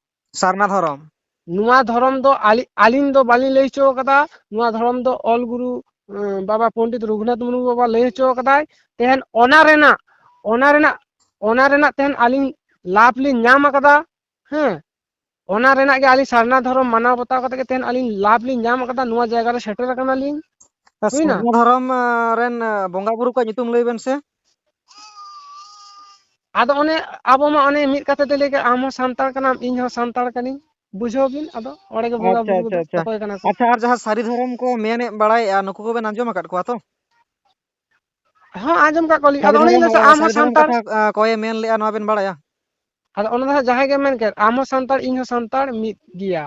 ᱥᱟᱨᱱᱟ ᱫᱷᱚᱨᱚᱢ᱾ ᱱᱚᱣᱟ ᱫᱷᱚᱨᱚᱢ ᱫᱚ ᱟᱞᱤ-, ᱟᱹᱞᱤᱧ ᱫᱚ ᱵᱟᱹᱞᱤᱧ ᱞᱟᱹᱭ ᱦᱚᱪᱚ ᱠᱟᱫᱟ᱾ ᱱᱚᱣᱟ ᱫᱷᱚᱨᱚᱢ ᱫᱚ ᱚᱞ ᱜᱩᱨᱩ, ᱮᱸ, ᱵᱟᱵᱟ ᱯᱚᱱᱰᱤᱛ ᱨᱚᱜᱷᱩᱱᱟᱛᱷ ᱢᱩᱨᱢᱩ ᱵᱟᱵᱟ ᱞᱟᱹᱭ ᱦᱚᱪᱚ ᱠᱟᱫᱟᱭ᱾ ᱛᱮᱦᱮᱧ ᱚᱱᱟ ᱨᱮᱱᱟᱜ, ᱚᱱᱟ ᱨᱮᱱᱟᱜ, ᱚᱱᱟ ᱨᱮᱱᱟᱜ ᱛᱮᱦᱮᱧ ᱟᱹᱞᱤᱧ ᱞᱟᱵᱷ ᱞᱤᱧ ᱧᱟᱢ ᱠᱟᱫᱟ᱾ ᱦᱮᱸ, ᱚᱱᱟ ᱨᱮᱱᱟᱜ ᱜᱮ ᱟᱹᱞᱤᱧ ᱥᱟᱨᱱᱟ ᱫᱷᱚᱨᱚᱢ ᱢᱟᱱᱟᱣ ᱵᱟᱛᱟᱣ ᱠᱟᱛᱮ ᱜᱮ ᱛᱮᱦᱮᱧ ᱟᱹᱞᱤᱧ ᱞᱟᱵᱷ ᱞᱤᱧ ᱧᱟᱢ ᱠᱟᱫᱟ, ᱱᱚᱣᱟ ᱡᱟᱭᱜᱟ ᱨᱮ ᱥᱮᱴᱮᱨ ᱟᱠᱟᱱᱟᱞᱤᱧ᱾ ᱟᱨ ᱦᱩᱭᱱᱟ? ᱥᱟᱨᱱᱟ ᱫᱷᱚᱨᱚᱢ, ᱟᱸ, ᱨᱮᱱ, ᱟᱸ, ᱵᱚᱸᱜᱟ ᱵᱩᱨᱩ ᱠᱚᱣᱟᱜ ᱧᱩᱛᱩᱢ ᱞᱟᱹᱭ ᱵᱮᱱ ᱥᱮ᱾ ᱟᱫᱚ ᱚᱱᱮ ᱟᱵᱚ ᱢᱟ ᱚᱱᱮ ᱢᱤᱫ ᱠᱟᱛᱷᱟ ᱛᱮ ᱞᱟᱹᱭ ᱠᱮᱫ, ᱟᱢ ᱦᱚᱸ ᱥᱟᱱᱛᱟᱲ ᱠᱟᱱᱟᱢ, ᱤᱧ ᱦᱚᱸ ᱥᱟᱱᱛᱟᱲ ᱠᱟᱹᱱᱟᱹᱧ, ᱵᱩᱡᱷᱟᱹᱣ ᱵᱤᱱ᱾ ᱟᱫᱚ ᱚᱸᱰᱮ ᱜᱮ ᱵᱚᱸᱜᱟ ᱟᱪᱪᱷᱟ, ᱵᱩᱨᱩ ᱟᱪᱪᱷᱟ, ᱠᱚᱫᱚ ᱟᱪᱪᱷᱟ᱾ ᱚᱠᱚᱭ ᱠᱟᱱᱟ ᱠᱚ? ᱟᱪᱪᱷᱟ, ᱟᱨ ᱡᱟᱦᱟᱸ ᱥᱟᱹᱨᱤ ᱫᱷᱚᱨᱚᱢ ᱠᱚ ᱢᱮᱱᱮᱫ ᱵᱟᱲᱟᱭᱮᱫᱼᱟ, ᱱᱩᱠᱩ ᱠᱚᱵᱮᱱ ᱟᱸᱡᱚᱢ ᱟᱠᱟᱫ ᱠᱚᱣᱟ ᱛᱚ? ᱦᱚᱸ, ᱟᱸᱡᱚᱢ ᱠᱟᱜ ᱠᱚᱣᱟᱞᱤᱧ᱾ ᱥᱟᱹᱨᱤ ᱟᱫᱚ ᱚᱱᱮᱧ ᱫᱷᱚᱨᱚᱢ, ᱞᱟᱹᱭ ᱥᱮ, ᱟᱢ ᱦᱚᱸ ᱥᱟᱹᱨᱤ ᱫᱷᱚᱨᱚᱢ ᱥᱟᱱᱛᱟᱲ᱾ ᱠᱟᱛᱷᱟ, ᱟ, ᱚᱠᱚᱭᱮ ᱢᱮᱱ ᱞᱮᱜᱼᱟ, ᱱᱚᱣᱟ ᱵᱮᱱ ᱵᱟᱲᱟᱭᱟ? ᱟᱫᱚ ᱚᱱᱟ ᱫᱚ ᱦᱟᱸᱜ ᱡᱟᱦᱟᱸᱭ ᱜᱮ ᱢᱮᱱ ᱠᱮᱫ, ᱟᱢ ᱦᱚᱸ ᱥᱟᱱᱛᱟᱲ, ᱤᱧ ᱦᱚᱸ ᱥᱟᱱᱛᱟᱲ, ᱢᱤᱫ ᱜᱮᱭᱟ᱾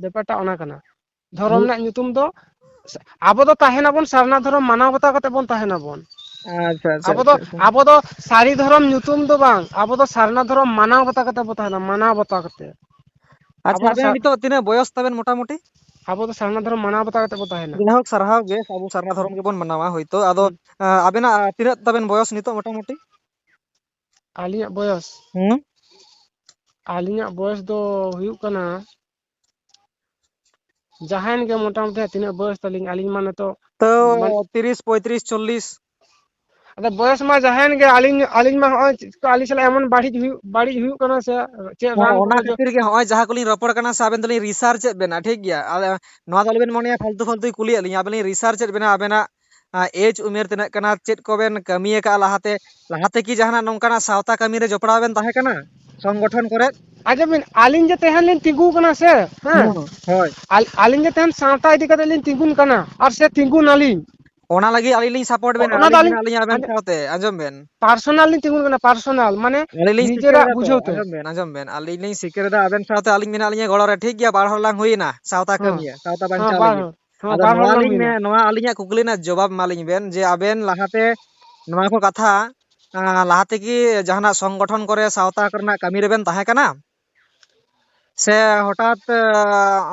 ᱵᱮᱯᱟᱨᱴᱟ ᱚᱱᱟ ᱠᱟᱱᱟ᱾ ᱫᱷᱚᱨᱚᱢ ᱢᱤᱫ ᱨᱮᱱᱟᱜ ᱧᱩᱛᱩᱢ ᱫᱚ, ᱟᱵᱚ ᱫᱚ ᱛᱟᱦᱮᱱᱟᱵᱚᱱ ᱥᱟᱨᱱᱟ ᱫᱷᱚᱨᱚᱢ ᱢᱟᱱᱟᱣ ᱵᱟᱛᱟᱣ ᱠᱟᱛᱮ ᱵᱚᱱ ᱛᱟᱦᱮᱱᱟᱵᱚᱱ᱾ ᱟᱪᱪᱷᱟ, ᱟᱪᱪᱷᱟ, ᱟᱵᱚ ᱫᱚ, ᱟᱪᱪᱷᱟ, ᱟᱪᱪᱷᱟ᱾ ᱟᱵᱚ ᱫᱚ ᱥᱟᱹᱨᱤ ᱫᱷᱚᱨᱚᱢ ᱧᱩᱛᱩᱢ ᱫᱚ ᱵᱟᱝ, ᱟᱵᱚ ᱫᱚ ᱥᱟᱨᱱᱟ ᱫᱷᱚᱨᱚᱢ ᱢᱟᱱᱟᱣ ᱵᱟᱛᱟᱣ ᱠᱟᱛᱮ ᱵᱚ ᱛᱟᱦᱮᱱᱟ, ᱢᱟᱱᱟᱣ ᱵᱟᱛᱟᱣ ᱠᱟᱛᱮ᱾ ᱟᱪᱪᱷᱟ, ᱟᱵᱚ ᱫᱚ ᱟᱵᱮᱱ ᱥᱟ-, ᱱᱤᱛᱚᱜ ᱛᱤᱱᱟᱹᱜ ᱵᱚᱭᱚᱥ ᱛᱟᱵᱮᱱ ᱢᱚᱴᱟᱢᱩᱴᱤ? ᱟᱵᱚ ᱫᱚ ᱥᱟᱨᱱᱟ ᱫᱷᱚᱨᱚᱢ ᱢᱟᱱᱟᱣ ᱵᱟᱛᱟᱣ ᱠᱟᱛᱮ ᱵᱚ ᱛᱟᱦᱮᱱᱟ᱾ ᱡᱟᱭᱦᱳᱠ, ᱥᱟᱨᱦᱟᱣ ᱜᱮ, ᱟᱵᱚ ᱥᱟᱨᱱᱟ ᱫᱷᱚᱨᱚᱢ ᱜᱮᱵᱚᱱ ᱢᱟᱱᱟᱣᱟ ᱦᱳᱭᱛᱳ᱾ ᱟᱫᱚ, ᱦᱩᱸ᱾ ᱟ, ᱟᱵᱮᱱᱟᱜ, ᱟ, ᱛᱤᱱᱟᱹᱜ ᱛᱟᱵᱮᱱ ᱵᱚᱭᱚᱥ ᱱᱤᱛᱚᱜ ᱢᱚᱴᱟᱢᱩᱴᱤ? ᱟᱹᱞᱤᱧᱟᱜ ᱵᱚᱭᱚᱥ? ᱦᱩᱸ? ᱟᱹᱞᱤᱧᱟᱜ ᱵᱚᱭᱚᱥ ᱫᱚ ᱦᱩᱭᱩᱜ ᱠᱟᱱᱟ, ᱡᱟᱦᱟᱸᱭᱮᱱ ᱜᱮ ᱢᱚᱴᱟᱢᱩᱴᱤ ᱛᱤᱱᱟᱹᱜ ᱵᱚᱭᱚᱥ ᱛᱟᱹᱞᱤᱧ, ᱟᱹᱞᱤᱧ ᱢᱟ ᱱᱤᱛᱚᱜ ᱛᱚ ᱢᱟᱱᱮ ᱛᱤᱨᱤᱥ, ᱯᱚᱸᱭᱛᱨᱤᱥ, ᱪᱚᱞᱞᱤᱥ᱾ ᱟᱫᱚ ᱵᱚᱭᱚᱥ ᱢᱟ ᱡᱟᱦᱟᱸᱭᱮᱱ ᱜᱮ, ᱟᱹᱞᱤᱧ, ᱟᱹᱞᱤᱧ ᱢᱟ ᱦᱚᱸᱜᱼᱚᱭ ᱪᱮᱫ ᱠᱚ ᱟᱹᱞᱤᱧ ᱥᱟᱞᱟᱜ ᱮᱢᱚᱱ ᱵᱟᱹᱲᱤᱡ ᱦᱩᱭᱩᱜ, ᱵᱟᱹᱲᱤᱡ ᱦᱩᱭᱩᱜ ᱠᱟᱱᱟ ᱥᱮ ᱪᱮᱫ ᱦᱚᱸ, ᱨᱟᱱ ᱚᱱᱟ ᱠᱚᱠᱚ ᱡᱚ- ᱠᱷᱟᱹᱛᱤᱨ ᱜᱮ ᱦᱚᱸᱜᱼᱚᱭ ᱡᱟᱦᱟᱸ ᱠᱚᱞᱤᱧ ᱨᱚᱯᱚᱲ ᱠᱟᱱᱟ ᱥᱮ, ᱟᱵᱮᱱ ᱫᱚᱞᱤᱧ ᱨᱤᱥᱟᱨᱪ ᱮᱫ ᱵᱮᱱᱟ, ᱴᱷᱤᱠ ᱜᱮᱭᱟ? ᱟᱨ, ᱱᱚᱣᱟ ᱫᱚ ᱟᱞᱚᱵᱮᱱ ᱢᱚᱱᱮᱭᱟ ᱯᱷᱟᱞᱛᱩ ᱯᱷᱟᱞᱛᱩᱭ ᱠᱩᱞᱤᱭᱮᱫ ᱞᱤᱧᱟ, ᱟᱵᱮᱱ ᱞᱤᱧ ᱨᱤᱥᱟᱨᱪ ᱮᱫ ᱵᱮᱱᱟ, ᱟᱵᱮᱱᱟᱜ, ᱟ, ᱮᱡᱽ ᱩᱢᱮᱨ ᱛᱤᱱᱟᱹᱜ ᱠᱟᱱᱟ, ᱪᱮᱫ ᱠᱚᱵᱮᱱ ᱠᱟᱹᱢᱤ ᱟᱠᱟᱫᱼᱟ ᱞᱟᱦᱟᱛᱮ, ᱞᱟᱦᱟᱛᱮ ᱠᱤ ᱡᱟᱦᱟᱱᱟᱜ ᱱᱚᱝᱠᱟᱱᱟᱜ ᱥᱟᱶᱛᱟ ᱠᱟᱹᱢᱤ ᱨᱮ ᱡᱚᱯᱲᱟᱣ ᱵᱮᱱ ᱛᱟᱦᱮᱸ ᱠᱟᱱᱟ, ᱥᱚᱝᱜᱚᱴᱷᱚᱱ ᱠᱚᱨᱮ? ᱟᱸᱡᱚᱢ ᱵᱤᱱ, ᱟᱹᱞᱤᱧ ᱡᱮ ᱛᱟᱦᱮᱱ ᱞᱤᱧ ᱛᱤᱸᱜᱩ ᱠᱟᱱᱟ ᱥᱮ, ᱦᱮᱸ, ᱦᱩᱸ, ᱦᱳᱭ᱾ ᱟᱞ-, ᱟᱹᱞᱤᱧ ᱡᱮ ᱛᱟᱦᱮᱱ ᱥᱟᱶᱛᱟ ᱤᱫᱤ ᱠᱟᱛᱮ ᱞᱤᱧ ᱛᱤᱸᱜᱩᱱ ᱠᱟᱱᱟ ᱟᱨ ᱥᱮ ᱛᱤᱸᱜᱩᱱᱟᱞᱤᱧ᱾ ᱚᱱᱟ ᱞᱟᱹᱜᱤᱫ ᱟᱹᱞᱤᱧ ᱞᱤᱧ ᱥᱟᱯᱳᱨᱴ ᱵᱮᱱᱟ, ᱚᱱᱟ ᱫᱚ ᱟᱹᱞᱤᱧ ᱟᱹᱞᱤᱧ ᱢᱮᱱᱟᱜ ᱞᱤᱧᱟ ᱟᱵᱮᱱ ᱟᱸᱡᱚᱢ ᱥᱟᱶᱛᱮ, ᱟᱸᱡᱚᱢ ᱵᱮᱱ᱾ ᱯᱟᱨᱥᱚᱱᱟᱞ ᱞᱤᱧ ᱛᱤᱸᱜᱩᱱ ᱠᱟᱱᱟ, ᱯᱟᱨᱥᱚᱱᱟᱞ, ᱢᱟᱱᱮ ᱟᱹᱞᱤᱧ ᱞᱤᱧ ᱥᱤᱠᱟᱹᱨ ᱱᱤᱡᱮᱨᱟᱜ ᱮᱫᱟ, ᱵᱩᱡᱷᱟᱹᱣ ᱛᱮ᱾ ᱟᱸᱡᱚᱢ ᱵᱮᱱ, ᱟᱸᱡᱚᱢ ᱵᱮᱱ, ᱟᱹᱞᱤᱧ ᱞᱤᱧ ᱥᱤᱠᱟᱹᱨ ᱮᱫᱟ ᱟᱵᱮᱱ ᱥᱟᱶᱛᱮ ᱟᱹᱞᱤᱧ ᱢᱮᱱᱟᱜ ᱞᱤᱧᱟ ᱜᱚᱲᱚ ᱨᱮ, ᱴᱷᱤᱠ ᱜᱮᱭᱟ, ᱵᱟᱨ ᱦᱚᱲ ᱞᱟᱝ ᱦᱩᱭᱮᱱᱟ ᱥᱟᱶᱛᱟ ᱦᱮᱸ, ᱠᱟᱹᱢᱤᱭᱟᱹ, ᱥᱟᱶᱛᱟ ᱦᱮᱸ, ᱵᱟᱧᱪᱟᱣ ᱵᱟᱨ ᱞᱟᱹᱜᱤᱫ᱾ ᱦᱚᱲ, ᱦᱮᱸ, ᱟᱫᱚ ᱵᱟᱨ ᱦᱚᱲ ᱱᱚᱣᱟ ᱞᱟᱝ ᱞᱤᱧ ᱦᱩᱭᱱᱟ᱾ ᱢᱮ-, ᱱᱚᱣᱟ ᱟᱹᱞᱤᱧᱟᱜ ᱠᱩᱠᱞᱤ ᱨᱮᱱᱟᱜ ᱡᱚᱵᱟᱵ ᱮᱢᱟᱞᱤᱧ ᱵᱮᱱ ᱡᱮ ᱟᱵᱮᱱ ᱞᱟᱦᱟᱛᱮ ᱱᱚᱣᱟ ᱠᱚ ᱠᱟᱛᱷᱟ, ᱟᱸ, ᱞᱟᱦᱟᱛᱮ ᱠᱤ ᱡᱟᱦᱟᱱᱟᱜ ᱥᱚᱝᱜᱚᱴᱷᱚᱱ ᱠᱚᱨᱮ ᱥᱟᱶᱛᱟ ᱠᱚᱨᱮᱱᱟᱜ ᱠᱟᱹᱢᱤ ᱨᱮᱵᱮᱱ ᱛᱟᱦᱮᱸ ᱠᱟᱱᱟ? ᱥᱮ ᱦᱚᱴᱟᱛ,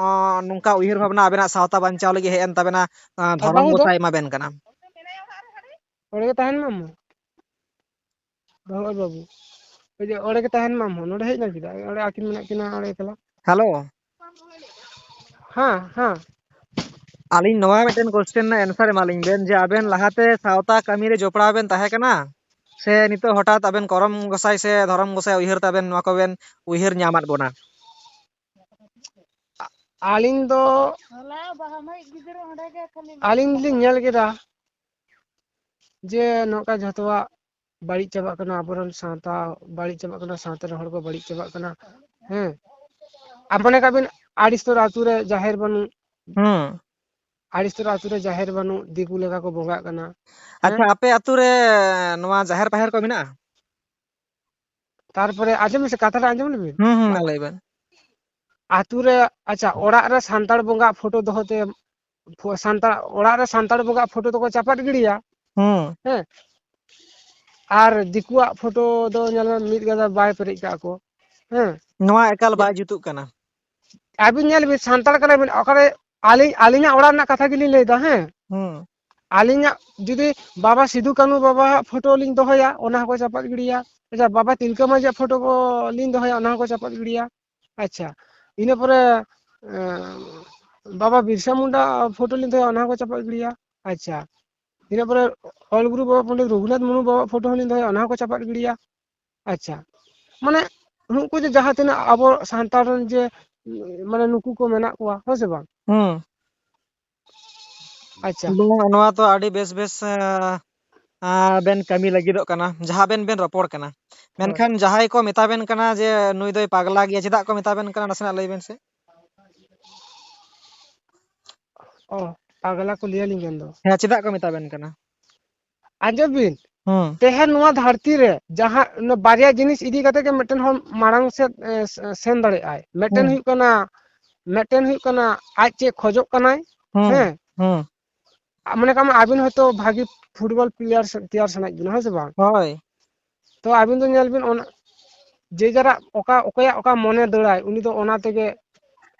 ᱟᱸ, ᱱᱚᱝᱠᱟ ᱩᱭᱦᱟᱹᱨ ᱵᱷᱟᱵᱽᱱᱟ ᱟᱵᱮᱱᱟᱜ ᱥᱟᱶᱛᱟ ᱵᱟᱧᱪᱟᱣ ᱞᱟᱹᱜᱤᱫ ᱦᱮᱡ ᱮᱱ ᱛᱟᱵᱮᱱᱟ, ᱟᱸ, ᱟᱨ ᱫᱷᱚᱨᱚᱢ ᱵᱟᱹᱦᱩ ᱫᱚ? ᱜᱚᱸᱥᱟᱭ ᱮᱢᱟ ᱵᱮᱱ ᱠᱟᱱᱟ? ᱚᱸᱰᱮ ᱜᱮ ᱛᱟᱦᱮᱱ ᱢᱮ ᱟᱢ ᱦᱚᱸ᱾ ᱵᱟᱹᱦᱩ ᱟᱨ ᱵᱟᱹᱵᱩ᱾ ᱚᱸᱰᱮ ᱜᱮ ᱛᱟᱦᱮᱱ ᱢᱮ ᱟᱢ ᱦᱚᱸ᱾ ᱱᱚᱰᱮ ᱦᱮᱡ ᱮᱱᱟ ᱪᱮᱫᱟᱜ? ᱚᱸᱰᱮ ᱟᱹᱠᱤᱱ ᱢᱮᱱᱟᱜ ᱠᱤᱱᱟ ᱚᱸᱰᱮ ᱮᱠᱞᱟ᱾ ᱦᱮᱞᱳ᱾ ᱦᱮᱸ, ᱦᱮᱸ᱾ ᱟᱹᱞᱤᱧ ᱱᱚᱣᱟ ᱢᱤᱫᱴᱮᱱ ᱠᱚᱥᱪᱮᱱ ᱨᱮᱱᱟᱜ ᱮᱱᱥᱟᱨ ᱮᱢᱟᱞᱤᱧ ᱵᱮᱱ ᱡᱮ ᱟᱵᱮᱱ ᱞᱟᱦᱟᱛᱮ ᱥᱟᱶᱛᱟ ᱠᱟᱹᱢᱤ ᱨᱮ ᱡᱚᱯᱲᱟᱣ ᱵᱮᱱ ᱛᱟᱦᱮᱸ ᱠᱟᱱᱟ? ᱥᱮ ᱱᱤᱛᱚᱜ ᱦᱚᱴᱟᱛ ᱟᱵᱮᱱ ᱠᱚᱨᱚᱢ ᱜᱚᱸᱥᱟᱭ ᱥᱮ ᱫᱷᱚᱨᱚᱢ ᱜᱚᱸᱥᱟᱭ ᱩᱭᱦᱟᱹᱨ ᱛᱟᱵᱮᱱ ᱱᱚᱣᱟ ᱠᱚᱵᱮᱱ ᱩᱭᱦᱟᱹᱨ ᱧᱟᱢᱟᱫ ᱵᱚᱱᱟ? ᱟ-, ᱟᱹᱞᱤᱧ ᱫᱚ, ᱟᱹᱞᱤᱧ ᱞᱤᱧ ᱧᱮᱞ ᱠᱮᱫᱟ ᱡᱮ ᱱᱚᱝᱠᱟ ᱡᱷᱚᱛᱚᱣᱟᱜ ᱵᱟᱹᱲᱤᱡ ᱪᱟᱵᱟᱜ ᱠᱟᱱᱟ, ᱟᱵᱚᱨᱮᱱ ᱥᱟᱶᱛᱟ ᱵᱟᱹᱲᱤᱡ ᱪᱟᱵᱟᱜ ᱠᱟᱱᱟ, ᱥᱟᱶᱛᱟ ᱨᱮᱱ ᱦᱚᱲ ᱠᱚ ᱵᱟᱹᱲᱤᱡ ᱪᱟᱵᱟᱜ ᱠᱟᱱᱟ᱾ ᱦᱮᱸ, ᱟᱨ ᱢᱚᱱᱮ ᱠᱟᱜ ᱵᱤᱱ, ᱟᱹᱰᱤ ᱩᱥᱛᱟᱹᱨ ᱟᱹᱛᱩ ᱨᱮ ᱡᱟᱦᱮᱨ ᱵᱟᱹᱱᱩᱜ, ᱦᱩᱸ᱾ ᱟᱹᱰᱤ ᱩᱥᱛᱟᱹᱨ ᱟᱹᱛᱩ ᱨᱮ ᱡᱟᱦᱮᱨ ᱵᱟᱹᱱᱩᱜ, ᱫᱤᱠᱩ ᱞᱮᱠᱟ ᱠᱚ ᱵᱚᱸᱜᱟᱜ ᱠᱟᱱᱟ᱾ ᱦᱮᱸ? ᱟᱪᱪᱷᱟ, ᱟᱯᱮ ᱟᱹᱛᱩ ᱨᱮ ᱱᱚᱣᱟ ᱡᱟᱦᱮᱨ ᱯᱟᱦᱮᱨ ᱠᱚ ᱢᱮᱱᱟᱜᱼᱟ? ᱛᱟᱨᱯᱚᱨᱮ ᱟᱸᱡᱚᱢ ᱢᱮᱥᱮ, ᱠᱟᱛᱷᱟᱴᱟᱜ ᱟᱸᱡᱚᱢ ᱞᱮᱵᱤᱱ᱾ ᱦᱩᱸ, ᱦᱩᱸ, ᱢᱟ ᱞᱟᱹᱭ ᱵᱮᱱ᱾ ᱟᱹᱛᱩ ᱨᱮ, ᱟᱪᱪᱷᱟ, ᱚᱲᱟᱜ ᱨᱮ ᱥᱟᱱᱛᱟᱲ ᱵᱚᱸᱜᱟ ᱯᱷᱳᱴᱳ ᱫᱚᱦᱚ ᱛᱮ, ᱯᱷᱳ-, ᱥᱟᱱᱛᱟᱲ ᱚᱲᱟᱜ ᱨᱮ ᱥᱟᱱᱛᱟᱲ ᱵᱚᱸᱜᱟ ᱯᱷᱳᱴᱳ ᱫᱚᱠᱚ ᱪᱟᱯᱟᱫ ᱜᱤᱰᱤᱭᱟ᱾ ᱦᱩᱸ᱾ ᱦᱮᱸ, ᱟᱨ ᱫᱤᱠᱩᱣᱟᱜ ᱯᱷᱳᱴᱳ ᱫᱚ ᱧᱮᱞ ᱢᱮ, ᱢᱤᱫ ᱜᱟᱫᱟ ᱵᱟᱭ ᱯᱮᱨᱮᱡ ᱠᱟᱜ ᱠᱚ᱾ ᱦᱮᱸ, ᱱᱚᱣᱟ ᱮᱠᱟᱞ ᱵᱟᱭ ᱡᱩᱛᱩᱜ ᱠᱟᱱᱟ᱾ ᱟᱹᱵᱤᱱ ᱧᱮᱞ ᱵᱤᱱ, ᱥᱟᱱᱛᱟᱲ ᱠᱟᱱᱟ ᱵᱤᱱ, ᱚᱠᱟᱨᱮ ᱟᱹᱞᱤᱧ, ᱟᱹᱞᱤᱧᱟᱜ ᱚᱲᱟᱜ ᱨᱮᱱᱟᱜ ᱠᱟᱛᱷᱟ ᱜᱮᱞᱤᱧ ᱞᱟᱹᱭᱫᱟ᱾ ᱦᱮᱸ, ᱦᱩᱸ᱾ ᱟᱹᱞᱤᱧᱟᱜ ᱡᱩᱫᱤ ᱵᱟᱵᱟ ᱥᱤᱫᱩ ᱠᱟᱹᱱᱩ ᱵᱟᱵᱟᱣᱟᱜ ᱯᱷᱳᱴᱳ ᱞᱤᱧ ᱫᱚᱦᱚᱭᱟ, ᱚᱱᱟ ᱦᱚᱸᱠᱚ ᱪᱟᱯᱟᱫ ᱜᱤᱰᱤᱭᱟ᱾ ᱟᱪᱪᱷᱟ, ᱵᱟᱵᱟ ᱛᱤᱞᱠᱟᱹ ᱢᱟᱹᱡᱷᱤᱭᱟᱜ ᱯᱷᱳᱴᱳ ᱠᱚ ᱞᱤᱧ ᱫᱚᱦᱚᱭᱟ, ᱚᱱᱟ ᱦᱚᱸᱠᱚ ᱪᱟᱯᱟᱫ ᱜᱤᱰᱤᱭᱟ᱾ ᱟᱪᱪᱷᱟ, ᱤᱱᱟᱹ ᱯᱚᱨᱮ, ᱮᱸ, ᱵᱟᱵᱟ ᱵᱤᱨᱥᱟ ᱢᱩᱱᱰᱟ ᱯᱷᱳᱴᱳ ᱞᱤᱧ ᱫᱚᱦᱚᱭᱟ, ᱚᱱᱟ ᱦᱚᱸᱠᱚ ᱪᱟᱯᱟᱫ ᱜᱤᱰᱤᱭᱟ᱾ ᱟᱪᱪᱷᱟ, ᱤᱱᱟᱹ ᱯᱚᱨᱮ ᱚᱞ ᱜᱩᱨᱩ ᱵᱟᱵᱟ ᱯᱚᱱᱰᱤᱛ ᱨᱚᱜᱷᱩᱱᱟᱛᱷ ᱢᱩᱨᱢᱩ ᱵᱟᱵᱟ ᱯᱷᱳᱴᱳ ᱦᱚᱸᱞᱤᱧ ᱫᱚᱦᱚᱭᱟ, ᱚᱱᱟ ᱦᱚᱸᱠᱚ ᱪᱟᱯᱟᱫ ᱜᱤᱰᱤᱭᱟ᱾ ᱟᱪᱪᱷᱟ, ᱢᱟᱱᱮ ᱱᱩᱠᱩ ᱡᱮ ᱡᱟᱦᱟᱸ ᱛᱤᱱᱟᱹᱜ ᱟᱵᱚ ᱥᱟᱱᱛᱟᱲ ᱨᱮᱱ ᱡᱮ, ᱢᱟᱱᱮ ᱱᱩᱠᱩ ᱠᱚ ᱢᱮᱱᱟᱜ ᱠᱚᱣᱟ, ᱦᱮᱸ ᱥᱮ ᱵᱟᱝ? ᱦᱩᱸ᱾ ᱟᱪᱪᱷᱟ᱾ ᱱᱚᱣᱟ, ᱱᱚᱣᱟ ᱛᱚ ᱟᱹᱰᱤ ᱵᱮᱥ ᱵᱮᱥ, ᱟᱸ, ᱟᱸ, ᱵᱮᱱ ᱠᱟᱹᱢᱤ ᱞᱟᱹᱜᱤᱫᱚᱜ ᱠᱟᱱᱟ, ᱡᱟᱦᱟᱸ ᱵᱮᱱ, ᱵᱮᱱ ᱨᱚᱯᱚᱲ ᱠᱟᱱᱟ᱾ ᱦᱳᱭ᱾ ᱢᱮᱱᱠᱷᱟᱱ ᱡᱟᱦᱟᱸᱭ ᱠᱚ ᱢᱮᱛᱟ ᱵᱮᱱ ᱠᱟᱱᱟ ᱡᱮ ᱱᱩᱭ ᱫᱚᱭ ᱯᱟᱜᱽᱞᱟ ᱜᱮᱭᱟ, ᱪᱮᱫᱟᱜ ᱠᱚ ᱢᱮᱛᱟ ᱵᱮᱱ ᱠᱟᱱᱟ, ᱱᱟᱥᱮᱱᱟᱜ ᱞᱟᱹᱭ ᱵᱮᱱ ᱥᱮ? ᱚ, ᱯᱟᱜᱽᱞᱟ ᱠᱚ ᱞᱟᱹᱭᱟᱞᱤᱧ ᱠᱟᱱ ᱫᱚ᱾ ᱦᱮᱸ, ᱪᱮᱫᱟᱜ ᱠᱚ ᱢᱮᱛᱟ ᱵᱮᱱ ᱠᱟᱱᱟ? ᱟᱸᱡᱚᱢ ᱵᱤᱱ, ᱦᱩᱸ᱾ ᱛᱮᱦᱮᱧ ᱱᱚᱣᱟ ᱫᱷᱟᱹᱨᱛᱤ ᱨᱮ ᱡᱟᱦᱟᱸ ᱚᱱᱟ ᱵᱟᱨᱭᱟ ᱡᱤᱱᱤᱥ ᱤᱫᱤ ᱠᱟᱛᱮ ᱜᱮ ᱢᱤᱫᱴᱮᱱ ᱦᱚᱲ ᱢᱟᱲᱟᱝ ᱥᱮᱫ, ᱮ, ᱥᱮ-, ᱥᱮᱱ ᱫᱟᱲᱮᱭᱟᱜᱼᱟᱭ᱾ ᱢᱤᱫᱴᱮᱱ ᱦᱩᱸ᱾ ᱦᱩᱭᱩᱜ ᱠᱟᱱᱟ, ᱢᱤᱫᱴᱮᱱ ᱦᱩᱭᱩᱜ ᱠᱟᱱᱟ ᱟᱡ ᱪᱮᱫ ᱠᱷᱚᱡᱚᱜ ᱠᱟᱱᱟᱭ, ᱦᱩᱸ, ᱦᱮᱸ? ᱦᱩᱸ᱾ ᱟ, ᱢᱚᱱᱮ ᱠᱟᱜ ᱢᱮ ᱟᱹᱵᱤᱱ ᱦᱚᱭᱛᱳ ᱵᱷᱟᱜᱤ football player ᱥᱮ-, ᱛᱮᱭᱟᱨ ᱥᱟᱱᱟᱭᱮᱫ ᱵᱤᱱᱟ, ᱦᱮᱸ ᱥᱮ ᱵᱟᱝ? ᱦᱳᱭ᱾ ᱛᱚ ᱟᱹᱵᱤᱱ ᱫᱚ ᱧᱮᱞ ᱵᱤᱱ, ᱚᱱᱟ, ᱡᱮ ᱡᱟᱨᱟᱜ ᱚᱠᱟ, ᱚᱠᱚᱭᱟᱜ ᱚᱠᱟ ᱢᱚᱱᱮ ᱫᱟᱹᱲᱟᱭ, ᱩᱱᱤ ᱫᱚ ᱚᱱᱟ ᱛᱮᱜᱮ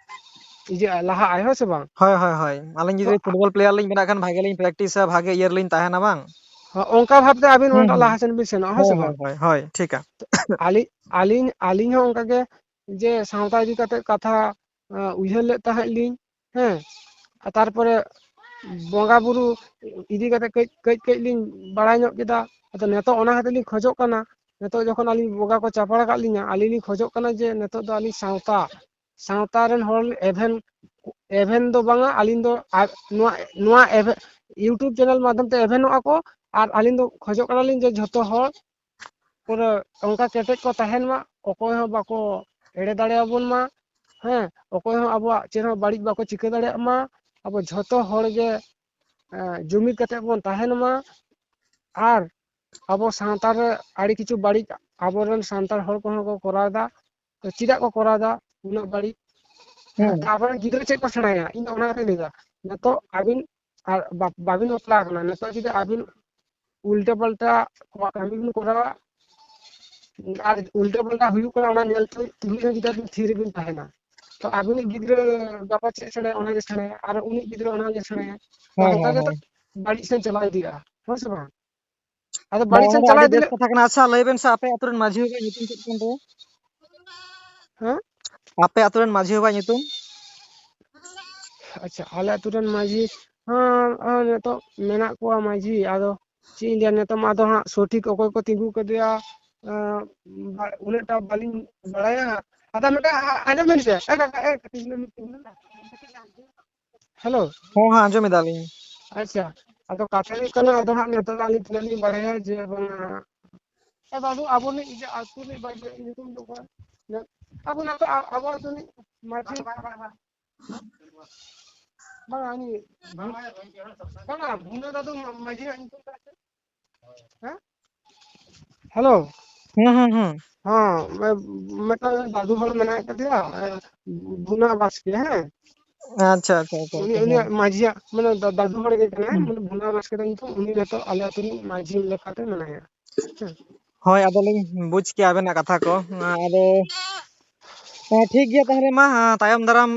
ᱤᱭᱟᱹᱜᱼᱟᱭ, ᱞᱟᱦᱟᱜᱼᱟᱭ, ᱦᱮᱸ ᱥᱮ ᱵᱟᱝ? ᱦᱳᱭ, ᱦᱳᱭ, ᱦᱳᱭ᱾ ᱟᱹᱞᱤᱧ ᱛᱚ ᱡᱩᱫᱤ ᱟ- football player ᱞᱤᱧ ᱵᱮᱱᱟᱜ ᱠᱷᱟᱱ, ᱵᱷᱟᱜᱮ ᱞᱤᱧ practiceᱟ, ᱵᱷᱟᱜᱮ ᱤᱭᱟᱹ ᱨᱮᱞᱤᱧ ᱛᱟᱦᱮᱱᱟ, ᱵᱟᱝ? ᱦᱚᱸ, ᱚᱱᱠᱟ ᱵᱷᱟᱵᱛᱮ ᱟᱹᱵᱤᱱ ᱦᱩᱸ, ᱚᱱᱟᱴᱟᱜ ᱦᱩᱸ᱾ ᱞᱟᱦᱟ ᱥᱮᱱ ᱵᱤᱱ ᱥᱮᱱᱚᱜᱼᱟ, ᱦᱮᱸ ᱦᱳᱭ, ᱥᱮ ᱦᱳᱭ, ᱵᱟᱝ? ᱦᱳᱭ, ᱦᱳᱭ, ᱴᱷᱤᱠᱟ᱾ ᱟᱹᱞᱤᱧ, ᱟᱹᱞᱤᱧ, ᱟᱹᱞᱤᱧ ᱦᱚᱸ ᱚᱱᱠᱟ ᱜᱮ ᱡᱮ ᱥᱟᱶᱛᱟ ᱤᱫᱤ ᱠᱟᱛᱮ ᱠᱟᱛᱷᱟ, ᱟᱸ, ᱩᱭᱦᱟᱹᱨ ᱞᱮᱫ ᱛᱟᱦᱮᱸᱫ ᱞᱤᱧ, ᱦᱮᱸ, ᱟᱨ ᱛᱟᱨᱯᱚᱨᱮ ᱵᱚᱸᱜᱟ ᱵᱩᱨᱩ ᱤᱫᱤ ᱠᱟᱛᱮ ᱠᱟᱹᱡ, ᱠᱟᱹᱡ, ᱠᱟᱹᱡ ᱞᱤᱧ ᱵᱟᱲᱟᱭ ᱧᱚᱜ ᱠᱮᱫᱟ᱾ ᱟᱫᱚ ᱱᱤᱛᱚᱜ ᱚᱱᱟ ᱠᱷᱟᱹᱛᱤᱨ ᱞᱤᱧ ᱠᱷᱚᱡᱚᱜ ᱠᱟᱱᱟ, ᱱᱤᱛᱚᱜ ᱡᱚᱠᱷᱚᱱ ᱟᱹᱞᱤᱧ ᱵᱚᱸᱜᱟ ᱠᱚ ᱪᱟᱯᱟᱲ ᱟᱠᱟᱫ ᱞᱤᱧᱟ, ᱟᱹᱞᱤᱧ ᱞᱤᱧ ᱠᱷᱚᱡᱚᱜ ᱠᱟᱱᱟ ᱡᱮ ᱱᱤᱛᱚᱜ ᱫᱚ ᱟᱹᱞᱤᱧ ᱥᱟᱶᱛᱟ, ᱥᱟᱶᱛᱟ ᱨᱮᱱ ᱦᱚᱲ ᱮᱵᱷᱮᱱ, ᱮᱵᱷᱮᱱ ᱫᱚ ᱵᱟᱝᱟ, ᱟᱹᱞᱤᱧ ᱫᱚ ᱟᱨ ᱱᱚᱣᱟ, ᱱᱚᱣᱟ ᱮᱵᱷᱮ-, YouTube channel ᱢᱟᱫᱽᱫᱷᱚᱢ ᱛᱮ ᱮᱵᱷᱮᱱᱚᱜᱼᱟ ᱠᱚ, ᱟᱨ ᱟᱹᱞᱤᱧ ᱫᱚ ᱠᱷᱚᱡᱚᱜ ᱠᱟᱱᱟᱞᱤᱧ ᱡᱮ ᱡᱷᱚᱛᱚ ᱦᱚᱲ ᱯᱩᱨᱟᱹ ᱚᱱᱠᱟ ᱠᱮᱴᱮᱡ ᱠᱚ ᱛᱟᱦᱮᱱ ᱢᱟ, ᱚᱠᱚᱭ ᱦᱚᱸ ᱵᱟᱠᱚ ᱮᱲᱮ ᱫᱟᱲᱮᱭᱟᱵᱚᱱ ᱢᱟ, ᱦᱮᱸ, ᱚᱠᱚᱭ ᱦᱚᱸ ᱟᱵᱚᱣᱟᱜ ᱪᱮᱫ ᱦᱚᱸ ᱵᱟᱹᱲᱤᱡ ᱵᱟᱠᱚ ᱪᱤᱠᱟᱹ ᱫᱟᱲᱮᱭᱟᱜ ᱢᱟ, ᱟᱵᱚ ᱡᱷᱚᱛᱚ ᱦᱚᱲ ᱜᱮ, ᱮᱸ, ᱡᱩᱢᱤᱫ ᱠᱟᱛᱮ ᱵᱚᱱ ᱛᱟᱦᱮᱱ ᱢᱟ᱾ ᱟᱨ ᱟᱵᱚ ᱥᱟᱶᱛᱟ ᱨᱮ ᱟᱹᱰᱤ ᱠᱤᱪᱷᱩ ᱵᱟᱹᱲᱤᱡ ᱟᱵᱚᱨᱮᱱ ᱥᱟᱱᱛᱟᱲ ᱦᱚᱲ ᱠᱚᱦᱚᱸ ᱠᱚ ᱠᱚᱨᱟᱣ ᱮᱫᱟ᱾ ᱛᱚ ᱪᱮᱫᱟᱜ ᱠᱚ ᱠᱚᱨᱟᱣ ᱮᱫᱟ ᱩᱱᱟᱹᱜ ᱵᱟᱹᱲᱤᱡ? ᱦᱮᱸ᱾ ᱟᱵᱚᱨᱮᱱ ᱜᱤᱫᱽᱨᱟᱹ ᱪᱮᱫ ᱠᱚ ᱥᱮᱬᱟᱭᱟ? ᱤᱧ ᱫᱚ ᱚᱱᱟ ᱠᱟᱛᱷᱟᱧ ᱞᱟᱹᱭ ᱮᱫᱟ᱾ ᱱᱤᱛᱚᱜ ᱟᱹᱵᱤᱱ ᱟᱨ ᱵᱟ-, ᱵᱟᱵᱤᱱ ᱵᱟᱯᱞᱟ ᱟᱠᱟᱱᱟ, ᱱᱤᱛᱚᱜ ᱡᱩᱫᱤ ᱟᱹᱵᱤᱱ ᱩᱞᱴᱟᱹ ᱯᱟᱞᱴᱟ ᱠᱟᱹᱢᱤ ᱵᱤᱱ ᱠᱚᱨᱟᱣᱟ, ᱟᱨ ᱩᱞᱴᱟᱹ ᱯᱟᱞᱴᱟ ᱦᱩᱭᱩᱜ ᱠᱟᱱᱟ, ᱚᱱᱟ ᱧᱮᱞ ᱛᱩᱞᱩᱡ, ᱛᱩᱞᱩᱡ ᱦᱚᱸ ᱡᱩᱫᱤ ᱟᱹᱵᱤᱱ ᱛᱷᱤᱨ ᱨᱮᱵᱤᱱ ᱛᱟᱦᱮᱱᱟ, ᱛᱚ ᱟᱹᱵᱤᱱᱤᱡ ᱜᱤᱫᱽᱨᱟᱹ ᱜᱟᱯᱟ ᱪᱮᱫ ᱥᱮᱬᱟᱭᱟ, ᱚᱱᱟᱜᱮ ᱥᱮᱬᱟᱭᱟ, ᱟᱨ ᱩᱱᱤ ᱜᱤᱫᱽᱨᱟᱹ ᱚᱱᱟᱜᱮ ᱥᱮᱬᱟᱭᱟ᱾ ᱛᱚ ᱦᱳᱭ, ᱚᱱᱠᱟ ᱦᱳᱭ, ᱜᱮᱛᱚ ᱦᱳᱭ᱾ ᱵᱟᱹᱲᱤᱡ ᱥᱮᱱ ᱪᱟᱞᱟᱣ ᱤᱫᱤᱜᱼᱟ, ᱦᱮᱸ ᱥᱮ ᱵᱟᱝ? ᱟᱫᱚ ᱵᱟᱝ, ᱵᱟᱹᱲᱤᱡ ᱚᱱᱟ ᱥᱮᱱ ᱫᱚ ᱪᱟᱞᱟᱣ ᱟᱹᱰᱤ ᱤᱫᱤ ᱵᱮᱥ ᱞᱮ- ᱠᱟᱛᱷᱟ ᱠᱟᱱᱟ᱾ ᱟᱪᱪᱷᱟ, ᱞᱟᱹᱭ ᱵᱮᱱ ᱥᱮ, ᱟᱯᱮ ᱟᱹᱛᱩ ᱨᱮᱱ ᱢᱟᱹᱡᱷᱤ ᱵᱟᱵᱟᱣᱟᱜ ᱧᱩᱛᱩᱢ ᱪᱮᱫ ᱠᱟᱱ ᱛᱟᱭᱟ? ᱦᱮᱸ? ᱟᱯᱮ ᱟᱹᱛᱩ ᱨᱮᱱ ᱢᱟᱹᱡᱷᱤ ᱵᱟᱵᱟᱣᱟᱜ ᱧᱩᱛᱩᱢ? ᱟᱪᱪᱷᱟ, ᱟᱞᱮ ᱟᱹᱛᱩ ᱨᱮᱱ ᱢᱟᱹᱡᱷᱤ ᱦᱚᱸ, ᱦᱚᱸ ᱱᱤᱛᱚᱜ ᱢᱮᱱᱟᱜ ᱠᱚᱣᱟ ᱢᱟᱹᱡᱷᱤ, ᱟᱫᱚ ᱪᱮᱫ ᱤᱧ ᱞᱟᱹᱭᱟ, ᱱᱤᱛᱚᱜ ᱢᱟ ᱟᱫᱚ ᱦᱟᱸᱜ ᱥᱚᱴᱷᱤᱠ ᱚᱠᱚᱭ ᱠᱚ ᱛᱤᱸᱜᱩ ᱠᱟᱫᱮᱭᱟ, ᱮᱸ, ᱵᱟ-, ᱩᱱᱟᱹᱜ ᱴᱟ ᱵᱟᱹᱞᱤᱧ ᱵᱟᱲᱟᱭᱟ᱾ ᱟᱫᱚ ᱢᱤᱫᱴᱟᱝ ᱟ-, ᱟᱸᱡᱚᱢ ᱵᱮᱱ ᱥᱮ, ᱮ ᱠᱟᱠᱟ, ᱮ ᱠᱟᱹᱴᱤᱡ ᱪᱩᱞᱩᱝ ᱢᱤᱫᱴᱮᱱ ᱦᱮᱞᱳ᱾ ᱦᱚᱸ, ᱦᱚᱸ, ᱟᱸᱡᱚᱢ ᱮᱫᱟᱞᱤᱧ᱾ ᱟᱪᱪᱷᱟ, ᱟᱫᱚ ᱠᱟᱛᱷᱟ ᱦᱩᱭᱩᱜ ᱠᱟᱱᱟ, ᱟᱫᱚ ᱦᱟᱸᱜ ᱱᱤᱛᱚᱜ ᱫᱚ ᱟᱹᱞᱤᱧ ᱛᱤᱱᱟᱹᱜ ᱞᱤᱧ ᱵᱟᱲᱟᱭᱟ ᱡᱮ ᱵᱟᱝᱟ, ᱮ ᱵᱟᱹᱵᱩ, ᱟᱵᱚ ᱨᱤᱱᱤᱡ ᱤᱭᱟᱹ ᱟᱹᱛᱩ ᱨᱤᱱᱤᱡ ᱵᱟᱭ ᱧᱩᱛᱩᱢ ᱫᱚ ᱚᱠᱚᱭ? ᱟᱵᱚ ᱱᱤᱛᱚᱜ ᱟ-, ᱟᱵᱚ ᱟᱹᱛᱩ ᱨᱤᱱᱤᱡ ᱢᱟᱹᱡᱷᱤ, ᱵᱟᱝᱟ, ᱩᱱᱤ, ᱵᱟᱝᱟ, ᱵᱷᱩᱱᱟᱹ ᱫᱟᱫᱩ ᱢᱟᱹᱡᱷᱤᱭᱟᱜ ᱧᱩᱛᱩᱢ ᱫᱚ ᱪᱮᱫ? ᱦᱮᱸ? ᱦᱮᱞᱳ᱾ ᱦᱩᱸ, ᱦᱩᱸ, ᱦᱩᱸ᱾ ᱦᱚᱸ, ᱢᱮ-, ᱢᱤᱫᱴᱟᱝ ᱫᱟᱫᱩ ᱦᱚᱲ ᱢᱮᱱᱟᱭ ᱠᱟᱫᱮᱭᱟ, ᱮ, ᱵᱷᱩᱱᱟ ᱵᱟᱥᱠᱮ, ᱦᱮᱸ? ᱟᱪᱪᱷᱟ, ᱟᱪᱪᱷᱟ, ᱟᱪᱪᱷᱟ, ᱩᱱᱤ, ᱟᱪᱪᱷᱟ, ᱩᱱᱤᱭᱟᱜ ᱦᱮᱸ᱾ ᱢᱟᱹᱡᱷᱤᱭᱟᱜ, ᱢᱟᱱᱮ, ᱫᱟ-, ᱫᱟᱫᱩ ᱦᱚᱲ ᱜᱮ ᱠᱟᱱᱟᱭ, ᱦᱩᱸ᱾ ᱢᱟᱱᱮ, ᱵᱷᱩᱱᱟ ᱵᱟᱥᱠᱮ ᱫᱚ ᱧᱩᱛᱩᱢ, ᱩᱱᱤ ᱱᱤᱛᱚᱜ ᱟᱞᱮ ᱟᱹᱛᱩ ᱨᱤᱱᱤᱡ ᱢᱟᱹᱡᱷᱤ ᱞᱮᱠᱟᱛᱮ ᱢᱮᱱᱟᱭᱟ᱾ ᱦᱮᱸ᱾ ᱦᱳᱭ, ᱟᱫᱚᱞᱤᱧ ᱵᱩᱡᱽ ᱠᱮᱜᱼᱟ ᱟᱵᱮᱱᱟᱜ ᱠᱟᱛᱷᱟ ᱠᱚ᱾ ᱟᱫᱚ, ᱦᱮᱸ, ᱴᱷᱤᱠ ᱜᱮᱭᱟ, ᱛᱟᱦᱚᱞᱮ ᱢᱟ, ᱛᱟᱭᱚᱢ ᱫᱟᱨᱟᱢ,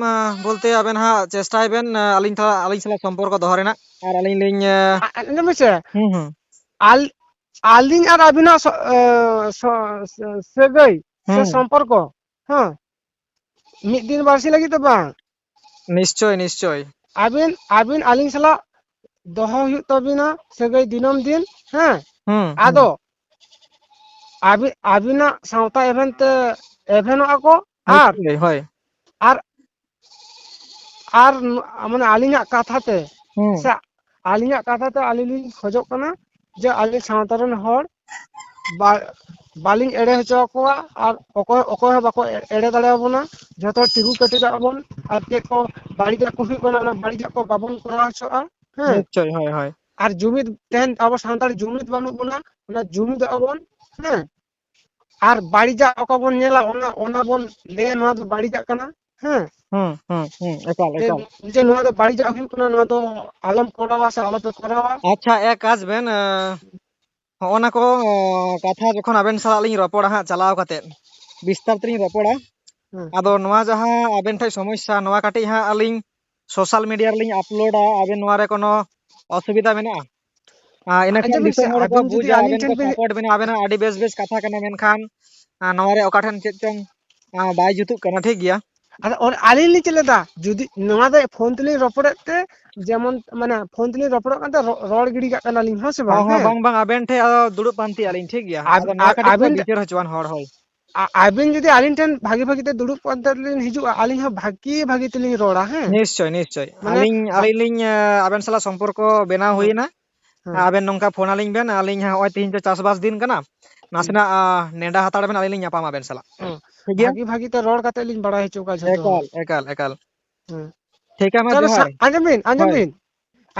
ᱵᱚᱞᱛᱮ ᱟᱵᱮᱱ ᱦᱟᱸᱜ ᱪᱮᱥᱴᱟᱭ ᱵᱮᱱ, ᱟᱹᱞᱤᱧ ᱛᱷᱚᱲᱟ, ᱟᱹᱞᱤᱧ ᱥᱟᱞᱟᱜ ᱥᱚᱢᱯᱚᱨᱠᱚ ᱫᱚᱦᱚ ᱨᱮᱱᱟᱜ, ᱟᱨ ᱟᱹᱞᱤᱧ ᱞᱤᱧ, ᱟ-, ᱟ-, ᱟᱸᱡᱚᱢ ᱢᱮᱥᱮ᱾ ᱦᱩᱸ, ᱦᱩᱸ᱾ ᱟᱞ-, ᱟᱹᱞᱤᱧ ᱟᱨ ᱟᱹᱵᱤᱱᱟᱜ ᱥᱚ-, ᱮ, ᱥᱚ-, ᱥᱚ-, ᱥᱟᱹᱜᱟᱹᱭ ᱥᱮ ᱦᱩᱸ᱾ ᱥᱚᱢᱯᱚᱨᱠᱚ, ᱦᱮᱸ, ᱢᱤᱫ ᱫᱤᱱ ᱵᱟᱨᱥᱤᱧ ᱞᱟᱹᱜᱤᱫ ᱫᱚ ᱵᱟᱝ᱾ ᱱᱤᱥᱪᱳᱭ, ᱱᱤᱥᱪᱳᱭ᱾ ᱟᱹᱵᱤᱱ, ᱟᱹᱵᱤᱱ ᱟᱹᱞᱤᱧ ᱥᱟᱞᱟᱜ ᱫᱚᱦᱚ ᱦᱩᱭᱩᱜ ᱛᱟᱹᱵᱤᱱᱟ ᱥᱟᱹᱜᱟᱹᱭ ᱫᱤᱱᱟᱹᱢ ᱫᱤᱱ, ᱦᱮᱸ? ᱦᱩᱸ, ᱦᱩᱸ᱾ ᱟᱫᱚ ᱟᱹᱵᱤ-, ᱟᱹᱵᱤᱱᱟᱜ ᱥᱟᱶᱛᱟ ᱮᱵᱷᱮᱱ ᱛᱮ ᱮᱵᱷᱮᱱᱚᱜᱼᱟ ᱠᱚ, ᱟᱨ, ᱱᱤᱥᱪᱳᱭ, ᱦᱳᱭ᱾ ᱟᱨ, ᱟᱨ ᱱᱚ-, ᱢᱟᱱᱮ ᱟᱹᱞᱤᱧᱟᱜ ᱠᱟᱛᱷᱟ ᱛᱮ, ᱦᱩᱸ᱾ ᱥᱮ ᱟᱹᱞᱤᱧᱟᱜ ᱠᱟᱛᱷᱟ ᱛᱮ ᱟᱹᱞᱤᱧ ᱞᱤᱧ ᱠᱷᱚᱡᱚᱜ ᱠᱟᱱᱟ ᱡᱮ ᱟᱞᱮ ᱥᱟᱶᱛᱟ ᱨᱮᱱ ᱦᱚᱲ ᱵᱟ-, ᱵᱟᱹᱞᱤᱧ ᱮᱲᱮ ᱦᱚᱪᱚ ᱟᱠᱚᱣᱟ, ᱟᱨ ᱚᱠᱚᱭ, ᱚᱠᱚᱭ ᱦᱚᱸ ᱵᱟᱠᱚ ᱮ-, ᱮᱲᱮ ᱫᱟᱲᱮᱭᱟᱵᱚᱱᱟ᱾ ᱡᱷᱚᱛᱚ ᱦᱚᱲ ᱛᱤᱸᱜᱩ ᱠᱮᱴᱮᱡᱚᱜ ᱟᱵᱚᱱ, ᱟᱨ ᱪᱮᱫ ᱠᱚ ᱵᱟᱹᱲᱤᱡᱟᱜ ᱠᱚ ᱦᱩᱭᱩᱜ ᱠᱟᱱᱟ, ᱚᱱᱟ ᱵᱟᱹᱲᱤᱡᱟᱜ ᱠᱚ ᱵᱟᱵᱚᱱ ᱠᱚᱨᱟᱣ ᱦᱚᱪᱚᱜᱼᱟ, ᱦᱮᱸ? ᱱᱤᱥᱪᱳᱭ, ᱦᱳᱭ, ᱦᱳᱭ᱾ ᱟᱨ ᱡᱩᱢᱤᱫ ᱛᱮᱦᱮᱧ ᱟᱵᱚ ᱥᱟᱱᱛᱟᱲ ᱡᱩᱢᱤᱫ ᱵᱟᱹᱱᱩᱜ ᱵᱚᱱᱟ, ᱚᱱᱟ ᱡᱩᱢᱤᱫᱚᱜ ᱟᱵᱚᱱ, ᱦᱮᱸ? ᱟᱨ ᱵᱟᱹᱲᱤᱡᱟᱜ ᱚᱠᱟ ᱵᱚᱱ ᱧᱮᱞᱟ, ᱚᱱᱟ, ᱚᱱᱟ ᱵᱚᱱ ᱞᱟᱹᱭᱟ, ᱱᱚᱣᱟ ᱫᱚ ᱵᱟᱹᱲᱤᱡᱟᱜ ᱠᱟᱱᱟ, ᱦᱮᱸ? ᱦᱩᱸ, ᱦᱩᱸ, ᱦᱩᱸ, ᱮᱠᱟᱞ, ᱡᱮ, ᱮᱠᱟᱞ᱾ ᱡᱮ ᱱᱚᱣᱟ ᱫᱚ ᱵᱟᱹᱲᱤᱡᱟᱜ ᱦᱩᱭᱩᱜ ᱠᱟᱱᱟ, ᱱᱚᱣᱟ ᱫᱚ ᱟᱞᱚᱢ ᱠᱚᱨᱟᱣᱟ ᱥᱮ ᱟᱞᱚᱯᱮ ᱠᱚᱨᱟᱣᱟ᱾ ᱟᱪᱪᱷᱟ, ᱮ ᱠᱟᱡᱽ ᱵᱮᱱ, ᱮᱸ, ᱦᱚᱸᱜᱼᱚ ᱱᱟ ᱠᱚ, ᱮᱸ, ᱠᱟᱛᱷᱟ ᱡᱚᱠᱷᱚᱱ ᱟᱵᱮᱱ ᱥᱟᱞᱟᱜ ᱞᱤᱧ ᱨᱚᱯᱚᱲᱟ ᱦᱟᱸᱜ ᱪᱟᱞᱟᱣ ᱠᱟᱛᱮᱫ, ᱵᱤᱥᱛᱟᱨ ᱛᱮᱞᱤᱧ ᱨᱚᱯᱚᱲᱟ᱾ ᱦᱮᱸ᱾ ᱟᱫᱚ ᱱᱚᱣᱟ ᱡᱟᱦᱟᱸ ᱟᱵᱮᱱ ᱴᱷᱮᱡ ᱥᱚᱢᱚᱥᱥᱟ, ᱱᱚᱣᱟ ᱠᱟᱹᱴᱤᱡ ᱦᱟᱸᱜ ᱟᱹᱞᱤᱧ ᱥᱳᱥᱟᱞ ᱢᱤᱰᱤᱭᱟ ᱨᱮᱞᱤᱧ ᱟᱯᱞᱳᱰᱟ, ᱟᱵᱮᱱ ᱱᱚᱣᱟ ᱨᱮ ᱠᱳᱱᱳ ᱚᱥᱩᱵᱤᱫᱷᱟ ᱢᱮᱱᱟᱜᱼᱟ? ᱟᱨ ᱤᱱᱟᱹ ᱠᱷᱟᱱ ᱟᱸᱡᱚᱢ ᱵᱤᱱ ᱫᱤᱥᱚᱢ ᱥᱮ, ᱦᱚᱲ ᱠᱚ ᱟᱵᱤᱱ ᱡᱩᱫᱤ ᱵᱩᱡᱟ, ᱟᱹᱞᱤᱧ ᱟᱵᱮᱱ ᱴᱷᱮᱱ ᱠᱚ ᱵᱤᱱ ᱥᱟᱯᱳᱨᱴ ᱵᱮᱱᱟ, ᱟᱵᱮᱱᱟᱜ ᱟᱹᱰᱤ ᱵᱮᱥ ᱵᱮᱥ ᱠᱟᱛᱷᱟ ᱠᱟᱱᱟ, ᱢᱮᱱᱠᱷᱟᱱ, ᱟᱨ ᱱᱚᱣᱟ ᱨᱮ ᱚᱠᱟ ᱴᱷᱮᱱ ᱪᱮᱫ ᱪᱚᱝ, ᱟᱨ ᱵᱟᱭ ᱡᱩᱛᱩᱜ ᱠᱟᱱᱟ, ᱴᱷᱤᱠ ᱜᱮᱭᱟ᱾ ᱟᱫᱚ ᱚᱱ-, ᱟᱹᱞᱤᱧ ᱞᱤᱧ ᱪᱮᱫ ᱞᱮᱫᱟ, ᱡᱩᱫᱤ ᱱᱚᱣᱟ ᱫᱚ ᱯᱷᱳᱱ ᱛᱮᱞᱤᱧ ᱨᱚᱯᱚᱲᱮᱫ ᱛᱮ, ᱡᱮᱢᱚᱱ ᱢᱟᱱᱮ ᱯᱷᱳᱱ ᱛᱮᱞᱤᱧ ᱨᱚᱯᱚᱲᱚᱜ ᱠᱟᱱ ᱛᱮ ᱨᱚ-, ᱨᱚᱲ ᱜᱤᱰᱤ ᱠᱟᱜ ᱠᱟᱱᱟᱞᱤᱧ, ᱦᱚᱸ ᱥᱮ ᱵᱟᱝ? ᱦᱚᱸ, ᱦᱚᱸ, ᱦᱮᱸ? ᱵᱟᱝ, ᱵᱟᱝ, ᱟᱵᱮᱱ ᱴᱷᱮᱡ ᱟᱫᱚ ᱫᱩᱲᱩᱵ ᱯᱟᱱᱛᱮ ᱟᱹᱞᱤᱧ, ᱴᱷᱤᱠ ᱜᱮᱭᱟ? ᱟᱵ-, ᱟᱫᱚ ᱱᱚᱣᱟ ᱟᱵ-, ᱠᱟᱹᱴᱤᱡ ᱟᱵᱤᱱ ᱵᱤᱪᱟᱹᱨ ᱦᱚᱪᱚᱣᱟᱱ ᱦᱚᱲ, ᱦᱳᱭ᱾ ᱟ-, ᱟᱵᱤᱱ ᱡᱩᱫᱤ ᱟᱹᱞᱤᱧ ᱴᱷᱮᱱ ᱵᱷᱟᱜᱤ ᱵᱷᱟᱜᱤ ᱛᱮ ᱫᱩᱲᱩᱵ ᱯᱟᱱᱛᱮ ᱞᱤᱧ ᱦᱤᱡᱩᱜᱼᱟ, ᱟᱹᱞᱤᱧ ᱦᱚᱸ ᱵᱷᱟᱜᱤ ᱵᱷᱟᱜᱤ ᱛᱮᱞᱤᱧ ᱨᱚᱲᱟ, ᱦᱮᱸ? ᱱᱤᱥᱪᱚᱭ, ᱱᱤᱥᱪᱚᱭ᱾ ᱢᱟᱱᱮ ᱟᱹᱞᱤᱧ, ᱟ- ᱟᱹᱞᱤᱧ ᱞᱤᱧ, ᱟ, ᱟᱵᱮᱱ ᱥᱟᱞᱟᱜ ᱥᱚᱢᱯᱚᱨᱠᱚ ᱵᱮᱱᱟᱣ ᱦᱮᱸ, ᱦᱩᱭᱮᱱᱟ᱾ ᱦᱮᱸ᱾ ᱟᱵᱮᱱ ᱱᱚᱝᱠᱟ ᱯᱷᱳᱱ ᱟᱹᱞᱤᱧ ᱵᱮᱱ, ᱟᱹᱞᱤᱧ ᱦᱟᱸᱜ ᱱᱚᱜᱼᱚᱭ ᱛᱤᱦᱤᱧ ᱫᱚ ᱪᱟᱥᱵᱟᱥ ᱫᱤᱱ ᱠᱟᱱᱟ, ᱦᱩᱸ᱾ ᱱᱟᱥᱮᱱᱟᱜ, ᱟ, ᱱᱮᱰᱟ ᱦᱟᱛᱟᱲ ᱵᱮᱱ, ᱟᱹᱞᱤᱧ ᱞᱤᱧ ᱧᱟᱯᱟᱢᱟ ᱟᱵᱮᱱ ᱥᱟᱞᱟᱜ᱾ ᱦᱮᱸ᱾ ᱴᱷᱤᱠ ᱜᱮᱭᱟ? ᱵᱷᱟᱜᱤ ᱵᱷᱟᱜᱤ ᱛᱮ ᱨᱚᱲ ᱠᱟᱛᱮ ᱞᱤᱧ ᱵᱟᱲᱟᱭ ᱦᱚᱪᱚ ᱠᱚᱣᱟ ᱡᱷᱚᱛᱚ ᱦᱚᱲ᱾ ᱮᱠᱟᱞ, ᱮᱠᱟᱞ, ᱮᱠᱟᱞ᱾ ᱦᱮᱸ᱾ ᱴᱷᱤᱠ ᱜᱮᱭᱟ, ᱢᱟ ᱪᱚᱞᱚ ᱡᱚᱦᱟᱨ᱾ ᱥᱟ-, ᱟᱸᱡᱚᱢ ᱵᱤᱱ, ᱟᱸᱡᱚᱢ ᱦᱳᱭ᱾ ᱵᱤᱱ,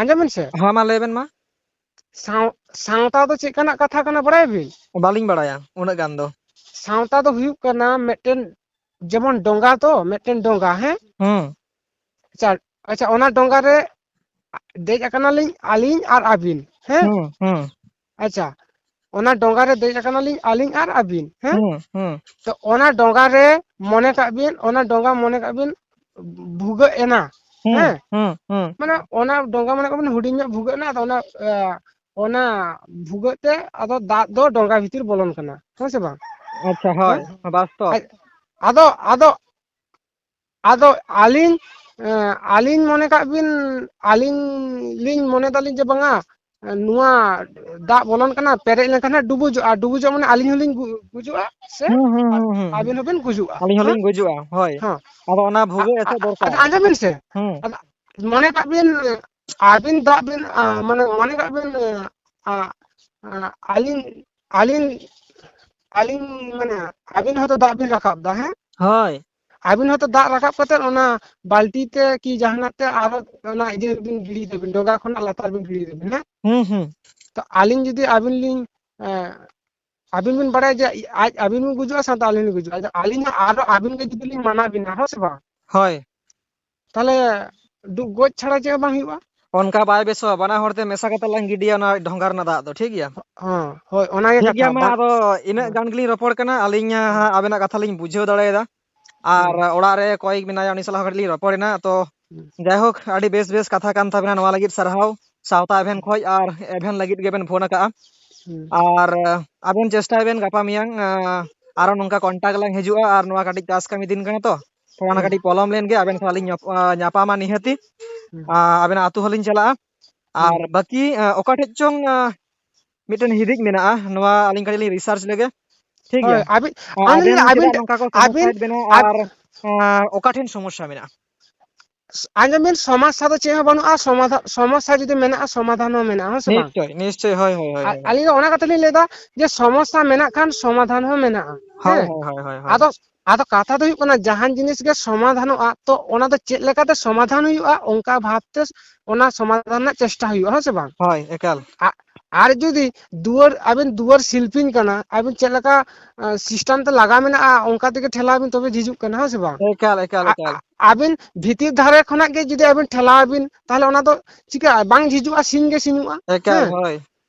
ᱟᱸᱡᱚᱢ ᱵᱤᱱ ᱥᱮ᱾ ᱦᱚᱸ, ᱢᱟ ᱞᱟᱹᱭ ᱵᱮᱱ ᱢᱟ᱾ ᱥᱟᱶ-, ᱥᱟᱶᱛᱟ ᱫᱚ ᱪᱮᱫ ᱠᱟᱱᱟᱜ ᱠᱟᱛᱷᱟ ᱠᱟᱱᱟ ᱵᱟᱲᱟᱭᱟᱵᱤᱱ? ᱵᱟᱹᱞᱤᱧ ᱵᱟᱲᱟᱭᱟ ᱩᱱᱟᱹᱜ ᱜᱟᱱ ᱫᱚ᱾ ᱥᱟᱶᱛᱟ ᱫᱚ ᱦᱩᱭᱩᱜ ᱠᱟᱱᱟ ᱢᱤᱫᱴᱮᱱ, ᱡᱮᱢᱚᱱ ᱰᱚᱸᱜᱟ ᱛᱚ, ᱢᱤᱫᱴᱮᱱ ᱰᱚᱸᱜᱟ, ᱦᱮᱸ? ᱦᱩᱸ᱾ ᱟᱪᱪᱷᱟ, ᱟᱪᱪᱷᱟ, ᱚᱱᱟ ᱰᱚᱸᱜᱟ ᱨᱮ ᱫᱮᱡ ᱟᱠᱟᱱᱟᱞᱤᱧ ᱟᱹᱞᱤᱧ ᱟᱨ ᱟᱹᱵᱤᱱ, ᱦᱮᱸ? ᱦᱩᱸ, ᱦᱩᱸ᱾ ᱟᱪᱪᱷᱟ, ᱚᱱᱟ ᱰᱚᱸᱜᱟ ᱨᱮ ᱫᱮᱡ ᱟᱠᱟᱱᱟᱞᱤᱧ ᱟᱹᱞᱤᱧ ᱟᱨ ᱟᱹᱵᱤᱱ, ᱦᱮᱸ? ᱦᱩᱸ, ᱦᱩᱸ᱾ ᱛᱚ ᱚᱱᱟ ᱰᱚᱸᱜᱟ ᱨᱮ ᱢᱚᱱᱮ ᱠᱟᱜ ᱵᱤᱱ, ᱚᱱᱟ ᱰᱚᱸᱜᱟ ᱢᱚᱱᱮ ᱠᱟᱜ ᱵᱤᱱ ᱵᱷᱩᱜᱟᱹᱜ ᱮᱱᱟ, ᱦᱩᱸ, ᱦᱮᱸ? ᱦᱩᱸ, ᱦᱩᱸ᱾ ᱢᱟᱱᱮ ᱚᱱᱟ ᱰᱚᱸᱜᱟ ᱢᱚᱱᱮ ᱠᱟᱜ ᱵᱤᱱ ᱦᱩᱰᱤᱧ ᱧᱚᱜ ᱵᱷᱩᱜᱟᱹᱜ ᱮᱱᱟ, ᱟᱫᱚ ᱚᱱᱟ, ᱮ, ᱚᱱᱟ ᱵᱷᱩᱜᱟᱹᱜ ᱛᱮ ᱟᱫᱚ ᱫᱟᱜ ᱫᱚ ᱰᱚᱸᱜᱟ ᱵᱷᱤᱛᱤᱨ ᱵᱚᱞᱚᱱ ᱠᱟᱱᱟ, ᱦᱮᱸ ᱥᱮ ᱵᱟᱝ? ᱟᱪᱪᱷᱟ, ᱦᱳᱭ, ᱦᱮᱸ? ᱵᱟᱥᱛᱚᱵ᱾ ᱟᱡ-, ᱟᱫᱚ, ᱟᱫᱚ ᱟᱫᱚ ᱟᱹᱞᱤᱧ, ᱮᱸ, ᱟᱹᱞᱤᱧ ᱢᱚᱱᱮ ᱠᱟᱜ ᱵᱤᱱ, ᱟᱹᱞᱤᱧ ᱞᱤᱧ ᱢᱚᱱᱮ ᱫᱟᱞᱤᱧ ᱡᱮ ᱵᱟᱝᱟ, ᱱᱚᱣᱟ ᱫᱟᱜ ᱵᱚᱞᱚᱱ ᱠᱟᱱᱟ, ᱯᱮᱨᱮᱡ ᱞᱮᱱᱠᱷᱟᱱ ᱦᱟᱸᱜ ᱰᱩᱵᱩᱡᱚᱜᱼᱟ, ᱰᱩᱵᱩᱡᱚᱜ ᱢᱟᱱᱮ ᱟᱹᱞᱤᱧ ᱦᱚᱸᱞᱤᱧ ᱜᱩ-, ᱜᱩᱡᱩᱜᱼᱟ, ᱥᱮ ᱦᱩᱸ, ᱦᱩᱸ, ᱟ-, ᱦᱩᱸ, ᱦᱩᱸ᱾ ᱟᱹᱵᱤᱱ ᱦᱚᱸᱵᱤᱱ ᱜᱩᱡᱩᱜᱼᱟ, ᱟᱹᱞᱤᱧ ᱦᱮᱸ? ᱦᱚᱸᱞᱤᱧ ᱜᱩᱡᱩᱜᱼᱟ, ᱦᱳᱭ᱾ ᱦᱮᱸ᱾ ᱟᱫᱚ ᱚᱱᱟ ᱟ-, ᱵᱷᱩᱜᱟᱹᱜ ᱟ-, ᱮᱥᱮᱫ ᱟ-, ᱫᱚᱨᱠᱟᱨ᱾ ᱟᱸᱡᱚᱢ ᱵᱤᱱ ᱥᱮ, ᱦᱩᱸ᱾ ᱟᱫᱚ ᱢᱚᱱᱮ ᱠᱟᱜ ᱵᱤᱱ, ᱟᱹᱵᱤᱱ ᱫᱟᱜ ᱵᱤᱱ, ᱟ, ᱢᱟᱱᱮ ᱢᱚᱱᱮ ᱠᱟᱜ ᱵᱤᱱ, ᱟ, ᱟ, ᱟᱹᱞᱤᱧ, ᱟᱹᱞᱤᱧ, ᱟᱹᱞᱤᱧ ᱢᱟᱱᱮ ᱟᱹᱵᱤᱱ ᱦᱚᱭᱛᱳ ᱫᱟᱜ ᱵᱤᱱ ᱨᱟᱠᱟᱵ ᱫᱟ, ᱦᱮᱸ? ᱦᱳᱭ᱾ ᱟᱹᱵᱤᱱ ᱦᱚᱭᱛᱳ ᱫᱟᱜ ᱨᱟᱠᱟᱵ ᱠᱟᱛᱮᱫ ᱚᱱᱟ ᱵᱟᱹᱞᱛᱤ ᱛᱮ ᱠᱤ ᱡᱟᱦᱟᱱᱟᱜ ᱛᱮ ᱟᱨᱚ ᱚᱱᱟ ᱤᱭᱟᱹ ᱨᱮᱵᱤᱱ ᱜᱤᱰᱤᱭ ᱫᱟᱵᱤᱱ, ᱰᱚᱸᱜᱟ ᱠᱷᱚᱱᱟᱜ ᱞᱟᱛᱟᱨ ᱵᱤᱱ ᱜᱤᱰᱤᱭ ᱫᱟᱵᱤᱱ, ᱦᱮᱸ? ᱦᱩᱸ, ᱦᱩᱸ᱾ ᱛᱚ ᱟᱹᱞᱤᱧ ᱡᱩᱫᱤ ᱟᱹᱵᱤᱱ ᱞᱤᱧ, ᱮᱸ, ᱟᱹᱵᱤᱱ ᱵᱤᱱ ᱵᱟᱲᱟᱭᱟ ᱡᱮ ᱟᱡ ᱟᱹᱵᱤᱱ ᱵᱤᱱ ᱜᱩᱡᱩᱜᱼᱟ, ᱥᱟᱶᱛᱮ ᱟᱹᱞᱤᱧ ᱞᱤᱧ ᱜᱩᱡᱩᱜᱼᱟ᱾ ᱟᱫᱚ ᱟᱹᱞᱤᱧ ᱦᱚᱸ ᱟᱨᱚ ᱟᱹᱵᱤᱱ ᱜᱮ ᱡᱩᱫᱤ ᱞᱤᱧ ᱢᱟᱱᱟ ᱵᱤᱱᱟ, ᱦᱮᱸ ᱥᱮ ᱵᱟᱝ? ᱦᱳᱭ᱾ ᱛᱟᱦᱞᱮ ᱰᱩ-, ᱜᱚᱡ ᱪᱷᱟᱲᱟ ᱪᱮᱫ ᱦᱚᱸ ᱵᱟᱝ ᱦᱩᱭᱩᱜᱼᱟ᱾ ᱚᱱᱠᱟ ᱵᱟᱭ ᱵᱮᱥᱚᱜᱼᱟ, ᱵᱟᱱᱟ ᱦᱚᱲ ᱛᱮ ᱢᱮᱥᱟ ᱠᱟᱛᱮ ᱞᱟᱝ ᱜᱤᱰᱤᱭᱟ ᱚᱱᱟ ᱰᱷᱚᱸᱜᱟ ᱨᱮᱱᱟᱜ ᱫᱟᱜ ᱫᱚ, ᱴᱷᱤᱠ ᱜᱮᱭᱟ? ᱦᱚᱸ, ᱦᱳᱭ, ᱚᱱᱟ ᱜᱮ ᱴᱷᱤᱠ ᱠᱟᱛᱷᱟ᱾ ᱜᱮᱭᱟ, ᱢᱟ ᱵᱟ-, ᱟᱫᱚ ᱤᱱᱟᱹᱜ ᱦᱚᱸ, ᱜᱟᱱ ᱜᱮᱞᱤᱧ ᱨᱚᱯᱚᱲ ᱠᱟᱱᱟ, ᱟᱹᱞᱤᱧ ᱦᱚᱸ, ᱦᱟᱸᱜ ᱟᱵᱮᱱᱟᱜ ᱠᱟᱛᱷᱟ ᱞᱤᱧ ᱵᱩᱡᱷᱟᱹᱣ ᱫᱟᱲᱮᱭᱟᱫᱟ᱾ ᱟᱨ ᱦᱩᱸ, ᱚᱲᱟᱜ ᱨᱮ ᱚᱠᱚᱭ ᱢᱮᱱᱟᱭᱟ, ᱩᱱᱤ ᱥᱟᱞᱟᱜ ᱦᱚᱸ ᱠᱟᱹᱴᱤᱡ ᱞᱤᱧ ᱨᱚᱯᱚᱲᱮᱱᱟ᱾ ᱛᱚ, ᱦᱩᱸ, ᱡᱟᱭᱦᱳᱠ, ᱟᱹᱰᱤ ᱵᱮᱥ ᱵᱮᱥ ᱠᱟᱛᱷᱟ ᱠᱟᱱ ᱛᱟᱵᱮᱱᱟ, ᱱᱚᱣᱟ ᱞᱟᱹᱜᱤᱫ ᱥᱟᱨᱦᱟᱣ᱾ ᱥᱟᱶᱛᱟ ᱮᱵᱷᱮᱱ ᱦᱩᱸ, ᱠᱷᱚᱡ ᱟᱨ ᱮᱵᱷᱮᱱ ᱞᱟᱹᱜᱤᱫ ᱜᱮᱵᱮᱱ ᱯᱷᱳᱱ ᱟᱠᱟᱜᱼᱟ᱾ ᱦᱩᱸ, ᱟᱨ, ᱟᱵᱮᱱ ᱪᱮᱥᱴᱟᱭ ᱵᱮᱱ ᱜᱟᱯᱟ ᱢᱮᱭᱟᱝ, ᱟᱸ, ᱟᱨᱚ ᱱᱚᱝᱠᱟ contact ᱞᱟᱝ ᱦᱤᱡᱩᱜᱼᱟ, ᱟᱨ ᱱᱚᱣᱟ ᱠᱟᱹᱴᱤᱡ ᱪᱟᱥ ᱠᱟᱹᱢᱤ ᱫᱤᱱ ᱠᱟᱱᱟ ᱛᱚ, ᱛᱷᱚᱲᱟ ᱚᱱᱟ ᱦᱩᱸ᱾ ᱠᱟᱹᱴᱤᱡ ᱯᱚᱞᱚᱢ ᱞᱮᱱ ᱜᱮ, ᱟᱵᱮᱱ ᱥᱟᱞᱟᱜ ᱞᱤᱧ ᱧᱟᱯ-, ᱟ, ᱧᱟᱯᱟᱢᱟ ᱱᱤᱦᱟᱹᱛᱤ᱾ ᱦᱩᱸ᱾ ᱟ, ᱟᱵᱮᱱᱟᱜ ᱟᱹᱛᱩ ᱦᱚᱸᱞᱤᱧ ᱪᱟᱞᱟᱜᱼᱟ᱾ ᱦᱩᱸ᱾ ᱟᱨ ᱵᱟᱹᱠᱤ, ᱟ, ᱚᱠᱟ ᱴᱷᱮᱡ ᱪᱚᱝ, ᱟ, ᱢᱤᱫᱴᱮᱱ ᱦᱤᱫᱤᱡ ᱢᱮᱱᱟᱜᱼᱟ, ᱱᱚᱣᱟ ᱟᱹᱞᱤᱧ ᱠᱟᱹᱴᱤᱡ ᱞᱤᱧ research ᱞᱮᱜᱮ᱾ ᱴᱷᱤᱠ ᱦᱳᱭ, ᱜᱮᱭᱟ? ᱟᱹᱵᱤᱱ, ᱟ, ᱟᱹᱞᱤᱧ ᱟᱵᱮᱱ ᱞᱤᱧ, ᱪᱮᱫᱟᱜ ᱟᱹᱵᱤᱱ, ᱱᱚᱝᱠᱟ ᱠᱚ ᱟᱹᱵᱤᱱ, ᱥᱚᱢᱚᱥᱥᱟᱭᱮᱫ ᱵᱮᱱᱟ ᱟᱵ-, ᱟᱨ, ᱟ, ᱚᱠᱟ ᱴᱷᱮᱱ ᱥᱚᱢᱚᱥᱥᱟ ᱢᱮᱱᱟᱜᱼᱟ? ᱟᱸᱡᱚᱢ ᱵᱤᱱ, ᱥᱚᱢᱚᱥᱥᱟ ᱫᱚ ᱪᱮᱫ ᱦᱚᱸ ᱵᱟᱹᱱᱩᱜᱼᱟ, ᱥᱚᱢᱟᱫᱷᱟ-, ᱥᱚᱢᱚᱥᱥᱟ ᱡᱩᱫᱤ ᱢᱮᱱᱟᱜᱼᱟ, ᱥᱚᱢᱟᱫᱷᱟᱱ ᱦᱚᱸ ᱢᱮᱱᱟᱜᱼᱟ, ᱦᱮᱸ ᱥᱮ ᱵᱟᱝ? ᱱᱤᱥᱪᱳᱭ, ᱱᱤᱥᱪᱳᱭ, ᱦᱳᱭ, ᱦᱳᱭ, ᱦᱳᱭ, ᱟ-, ᱦᱳᱭ᱾ ᱟᱹᱞᱤᱧ ᱫᱚ ᱚᱱᱟ ᱠᱟᱛᱷᱟ ᱞᱤᱧ ᱞᱟᱹᱭᱫᱟ ᱡᱮ ᱥᱚᱢᱚᱥᱥᱟ ᱢᱮᱱᱟᱜ ᱠᱷᱟᱱ ᱥᱚᱢᱟᱫᱷᱟᱱ ᱦᱚᱸ ᱢᱮᱱᱟᱜᱼᱟ, ᱦᱳᱭ, ᱦᱮᱸ? ᱦᱳᱭ, ᱦᱳᱭ, ᱦᱳᱭ, ᱦᱳᱭ᱾ ᱟᱫᱚ, ᱟᱫᱚ ᱠᱟᱛᱷᱟ ᱫᱚ ᱦᱩᱭᱩᱜ ᱠᱟᱱᱟ, ᱡᱟᱦᱟᱱ ᱡᱤᱱᱤᱥ ᱜᱮ ᱥᱚᱢᱟᱫᱷᱟᱱᱚᱜᱼᱟ, ᱛᱚ ᱚᱱᱟ ᱫᱚ ᱪᱮᱫ ᱞᱮᱠᱟᱛᱮ ᱥᱚᱢᱟᱫᱷᱟᱱ ᱦᱩᱭᱩᱜᱼᱟ, ᱚᱱᱠᱟ ᱵᱷᱟᱵᱛᱮ ᱚᱱᱟ ᱥᱚᱢᱟᱫᱷᱟᱱ ᱨᱮᱱᱟᱜ ᱪᱮᱥᱴᱟ ᱦᱩᱭᱩᱜᱼᱟ, ᱦᱮᱸ ᱥᱮ ᱵᱟᱝ? ᱦᱳᱭ, ᱮᱠᱟᱞ᱾ ᱟ-, ᱟᱨ ᱡᱩᱫᱤ ᱫᱩᱣᱟᱹᱨ, ᱟᱵᱮᱱ ᱫᱩᱣᱟᱹᱨ ᱥᱤᱞᱯᱤᱧ ᱠᱟᱱᱟ, ᱟᱵᱮᱱ ᱪᱮᱫ ᱞᱮᱠᱟ, ᱟ, system ᱛᱮ ᱞᱟᱜᱟ ᱢᱮᱱᱟᱜᱼᱟ, ᱚᱱᱠᱟ ᱛᱮᱜᱮ ᱴᱷᱮᱞᱟᱣ ᱵᱤᱱ, ᱛᱚᱵᱮ ᱡᱷᱤᱡᱩᱜ ᱠᱟᱱᱟ, ᱦᱮᱸ ᱥᱮ ᱵᱟᱝ? ᱮᱠᱟᱞ, ᱮᱠᱟᱞ, ᱟ-, ᱮᱠᱟᱞ᱾ ᱟ-, ᱟᱵᱮᱱ ᱵᱷᱤᱛᱤᱨ ᱫᱷᱟᱨᱮ ᱠᱷᱚᱱᱟᱜ ᱜᱮ ᱡᱩᱫᱤ ᱟᱵᱮᱱ ᱴᱷᱮᱞᱟᱣ ᱟᱵᱮᱱ, ᱛᱟᱦᱞᱮ ᱚᱱᱟ ᱫᱚ ᱪᱤᱠᱟᱹᱜᱼᱟ? ᱵᱟᱝ ᱡᱷᱤᱡᱩᱜᱼᱟ, ᱥᱤᱧ ᱜᱮ ᱥᱤᱧᱚᱜᱼᱟ᱾ ᱮᱠᱟᱞ, ᱦᱮᱸ? ᱦᱳᱭ᱾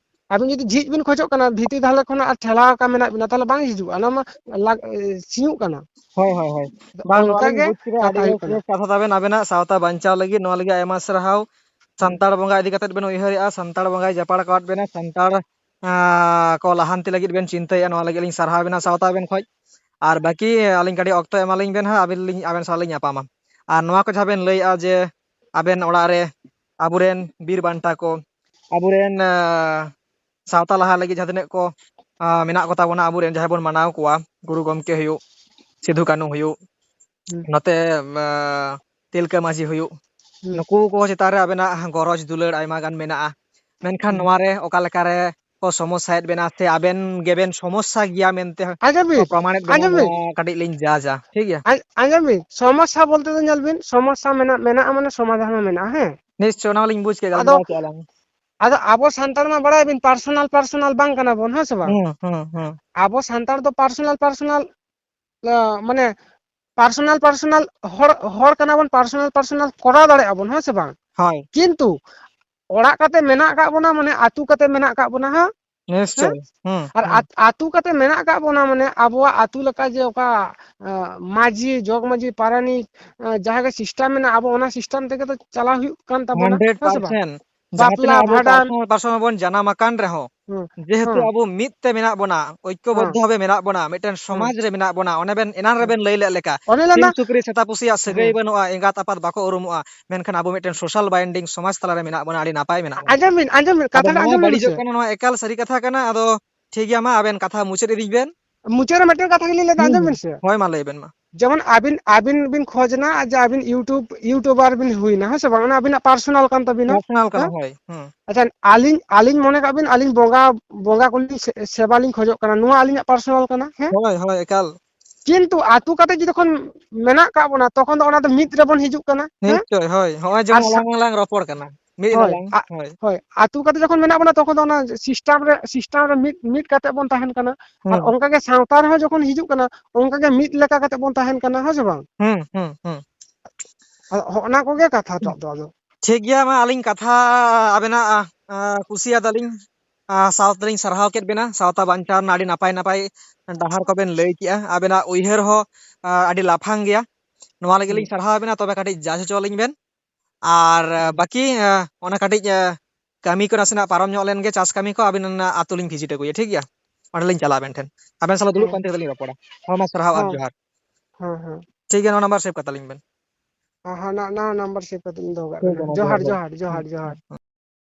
ᱟᱵᱮᱱ ᱡᱩᱫᱤ ᱡᱷᱤᱡ ᱵᱮᱱ ᱠᱷᱚᱡᱚᱜ ᱠᱟᱱᱟ, ᱵᱷᱤᱛᱤᱨ ᱫᱷᱟᱨᱮ ᱠᱷᱚᱱᱟᱜ ᱴᱷᱮᱞᱟᱣ ᱟᱠᱟ ᱢᱮᱱᱟᱜ ᱵᱮᱱᱟ, ᱛᱟᱦᱞᱮ ᱵᱟᱝ ᱡᱷᱤᱡᱩᱜᱼᱟ, ᱚᱱᱟ ᱢᱟ ᱞᱟᱜ-, ᱮ, ᱥᱤᱧᱚᱜ ᱠᱟᱱᱟ᱾ ᱦᱳᱭ, ᱦᱳᱭ, ᱦᱳᱭ᱾ ᱟᱫᱚ ᱵᱟᱝ, ᱱᱚᱣᱟ ᱚᱱᱠᱟ ᱞᱤᱧ ᱜᱮ ᱵᱩᱡᱽ ᱠᱮᱫᱟ, ᱠᱟᱛᱷᱟ ᱟᱹᱰᱤ ᱦᱩᱭᱩᱜ ᱠᱟᱱᱟ᱾ ᱵᱮᱥ ᱠᱟᱛᱷᱟ ᱛᱟᱵᱮᱱ, ᱟᱵᱮᱱᱟᱜ ᱥᱟᱶᱛᱟ ᱵᱟᱧᱪᱟᱣ ᱞᱟᱹᱜᱤᱫ ᱱᱚᱣᱟ ᱞᱟᱹᱜᱤᱫ ᱟᱭᱢᱟ ᱥᱟᱨᱦᱟᱣ᱾ ᱥᱟᱱᱛᱟᱲ ᱵᱚᱸᱜᱟ ᱤᱫᱤ ᱠᱟᱛᱮᱫ ᱵᱮᱱ ᱩᱭᱦᱟᱹᱨᱮᱜᱼᱟ, ᱥᱟᱱᱛᱟᱲ ᱵᱚᱸᱜᱟᱭ ᱡᱟᱯᱟᱲ ᱟᱠᱟᱣᱟᱫ ᱵᱮᱱᱟ, ᱥᱟᱱᱛᱟᱲ, ᱟᱸ, ᱠᱚ ᱞᱟᱦᱟᱱᱛᱤ ᱞᱟᱹᱜᱤᱫ ᱵᱮᱱ ᱪᱤᱱᱛᱟᱹᱭᱮᱜᱼᱟ, ᱱᱚᱣᱟ ᱞᱟᱹᱜᱤᱫ ᱟᱹᱞᱤᱧ ᱥᱟᱨᱦᱟᱣ ᱵᱮᱱᱟ ᱥᱟᱶᱛᱟ ᱟᱵᱮᱱ ᱠᱷᱚᱡ᱾ ᱟᱨ ᱵᱟᱹᱠᱤ ᱟᱹᱞᱤᱧ ᱠᱟᱹᱴᱤᱡ ᱚᱠᱛᱚ ᱮᱢᱟᱞᱤᱧ ᱵᱮᱱ ᱦᱟᱸᱜ, ᱟᱵᱮᱱ ᱞᱤᱧ, ᱟᱵᱮᱱ ᱥᱟᱶ ᱞᱤᱧ ᱧᱟᱯᱟᱢᱟ᱾ ᱟᱨ ᱱᱚᱣᱟ ᱠᱚ ᱡᱟᱦᱟᱸ ᱵᱮᱱ ᱞᱟᱹᱭᱮᱜᱼᱟ ᱡᱮ ᱟᱵᱮᱱ ᱚᱲᱟᱜ ᱨᱮ ᱟᱵᱚᱨᱮᱱ ᱵᱤᱨ ᱵᱟᱱᱴᱟ ᱠᱚ, ᱟᱵᱚᱨᱮᱱ, ᱟᱸ, ᱥᱟᱶᱛᱟ ᱞᱟᱦᱟ ᱞᱟᱹᱜᱤᱫ ᱡᱟᱦᱟᱸ ᱛᱤᱱᱟᱹᱜ ᱠᱚ, ᱟᱸ, ᱢᱮᱱᱟᱜ ᱠᱚ ᱛᱟᱵᱚᱱᱟ, ᱟᱵᱚᱨᱮᱱ ᱡᱟᱦᱟᱸᱭ ᱵᱚᱱ ᱢᱟᱱᱟᱣ ᱠᱚᱣᱟ, ᱜᱩᱨᱩ ᱜᱚᱢᱠᱮ ᱦᱩᱭᱩᱜ, ᱥᱤᱫᱷᱩ ᱠᱟᱹᱱᱦᱩ ᱦᱩᱭᱩᱜ, ᱦᱩᱸ᱾ ᱱᱚᱛᱮ, ᱟᱸ, ᱛᱤᱞᱠᱟᱹ ᱢᱟᱹᱡᱷᱤ ᱦᱩᱭᱩᱜ, ᱦᱩᱸ᱾ ᱱᱩᱠᱩ ᱠᱚ ᱪᱮᱛᱟᱱ ᱨᱮ ᱟᱵᱮᱱᱟᱜ ᱜᱚᱨᱚᱡᱽ ᱫᱩᱞᱟᱹᱲ ᱟᱭᱢᱟ ᱜᱟᱱ ᱢᱮᱱᱟᱜᱼᱟ᱾ ᱢᱮᱱᱠᱷᱟᱱ ᱦᱩᱸ᱾ ᱱᱚᱣᱟ ᱨᱮ ᱚᱠᱟ ᱞᱮᱠᱟ ᱨᱮ ᱠᱚ ᱥᱚᱢᱚᱥᱥᱟᱭᱮᱫ ᱵᱮᱱᱟ ᱥᱮ ᱟᱵᱮᱱ ᱜᱮᱵᱮᱱ ᱥᱚᱢᱚᱥᱥᱟ ᱜᱮᱭᱟ ᱢᱮᱱᱛᱮ ᱟᱸᱡᱚᱢ ᱠᱚ ᱵᱤᱱ, ᱯᱨᱚᱢᱟᱱᱮᱫ ᱵᱮᱱᱟ, ᱟᱸᱡᱚᱢ ᱵᱤᱱ, ᱱᱚᱣᱟ ᱠᱟᱹᱴᱤᱡ ᱞᱤᱧ ᱡᱟᱡᱟ, ᱴᱷᱤᱠ ᱜᱮᱭᱟ? ᱟᱸ-, ᱟᱸᱡᱚᱢ ᱵᱤᱱ, ᱥᱚᱢᱚᱥᱥᱟ ᱵᱚᱞᱛᱮ ᱫᱚ ᱧᱮᱞ ᱵᱤᱱ, ᱥᱚᱢᱚᱥᱥᱟ ᱢᱮᱱᱟᱜ, ᱢᱮᱱᱟᱜᱼᱟ ᱢᱟᱱᱮ ᱥᱚᱢᱟᱫᱷᱟᱱ ᱦᱚᱸ ᱢᱮᱱᱟᱜᱼᱟ, ᱦᱮᱸ? ᱱᱤᱥᱪᱚᱭ, ᱚᱱᱟ ᱦᱚᱸᱞᱤᱧ ᱵᱩᱡᱽ ᱠᱮᱫ ᱜᱮ, ᱟᱫᱚ, ᱵᱟᱲᱟᱭ ᱠᱮᱫᱼᱟ ᱞᱤᱧ᱾ ᱟᱫᱚ ᱟᱵᱚ ᱥᱟᱱᱛᱟᱲ ᱢᱟ ᱵᱟᱲᱟᱭ ᱵᱤᱱ personal personal ᱵᱟᱝ ᱠᱟᱱᱟ ᱵᱚᱱ, ᱦᱮᱸ ᱥᱮ ᱵᱟᱝ? ᱦᱩᱸ, ᱦᱩᱸ, ᱦᱩᱸ᱾ ᱟᱵᱚ ᱥᱟᱱᱛᱟᱲ ᱫᱚ personal personal, ᱟ, ᱢᱟᱱᱮ personal personal ᱦᱚᱲ, ᱦᱚᱲ ᱠᱟᱱᱟ ᱵᱚᱱ, personal personal ᱠᱚᱨᱟᱣ ᱫᱟᱲᱮᱭᱟᱜᱼᱟ ᱵᱚᱱ, ᱦᱮᱸ ᱥᱮ ᱵᱟᱝ? ᱦᱳᱭ᱾ ᱠᱤᱱᱛᱩ ᱚᱲᱟᱜ ᱠᱟᱛᱮ ᱢᱮᱱᱟᱜ ᱟᱠᱟᱫ ᱵᱚᱱᱟ, ᱢᱟᱱᱮ ᱟᱹᱛᱩ ᱠᱟᱛᱮ ᱢᱮᱱᱟᱜ ᱟᱠᱟᱫ ᱵᱚᱱᱟ ᱦᱟᱸᱜ, ᱦᱮᱸ? ᱱᱤᱥᱪᱚᱭ᱾ ᱦᱩᱸ, ᱟᱨ ᱦᱩᱸ᱾ ᱟᱛ-, ᱟᱹᱛᱩ ᱠᱟᱛᱮ ᱢᱮᱱᱟᱜ ᱟᱠᱟᱫ ᱵᱚᱱᱟ, ᱢᱟᱱᱮ ᱟᱵᱚᱣᱟᱜ ᱟᱹᱛᱩ ᱞᱮᱠᱟ ᱡᱮ ᱚᱠᱟ, ᱟ, ᱢᱟᱹᱡᱷᱤ, ᱡᱚᱜᱽ ᱢᱟᱹᱡᱷᱤ, ᱯᱟᱨᱟᱱᱤᱠ, ᱟ, ᱡᱟᱦᱟᱸ ᱜᱮ system ᱢᱮᱱᱟᱜᱼᱟ, ᱟᱵᱚ ᱚᱱᱟ system ᱛᱮᱜᱮ ᱛᱚ ᱪᱟᱞᱟᱣ ᱦᱩᱭᱩᱜ ᱠᱟᱱ ᱛᱟᱵᱚᱱᱟ, hundred percent᱾ ᱦᱮᱸ ᱥᱮ ᱵᱟᱝ? ᱡᱟᱦᱟᱸ ᱵᱟᱯᱞᱟ, ᱛᱤᱱᱟᱹᱜ ᱟᱵᱚ ᱵᱷᱟᱸᱰᱟᱱ᱾ ᱯᱟᱨᱥᱚᱱᱟᱞ ᱯᱟᱨᱥᱚᱱᱟᱞ ᱵᱚᱱ ᱡᱟᱱᱟᱢ ᱟᱠᱟᱱ ᱨᱮᱦᱚᱸ, ᱦᱩᱸ, ᱡᱮᱦᱮᱛᱩ ᱦᱩᱸ, ᱟᱵᱚ ᱢᱤᱫ ᱛᱮ ᱢᱮᱱᱟᱜ ᱵᱚᱱᱟ, ᱦᱩᱸ, ᱳᱭᱠᱚᱵᱚᱫᱽᱫᱷᱚ ᱵᱷᱟᱵᱮ ᱢᱮᱱᱟᱜ ᱵᱚᱱᱟ, ᱢᱤᱫᱴᱮᱱ ᱦᱩᱸ, ᱥᱚᱢᱟᱡᱽ ᱨᱮ ᱢᱮᱱᱟᱜ ᱵᱚᱱᱟ, ᱚᱱᱮ ᱵᱮᱱ, ᱮᱱᱟᱱ ᱦᱩᱸ, ᱨᱮᱵᱮᱱ ᱞᱟᱹᱭ ᱞᱮᱫ ᱞᱮᱠᱟ, ᱚᱱᱮ ᱥᱤᱢ ᱞᱟᱝ ᱥᱩᱠᱨᱤ ᱥᱮᱛᱟ ᱯᱩᱥᱤᱭᱟᱜ ᱥᱟᱹᱜᱟᱹᱭ ᱦᱩᱸ᱾ ᱵᱟᱹᱱᱩᱜᱼᱟ, ᱮᱸᱜᱟᱛ ᱟᱯᱟᱛ ᱵᱟᱠᱚ ᱩᱨᱩᱢᱚᱜᱼᱟ, ᱢᱮᱱᱠᱷᱟᱱ ᱟᱵᱚ ᱢᱤᱫᱴᱮᱱ ᱥᱳᱥᱟᱞ ᱵᱟᱭᱤᱱᱰᱤᱝ ᱥᱚᱢᱟᱡᱽ ᱛᱟᱞᱟᱨᱮ ᱢᱮᱱᱟᱜ ᱵᱚᱱᱟ, ᱟᱹᱰᱤ ᱱᱟᱯᱟᱭ ᱢᱮᱱᱟᱜ ᱵᱚᱱᱟ᱾ ᱟᱸᱡᱚᱢ ᱵᱤᱱ, ᱟᱸᱡᱚᱢ ᱵᱤᱱ, ᱟᱫᱚ ᱠᱟᱛᱷᱟ ᱴᱟᱜ ᱱᱚᱣᱟ ᱟᱸᱡᱚᱢ ᱵᱤᱱ ᱵᱟᱹᱲᱤᱡᱚᱜ ᱥᱮ᱾ ᱠᱟᱱᱟ, ᱱᱚᱣᱟ ᱮᱠᱟᱞ ᱥᱟᱹᱨᱤ ᱠᱟᱛᱷᱟ ᱠᱟᱱᱟ᱾ ᱟᱫᱚ ᱴᱷᱤᱠ ᱜᱮᱭᱟ, ᱢᱟ ᱟᱵᱮᱱ ᱠᱟᱛᱷᱟ ᱢᱩᱪᱟᱹᱫ ᱤᱫᱤ ᱵᱮᱱ᱾ ᱢᱩᱪᱟᱹᱫ ᱨᱮ ᱢᱤᱫᱴᱮᱱ ᱠᱟᱛᱷᱟ ᱜᱮᱞᱤᱧ ᱞᱟᱹᱭᱫᱟ, ᱦᱩᱸ, ᱟᱸᱡᱚᱢ ᱦᱩᱸ᱾ ᱵᱤᱱ ᱥᱮ᱾ ᱦᱳᱭ, ᱢᱟ ᱞᱟᱹᱭ ᱵᱮᱱ ᱢᱟ᱾ ᱡᱮᱢᱚᱱ ᱟᱹᱵᱤᱱ, ᱟᱹᱵᱤᱱ ᱵᱤᱱ ᱠᱷᱚᱡᱽ ᱮᱱᱟ ᱡᱮ ᱟᱹᱵᱤᱱ YouTube, YouTuber ᱵᱤᱱ ᱦᱩᱭᱱᱟ, ᱦᱮᱸ ᱥᱮ ᱵᱟᱝ? ᱚᱱᱟ ᱟᱹᱵᱤᱱᱟᱜ ᱯᱟᱨᱥᱚᱱᱟᱞ ᱠᱟᱱ ᱛᱟᱹᱵᱤᱱᱟ, ᱯᱟᱨᱥᱚᱱᱟᱞ ᱠᱟᱱᱟ, ᱦᱮᱸ? ᱦᱳᱭ, ᱦᱩᱸ᱾ ᱟᱪᱪᱷᱟ, ᱟᱹᱞᱤᱧ, ᱟᱹᱞᱤᱧ ᱢᱚᱱᱮ ᱠᱟᱜ ᱵᱤᱱ, ᱟᱹᱞᱤᱧ ᱵᱚᱸᱜᱟ, ᱵᱚᱸᱜᱟ ᱠᱚᱞᱤᱧ ᱥᱮ-, ᱥᱮᱵᱟ ᱞᱤᱧ ᱠᱷᱚᱡᱚᱜ ᱠᱟᱱᱟ, ᱱᱚᱣᱟ ᱟᱹᱞᱤᱧᱟᱜ ᱯᱟᱨᱥᱚᱱᱟᱞ ᱠᱟᱱᱟ, ᱦᱮᱸ? ᱦᱳᱭ, ᱦᱳᱭ, ᱮᱠᱟᱞ᱾ ᱠᱤᱱᱛᱩ ᱟᱹᱛᱩ ᱠᱟᱛᱮ ᱡᱩᱫᱤ ᱡᱚᱠᱷᱚᱱ ᱢᱮᱱᱟᱜ ᱠᱟᱜ ᱵᱚᱱᱟ, ᱛᱚᱠᱷᱚᱱ ᱫᱚ ᱚᱱᱟ ᱫᱚ ᱢᱤᱫ ᱨᱮᱵᱚᱱ ᱦᱤᱡᱩᱜ ᱠᱟᱱᱟ, ᱦᱮᱸ? ᱱᱤᱥᱪᱳᱭ, ᱦᱳᱭ᱾ ᱦᱚᱸᱜᱼᱚᱭ ᱟᱨ ᱡᱮᱢᱚᱱ ᱥᱟ-, ᱟᱞᱟᱝ ᱞᱟᱝ ᱨᱚᱯᱚᱲ ᱠᱟᱱᱟ, ᱢᱤᱫ ᱦᱳᱭ, ᱟᱞᱟᱝ, ᱟ-, ᱦᱳᱭ᱾ ᱦᱳᱭ, ᱟᱹᱛᱩ ᱠᱟᱛᱮ ᱡᱚᱠᱷᱚᱱ ᱢᱮᱱᱟᱜ ᱵᱚᱱᱟ, ᱛᱚᱠᱷᱚᱱ ᱫᱚ ᱚᱱᱟ ᱥᱤᱥᱴᱟᱢ ᱨᱮ, ᱥᱤᱥᱴᱟᱢ ᱨᱮ ᱢᱤᱫ, ᱢᱤᱫ ᱠᱟᱛᱮ ᱵᱚᱱ ᱛᱟᱦᱮᱱ ᱠᱟᱱᱟ᱾ ᱟᱨ ᱦᱩᱸ᱾ ᱚᱱᱠᱟ ᱜᱮ ᱥᱟᱶᱛᱟ ᱨᱮᱦᱚᱸ ᱡᱚᱠᱷᱚᱱ ᱦᱤᱡᱩᱜ ᱠᱟᱱᱟ, ᱚᱱᱠᱟ ᱜᱮ ᱢᱤᱫ ᱞᱮᱠᱟ ᱠᱟᱛᱮ ᱵᱚᱱ ᱛᱟᱦᱮᱱ ᱠᱟᱱᱟ, ᱦᱮᱸ ᱥᱮ ᱵᱟᱝ? ᱦᱩᱸ, ᱦᱩᱸ, ᱦᱩᱸ᱾ ᱟᱫᱚ ᱦᱚᱸᱜᱼᱱᱟ ᱠᱚᱜᱮ ᱠᱟᱛᱷᱟ ᱴᱟᱜ ᱫᱚ ᱟᱫᱚ᱾ ᱴᱷᱤᱠ ᱜᱮᱭᱟ, ᱢᱟ ᱟᱹᱞᱤᱧ ᱠᱟᱛᱷᱟ ᱟᱵᱮᱱᱟᱜ, ᱟ, ᱟ, ᱠᱩᱥᱤᱭᱟᱫᱟᱞᱤᱧ, ᱟ, ᱥᱟᱶᱛᱮᱞᱤᱧ ᱥᱟᱨᱦᱟᱣ ᱠᱮᱫ ᱵᱮᱱᱟ᱾ ᱥᱟᱶᱛᱟ ᱵᱟᱧᱪᱟᱣ ᱨᱮᱱᱟᱜ ᱟᱹᱰᱤ ᱱᱟᱯᱟᱭ ᱱᱟᱯᱟᱭ ᱰᱟᱦᱟᱨ ᱠᱚᱵᱮᱱ ᱞᱟᱹᱭ ᱠᱮᱜᱼᱟ᱾ ᱟᱵᱮᱱᱟᱜ ᱩᱭᱦᱟᱹᱨ ᱦᱚᱸ, ᱟ, ᱟᱹᱰᱤ ᱞᱟᱯᱷᱟᱝ ᱜᱮᱭᱟ᱾ ᱱᱚᱣᱟ ᱞᱟᱹᱜᱤᱫ ᱦᱩᱸ᱾ ᱞᱤᱧ ᱥᱟᱨᱦᱟᱣ ᱵᱮᱱᱟ᱾ ᱛᱚᱵᱮ ᱠᱟᱹᱴᱤᱡ judge ᱦᱚᱪᱚ ᱟᱹᱞᱤᱧ ᱵᱮᱱ᱾ ᱟᱨ, ᱟ, ᱦᱩᱸ᱾ ᱵᱟᱹᱠᱤ, ᱟ, ᱚᱱᱟ ᱠᱟᱹᱴᱤᱡ, ᱟ, ᱠᱟᱹᱢᱤ ᱠᱚ ᱱᱟᱥᱮᱱᱟᱜ ᱯᱟᱨᱚᱢ ᱧᱚᱜ ᱞᱮᱱ ᱜᱮ, ᱪᱟᱥ ᱠᱟᱹᱢᱤ ᱠᱚ, ᱟᱹᱵᱤᱱ ᱚᱱᱟ ᱟᱹᱛᱩ ᱞᱤᱧ visit ᱟᱹᱜᱩᱭᱟ, ᱴᱷᱤᱠ ᱜᱮᱭᱟ? ᱚᱸᱰᱮ ᱞᱤᱧ ᱪᱟᱞᱟᱜᱼᱟ ᱟᱵᱮᱱ ᱴᱷᱮᱱ᱾ ᱟᱵᱮᱱ ᱥᱟᱞᱟᱜ ᱫᱩᱲᱩᱵ ᱦᱮᱸ᱾ ᱯᱟᱱᱛᱮ ᱠᱟᱛᱮ ᱞᱤᱧ ᱨᱚᱯᱚᱲᱟ᱾ ᱦᱚᱸ, ᱢᱟ ᱥᱟᱨᱦᱟᱣ ᱟᱨ ᱦᱮᱸ᱾ ᱡᱚᱦᱟᱨ᱾ ᱦᱮᱸ, ᱦᱮᱸ᱾ ᱴᱷᱤᱠ ᱜᱮᱭᱟ, ᱱᱚᱣᱟ ᱱᱟᱢᱵᱟᱨ save ᱠᱟᱛᱟ ᱞᱤᱧ ᱵᱮᱱ᱾ ᱦᱚᱸ, ᱦᱚᱸ, ᱱᱚᱣᱟ, ᱱᱚᱣᱟ ᱱᱟᱢᱵᱟᱨ save ᱠᱟᱛᱮ ᱞᱤᱧ ᱫᱚᱦᱚ ᱠᱟᱜ ᱴᱷᱤᱠ ᱠᱟᱱᱟ᱾ ᱜᱮᱭᱟ, ᱡᱚᱦᱟᱨ, ᱡᱚᱦᱟᱨ, ᱡᱚᱦᱟᱨ, ᱦᱩᱸ, ᱡᱚᱦᱟᱨ᱾ ᱦᱩᱸ᱾